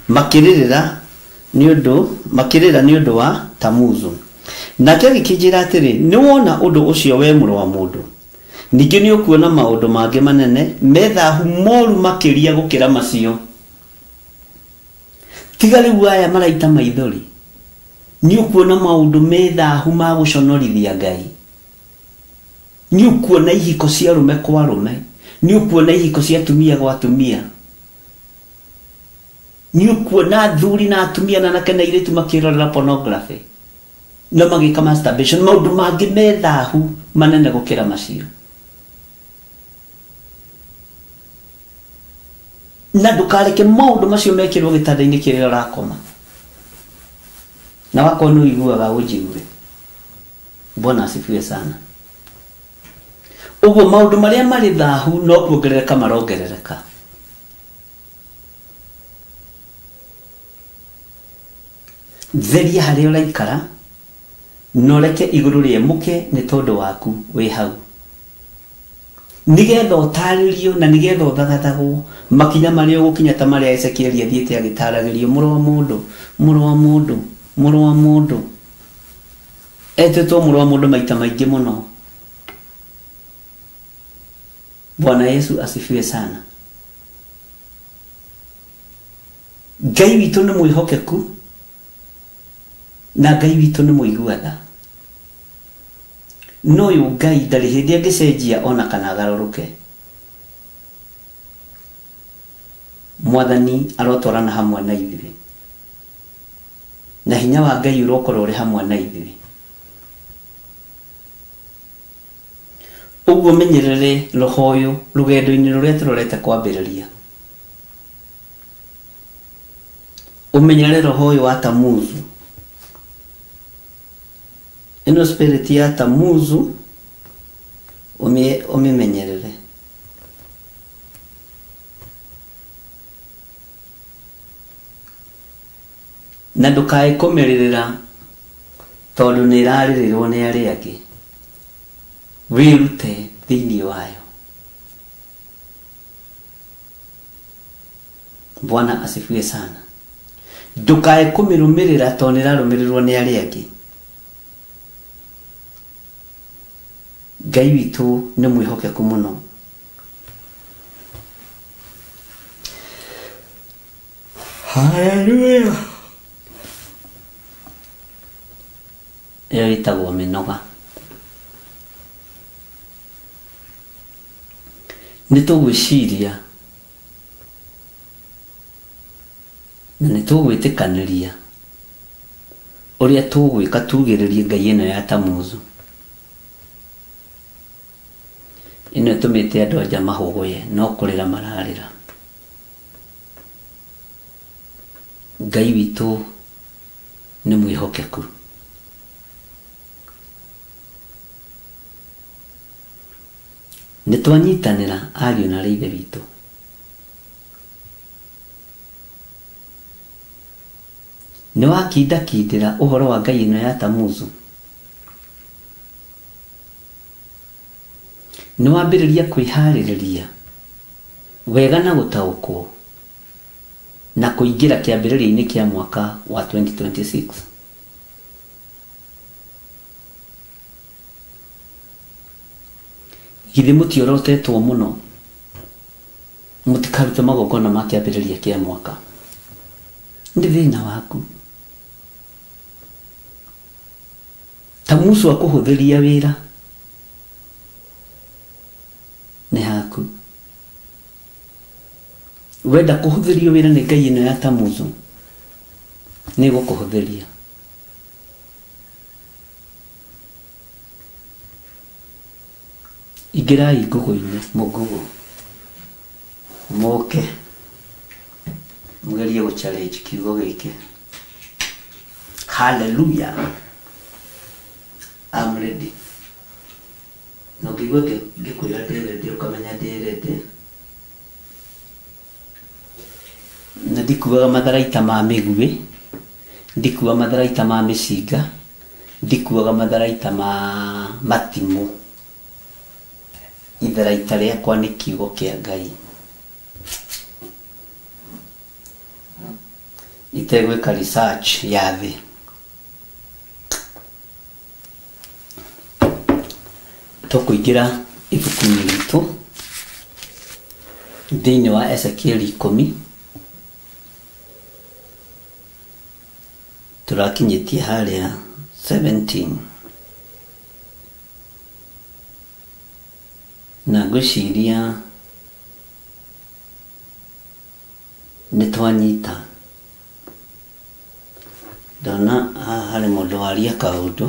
makĩrĩra nĩ ũndũ wa Tamuzu. Nake agĩkĩnjĩra atĩrĩ, nĩ wona ũndũ ũcio we mũrũ wa mũndũ. Ningĩ nĩ ũkuona maũndũ mangĩ manene me thahu moru makĩria gũkĩra macio. Tiga rĩu aya maraita maithori. Nĩ ũkuona maũndũ me thahu ma gũconorithia Ngai. Nĩ ũkuona ihiko cia arũme kwa arũme. Nĩ ũkuona ihiko cia atumia gwa atumia. Nĩ ũkuona athuri na atumia na anake na airĩtu makĩrorera pornography na magĩka masturbation, maũndũ mangĩ me thahu manene gũkĩra macio. Na ndũkareke maũndũ macio mekĩrwo gĩtanda-inĩ kĩrĩa ũrakoma. Na wakorwo nĩ ũiguaga ũnjigue. Bwana asifiwe sana. Ũguo maũndũ marĩa marĩ thahu no kuongerereka marongerereka. Theria harĩa ũraikara na ũreke igũrũ rĩemũke nĩ tondũ waku wĩ hau, nĩgetha ũtarĩrio na nĩgetha ũthagathagwo makinya marĩa ũgũkinya ta marĩa Ezekieli athiĩte agĩtaragĩrio, mũrũ wa mũndũ, mũrũ wa mũndũ, mũrũ wa mũndũ. Etĩtwo mũrũ wa mũndũ maita maingĩ mũno. Bwana Yesu asifiwe sana. Ngai witũ nĩ mwĩhokeku na Ngai witũ nĩ mũigua tha. No ũyũ Ngai ndarĩ hĩndĩ angĩcenjia ona kana agarũrũke. Mwathani arotwarana hamwe na ithuĩ, na hinya wa Ngai ũrokorwo ũrĩ hamwe na ithuĩ. Ũguo menyerere roho ũyũ rũgendo-inĩ rũrĩa tũrorete kwambĩrĩria. Ũmenyerere roho ũyũ wa Tamuzu. Ĩno spirit ya Tamuzu ũmĩmenyerere. Na ndũkae kũmĩrĩrĩra tondũ nĩ ĩrarĩrĩrwo nĩ arĩa angĩ. Wĩrute thĩinĩ wayo. Bwana asifiwe sana. Ndũkae kũmĩrũmĩrĩra tondũ nĩ ĩrarũmĩrĩrwo nĩ arĩa angĩ. Ngai witũ nĩ mwĩhokeku mũno. Hallelujah. Ĩyo ĩtagwo mĩnoga. Nĩ tũgwĩciria na nĩ tũgwĩtĩkanĩria ũrĩa tũgwĩka tugĩrĩrie Ngai ĩno ya Tamuzu. Ĩno ĩtũmĩte andũ anja mahũgũye no kũrĩra mararĩra. Ngai witũ nĩ mwĩhokeku. Nĩ twanyitanĩra ariũ na aarĩ a Ithe witũ. Nĩ wakindakindĩra ũhoro wa Ngai ĩno ya Tamuzu. Nĩ wambĩrĩria kwĩharĩrĩria wega na gũtaũkwo na kũingĩra kĩambĩrĩria-inĩ kĩa mwaka wa 2026. Githĩ mũtiorotetwo mũno mũtikarute magongona ma kĩambĩrĩria kĩa mwaka. Nĩ thĩna waku. Tamuzu akũhũthĩria wĩra nĩ haku. Wenda kũhũthĩrio wĩra nĩ Ngai ĩno ya Tamuzu, nĩ gũkũhũthĩria. Ingĩrai ngũgũ-inĩ, mũngũgũ mũke mũgerie gũ challenge kiugo gĩkĩ. Hallelujah. I'm ready. Na ũngĩigua ngĩkwĩra ndĩ ready ũkamenya ndĩ ready. Na ndikuaga matharaita ma mĩguĩ, ndikuaga matharaita ma mĩcinga, ndikuaga matharaita ma matimũ. Itharaita rĩakwa nĩ kiugo kĩa Ngai. Itegwĩka research ya thĩ. Tũkũingĩra ibuku-inĩ ritũ thĩinĩ wa Ezekieli 10. Tũrakinyĩtie harĩa 17. Na ngwĩciria nĩ twanyita. Ndona haha harĩ mũndũ waria kaũndũ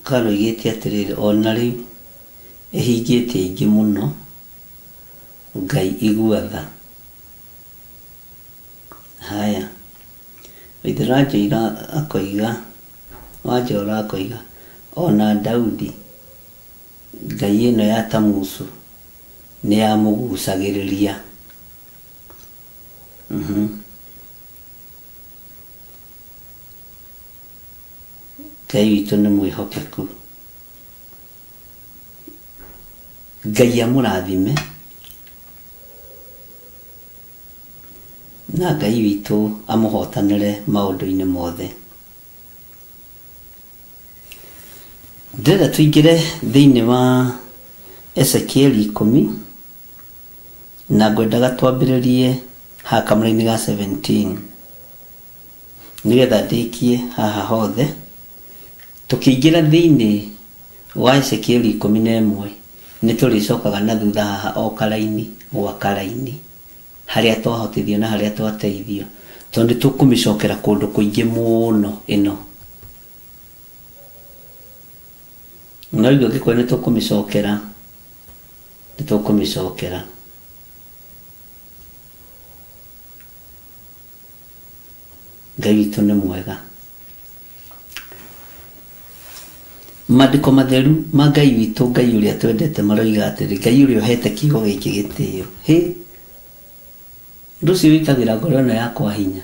karoigĩte atĩrĩrĩ, ona rĩu ĩhingĩtie aingĩ mũno, Ngai igua tha. Haya, Waithera Njoira akoiga, Wanjora akoiga, ona Daudi Ngai ĩno ya Tamusu nĩ yamũgucagĩrĩria. Ngai witũ nĩ mwĩhokeku. Ngai amũrathime na Ngai witũ amũhotanĩre maũndũ-inĩ mothe. Ndĩrenda tũingĩre thĩinĩ wa Ezekieli 10 na ngwendaga twambĩrĩrie haha kamũra-inĩ ga 17 nĩgetha ndĩkie haha hothe. Tũkĩingĩra thĩinĩ wa Ezekieli 11 nĩ tũrĩcokaga na thutha haha o karaini gwa karaini harĩa twahotithio na harĩa twateithio, tondũ nĩ tũkũmĩcokera kũndũ kũingĩ mũno ĩno. No rĩu angĩkorwo nĩ tũkũmĩcokera, nĩ tũkũmĩcokera. Ngai witũ nĩ mwega. Maandĩko matheru ma Ngai witũ, Ngai ũrĩa twendete maroiga atĩrĩ, Ngai ũrĩa ũhete kiugo gĩkĩ gĩtĩo. Hĩ, ũndũ ũcio wĩkagĩra ngoro ĩno yakwa hinya,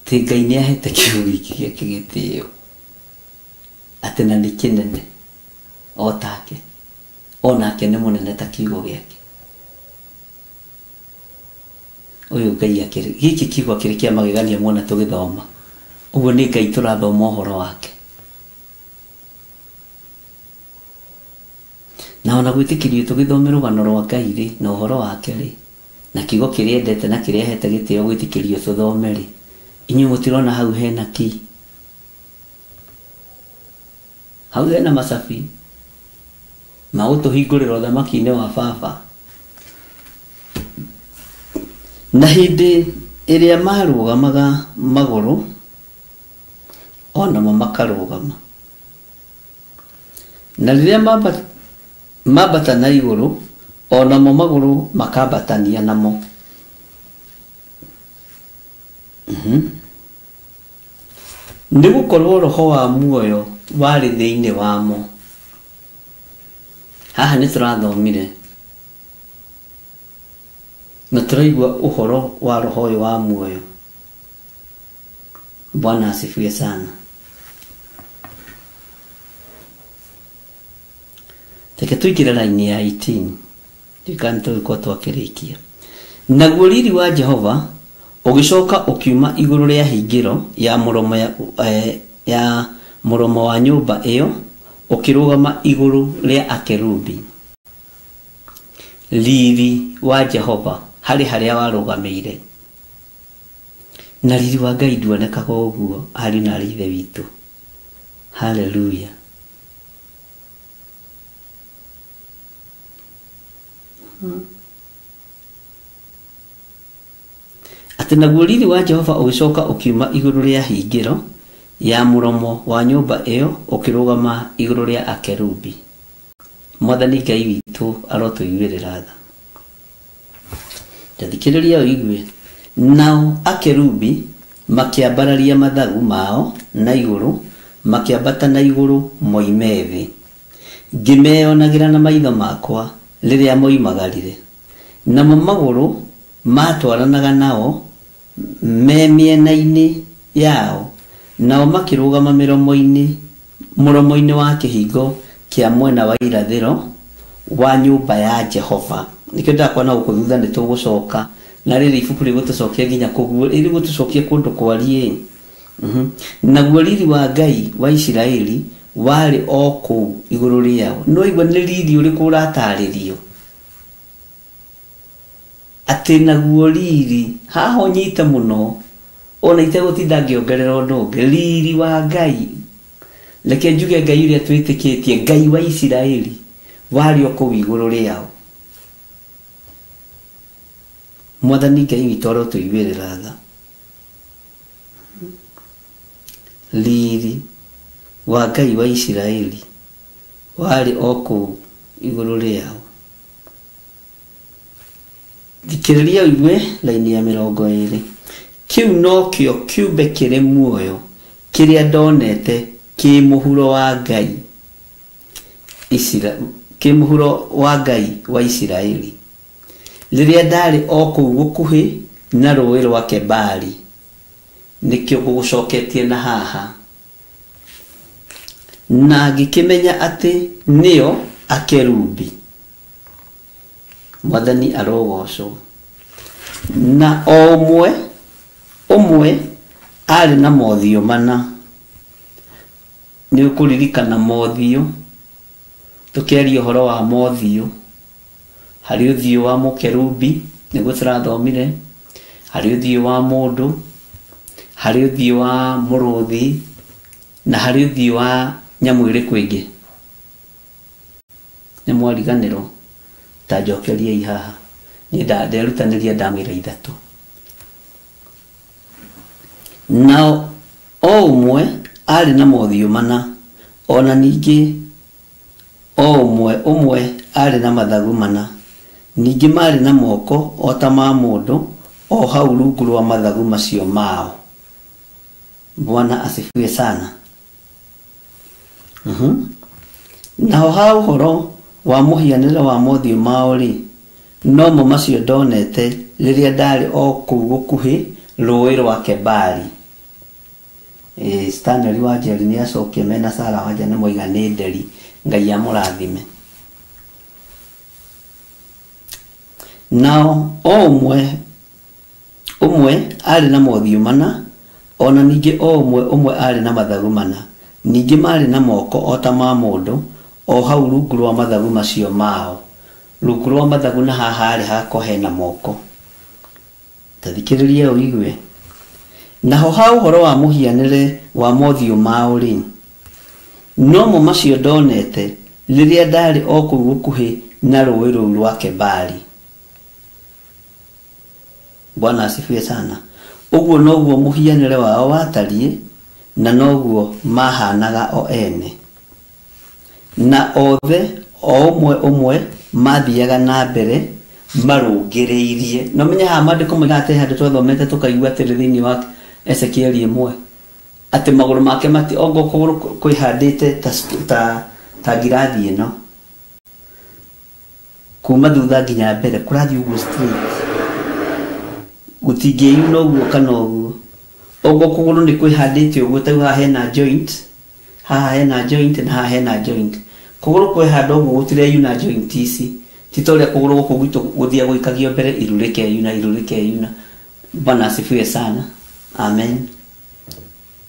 atĩ Ngai nĩ ahete kiugo gĩkĩ gĩake gĩtĩo, atĩ na nĩ kĩnene o take, onake nĩ mũnene ta kiugo gĩake. Ũyũ Ngai akĩrĩ, gĩkĩ kiugo kĩrĩ kĩa magegania muona tũgĩthoma. Ũguo nĩ Ngai tũrathoma ũhoro wake. Na ona gwĩtĩkĩrio tũgĩthome rũgano rwa Ngai rĩ, na ũhoro wake rĩ, na kiugo kĩrĩa endete na kĩrĩa ahete gĩtĩo gwĩtĩkĩrio tũthome rĩ, inyuĩ mũtirona hau hena ki? Hau hena macabi ma gũtũhingũrĩra ũthamaki-inĩ wa baba. Na hĩndĩ ĩrĩa marũgamaga magũrũ, onamo makarũgama. Na rĩrĩa mambata na igũrũ, onamo magũrũ makambatania namo. Nĩ gũkorwo roho wa muoyo warĩ thĩinĩ wamo. Haha nĩ tũrathomire na tũraigua ũhoro wa roho ũyũ wa muoyo. Bwana asifiwe sana. Reke tũingĩre raini ya 18 ndikana tũgĩkorwo twakĩrĩkia. Naguo riri wa Jehova ũgĩcoka ũkiuma igũrũ rĩa hingĩro ya mũromo ya mũromo wa nyũmba ĩyo, ũkĩrũgama igũrũ rĩa akerubi. Riri wa Jehova harĩ harĩa warũgamĩire. Na riri wa Ngai nduonekaga ũguo harĩ na Ithe witũ. Haleluya. Atĩ naguo riri wa Jehova ũgĩcoka ũkiuma igũrũ rĩa hingĩro ya mũromo wa nyũmba ĩyo, ũkĩrũgama igũrũ rĩa akerubi. Mwathani Ngai witũ arotũiguĩrĩra tha. Tathikĩrĩria ũigue. Nao akerubi makĩambararia mathagu mao na igũrũ, makĩambata na igũrũ moime thĩ. Ngĩmeyonagĩra na maitho makwa rĩrĩa moimagarire. Namo magũrũ matwaranaga nao me mĩena-inĩ yao, nao makĩrũgama mũromo-inĩ wa kĩhingo kĩa mwena wa irathĩro wa nyũmba ya Jehova. Nĩkĩo ndakuona gũkũ thutha nĩ tũgũcoka, na rĩrĩ ibuku rĩgũtũcokia nginya kũguo, rĩgũtũcokia kũndũ kwarie. Naguo riri wa Ngai wa Isiraeli warĩ o kũu igũrũ rĩao. No igua nĩ riri ũrĩkũ ũratarĩrio? Atĩ naguo riri, haha ũnyite mũno, ona itegũtinda ngĩongerera ũndũ ũngĩ, riri wa Ngai, reke njuge Ngai ũrĩa twĩtĩkĩtie, Ngai wa Isiraeli warĩ o kũu igũrũ rĩao. Mwathani Ngai witũ arotũiguĩrĩra tha. Riri wa Ngai wa Isiraeli warĩ o kũu igũrũ rĩao. Thikĩrĩria ũigue laini ya 20. Kĩu nokĩo kĩũmbe kĩrĩ muoyo kĩrĩa ndonete kĩ mũhuro wa Ngai kĩ mũhuro wa Ngai wa Isiraeli rĩrĩa ndarĩ o kũu gũkuhĩ na rũũĩ rwa Kebari. Nĩkĩo ngũgũcoketie na haha. Na ngĩkĩmenya atĩ nĩo akerubi. Mwathani arogocwo. Na o ũmwe ũmwe arĩ na mothiũ mana. Nĩ ũkũririkana mothiũ, tũkĩaria ũhoro wa mothiũ. Harĩ ũthiũ wa mũkerubi nĩguo tũrathomire, harĩ ũthiũ wa mũndũ, harĩ ũthiũ wa mũrũthi, na harĩ ũthiũ wa nyamũ ĩrĩkũ ĩngĩ. Nĩ mwariganĩrwo, ta njokeriai haha. Niĩ nderutanĩria ndamwĩra ithatũ. Nao o ũmwe arĩ na mothiũ mana, ona ningĩ o ũmwe ũmwe arĩ na mathagu mana. Ningĩ marĩ na moko o ta ma mũndũ o hau rungu rwa mathagu macio mao. Bwana asifiwe sana. Naho ha ũhoro wa mũhianĩre wa mothiũ mao rĩ, nomo macio ndonete rĩrĩa ndarĩ o kũu gũkuhĩ rũũĩ rwa Kebari. Stanley wa Njeri nĩ acokia mena Sarah Wanja nĩ moiga nĩ nderi. Ngai amũrathime. Nao o ũmwe ũmwe arĩ na mothiũ mana, ona ningĩ o ũmwe ũmwe arĩ na mathagu mana. Ningĩ marĩ na moko o ta ma mũndũ o hau rungu rwa mathagu macio mao. Rungu rwa mathagu na haha harĩ hako hena moko. Ta thikĩrĩria ũigue. Naho ha ũhoro wa mũhianĩre wa mothiũ mao rĩ, nomo macio ndonete rĩrĩa ndarĩ o kũu gũkuhĩ na rũũĩ rũu rwa Kebari. Bwana asifiwe sana. Ũguo noguo mũhianĩre wao watariĩ, na noguo mahanaga o ene. Na othe o ũmwe ũmwe mathiaga na mbere marũngĩrĩirie. No menye haha maandĩko moigaga atĩ handũ twathomete tũkaigua atĩrĩ thĩinĩ wa Ezekieli 1 atĩ magũrũ make mati ongo kũgũrũ kwĩhandĩte ta ngirathi ĩno kuma thutha nginya mbere kũrathiĩ ũguo straight, gũtingĩyuna ũguo kana ũguo. Ongo kũgũrũ nĩ kwĩhandĩte ũguo, ta rĩu haha hena joint, haha hena joint na haha hena joint. Kũgũrũ kwĩhanda ũguo gũtireyuna joint ici, ti ta ũrĩa kũgũrũ gũkũ gwitũ gũthiaga gũikagio mbere iru rĩkeyuna iru rĩkeyuna. Bwana asifiwe sana. Amen.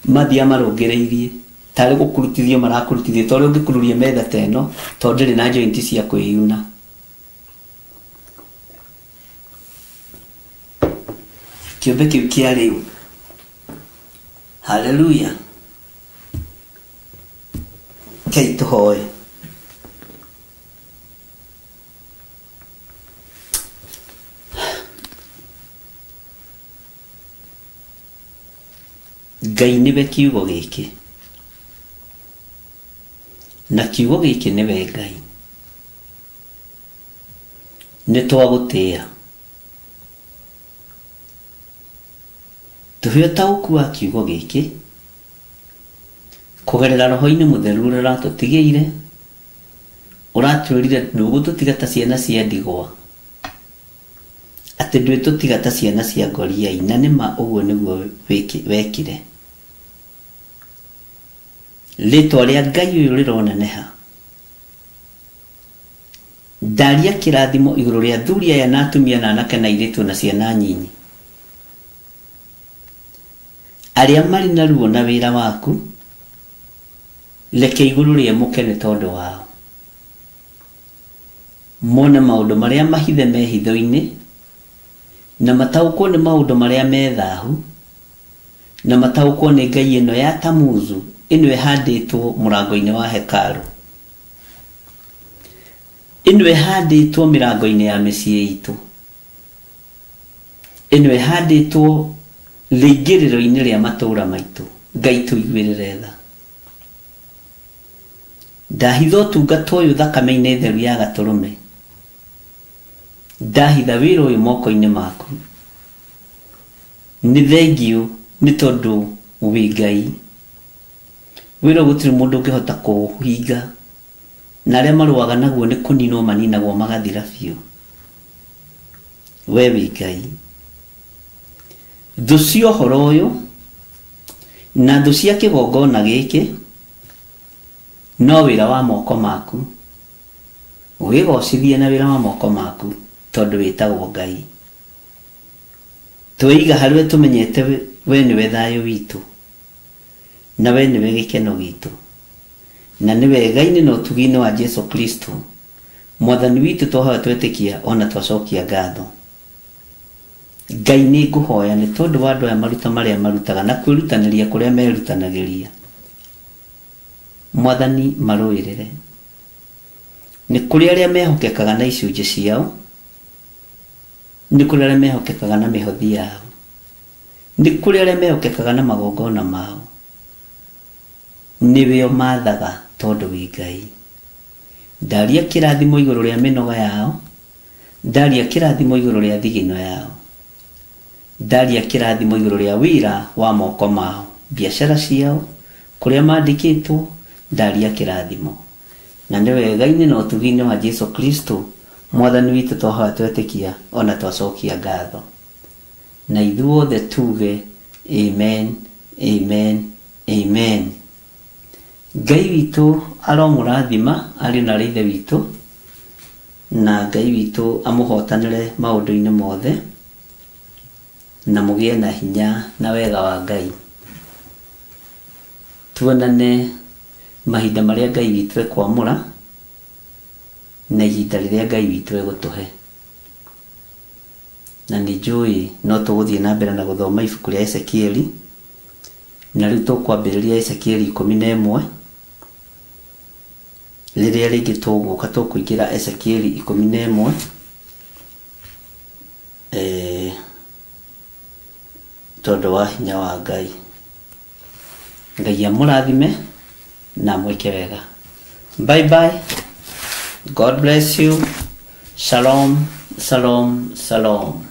Mathiaga marũngĩrĩirie tarĩ gũkurutithio marakurutithio, ta ũrĩa ũngĩkururia metha ta ĩno tondũ ndĩrĩ na joint cia kwĩyuna. Kĩũmbe kĩu kĩa rĩu. Haleluya. Kei tũhoe. Ngai nĩwe kiugo gĩkĩ, na kiugo gĩkĩ nĩwe Ngai. Nĩ twagũtĩĩa. Tũhe ũtaũku wa kiugo gĩkĩ kũgerera roho-inĩ mũtheru ũrĩa ũratũtigĩire, ũratwĩrire ndũgũtũtiga ta ciana cia ndigwa, atĩ ndwĩtũtiga ta ciana cia ngoriai, na nĩma ũguo nĩguo wekire. Rĩtwa rĩa Ngai ũyũ rĩroneneha. Ndaria kĩrathimo igũrũ rĩa athuri aya na atumia na anake na airĩtu na ciana nyinyi, arĩa marĩ na ruo na wĩra waku, reke igũrũ rĩemũke nĩ tondũ wao. Mone maũndũ marĩa mahithe me hitho-inĩ, na mataũkwo nĩ maũndũ marĩa me thahu, na mataũkwo nĩ ngai ĩno ya Tamuzu ĩno ĩhandĩtwo mũrango-inĩ wa hekarũ, ĩno ĩhandĩtwo mĩrango-inĩ ya mĩciĩ itũ, ĩno ĩhandĩtwo rĩingĩrĩro-inĩ rĩa matũũra maitũ. Ngai tũiguĩrĩre tha. Ndahitha ũtungata ũyũ thakame-inĩ theru ya Gatũrũme. Ndahitha wĩra ũyũ moko-inĩ maku. Nĩ thengiũ nĩ tondũ wĩ Ngai. Wĩra gũtirĩ mũndũ ũngĩhota kũũhinga, na arĩa marũaga naguo nĩ kũninwo maninagwo magathira biũ. We wĩ Ngai. Thũ cia ũhoro ũyũ na thũ cia kĩgongona gĩkĩ no wĩra wa moko maku. Wĩgocithie na wĩra wa moko maku tondũ wĩtagwo Ngai. Tweiga harĩ we tũmenyete we nĩwe thayũ witũ, na we nĩwe gĩkeno gitũ, na nĩ wega-inĩ na ũtugi-inĩ wa Jesu Kristo Mwathani witũ twahoya twetĩkia ona twacokia ngatho. Ngai nĩ ngũhoya nĩ tondũ wa andũ aya maruta marĩa marutaga na kwĩrutanĩria kũrĩa merutanagĩria. Mwathani marũĩrĩre. Nĩ kũrĩ arĩa mehokekaga na icunjĩ ciao, nĩ kũrĩ arĩa mehokekaga na mĩhothi yao, nĩ kũrĩ arĩa mehokekaga na magongona mao. Nĩwe ũmathaga tondũ wĩ Ngai. Ndaria kĩrathimo igũrũ rĩa mĩnoga yao, ndaria kĩrathimo igũrũ rĩa thigino yao, ndaria kĩrathimo igũrũ rĩa wĩra wa moko mao, biacara ciao, kũrĩa mandĩkĩtwo, ndaria kĩrathimo. Na nĩ wega-inĩ na ũtugi-inĩ wa Jesu Kristo Mwathani witũ twahoya twetĩkia ona twacokia ngatho. Na ithuothe tuge amen, amen, amen. Ngai witũ aromũrathima arĩ na Ithe witũ, na Ngai witũ amũhotanĩre maũndũ-inĩ mothe, na mũgĩe na hinya na wega wa Ngai. Tuonane mahinda marĩa Ngai witũ ekwamũra na ihinda rĩrĩa Ngai witũ egũtũhe. Na nĩ njũĩ no tũgũthiĩ na mbere na gũthoma ibuku rĩa Ezekieli, na rĩu tũkwambĩrĩria Ezekieli 11. Rĩrĩa rĩngĩ tũgũka tũkũingĩra Ezekieli 11, tondũ wa hinya wa Ngai. Ngai amũrathime na amwĩke wega. Bye bye. God bless you. Shalom, shalom, shalom.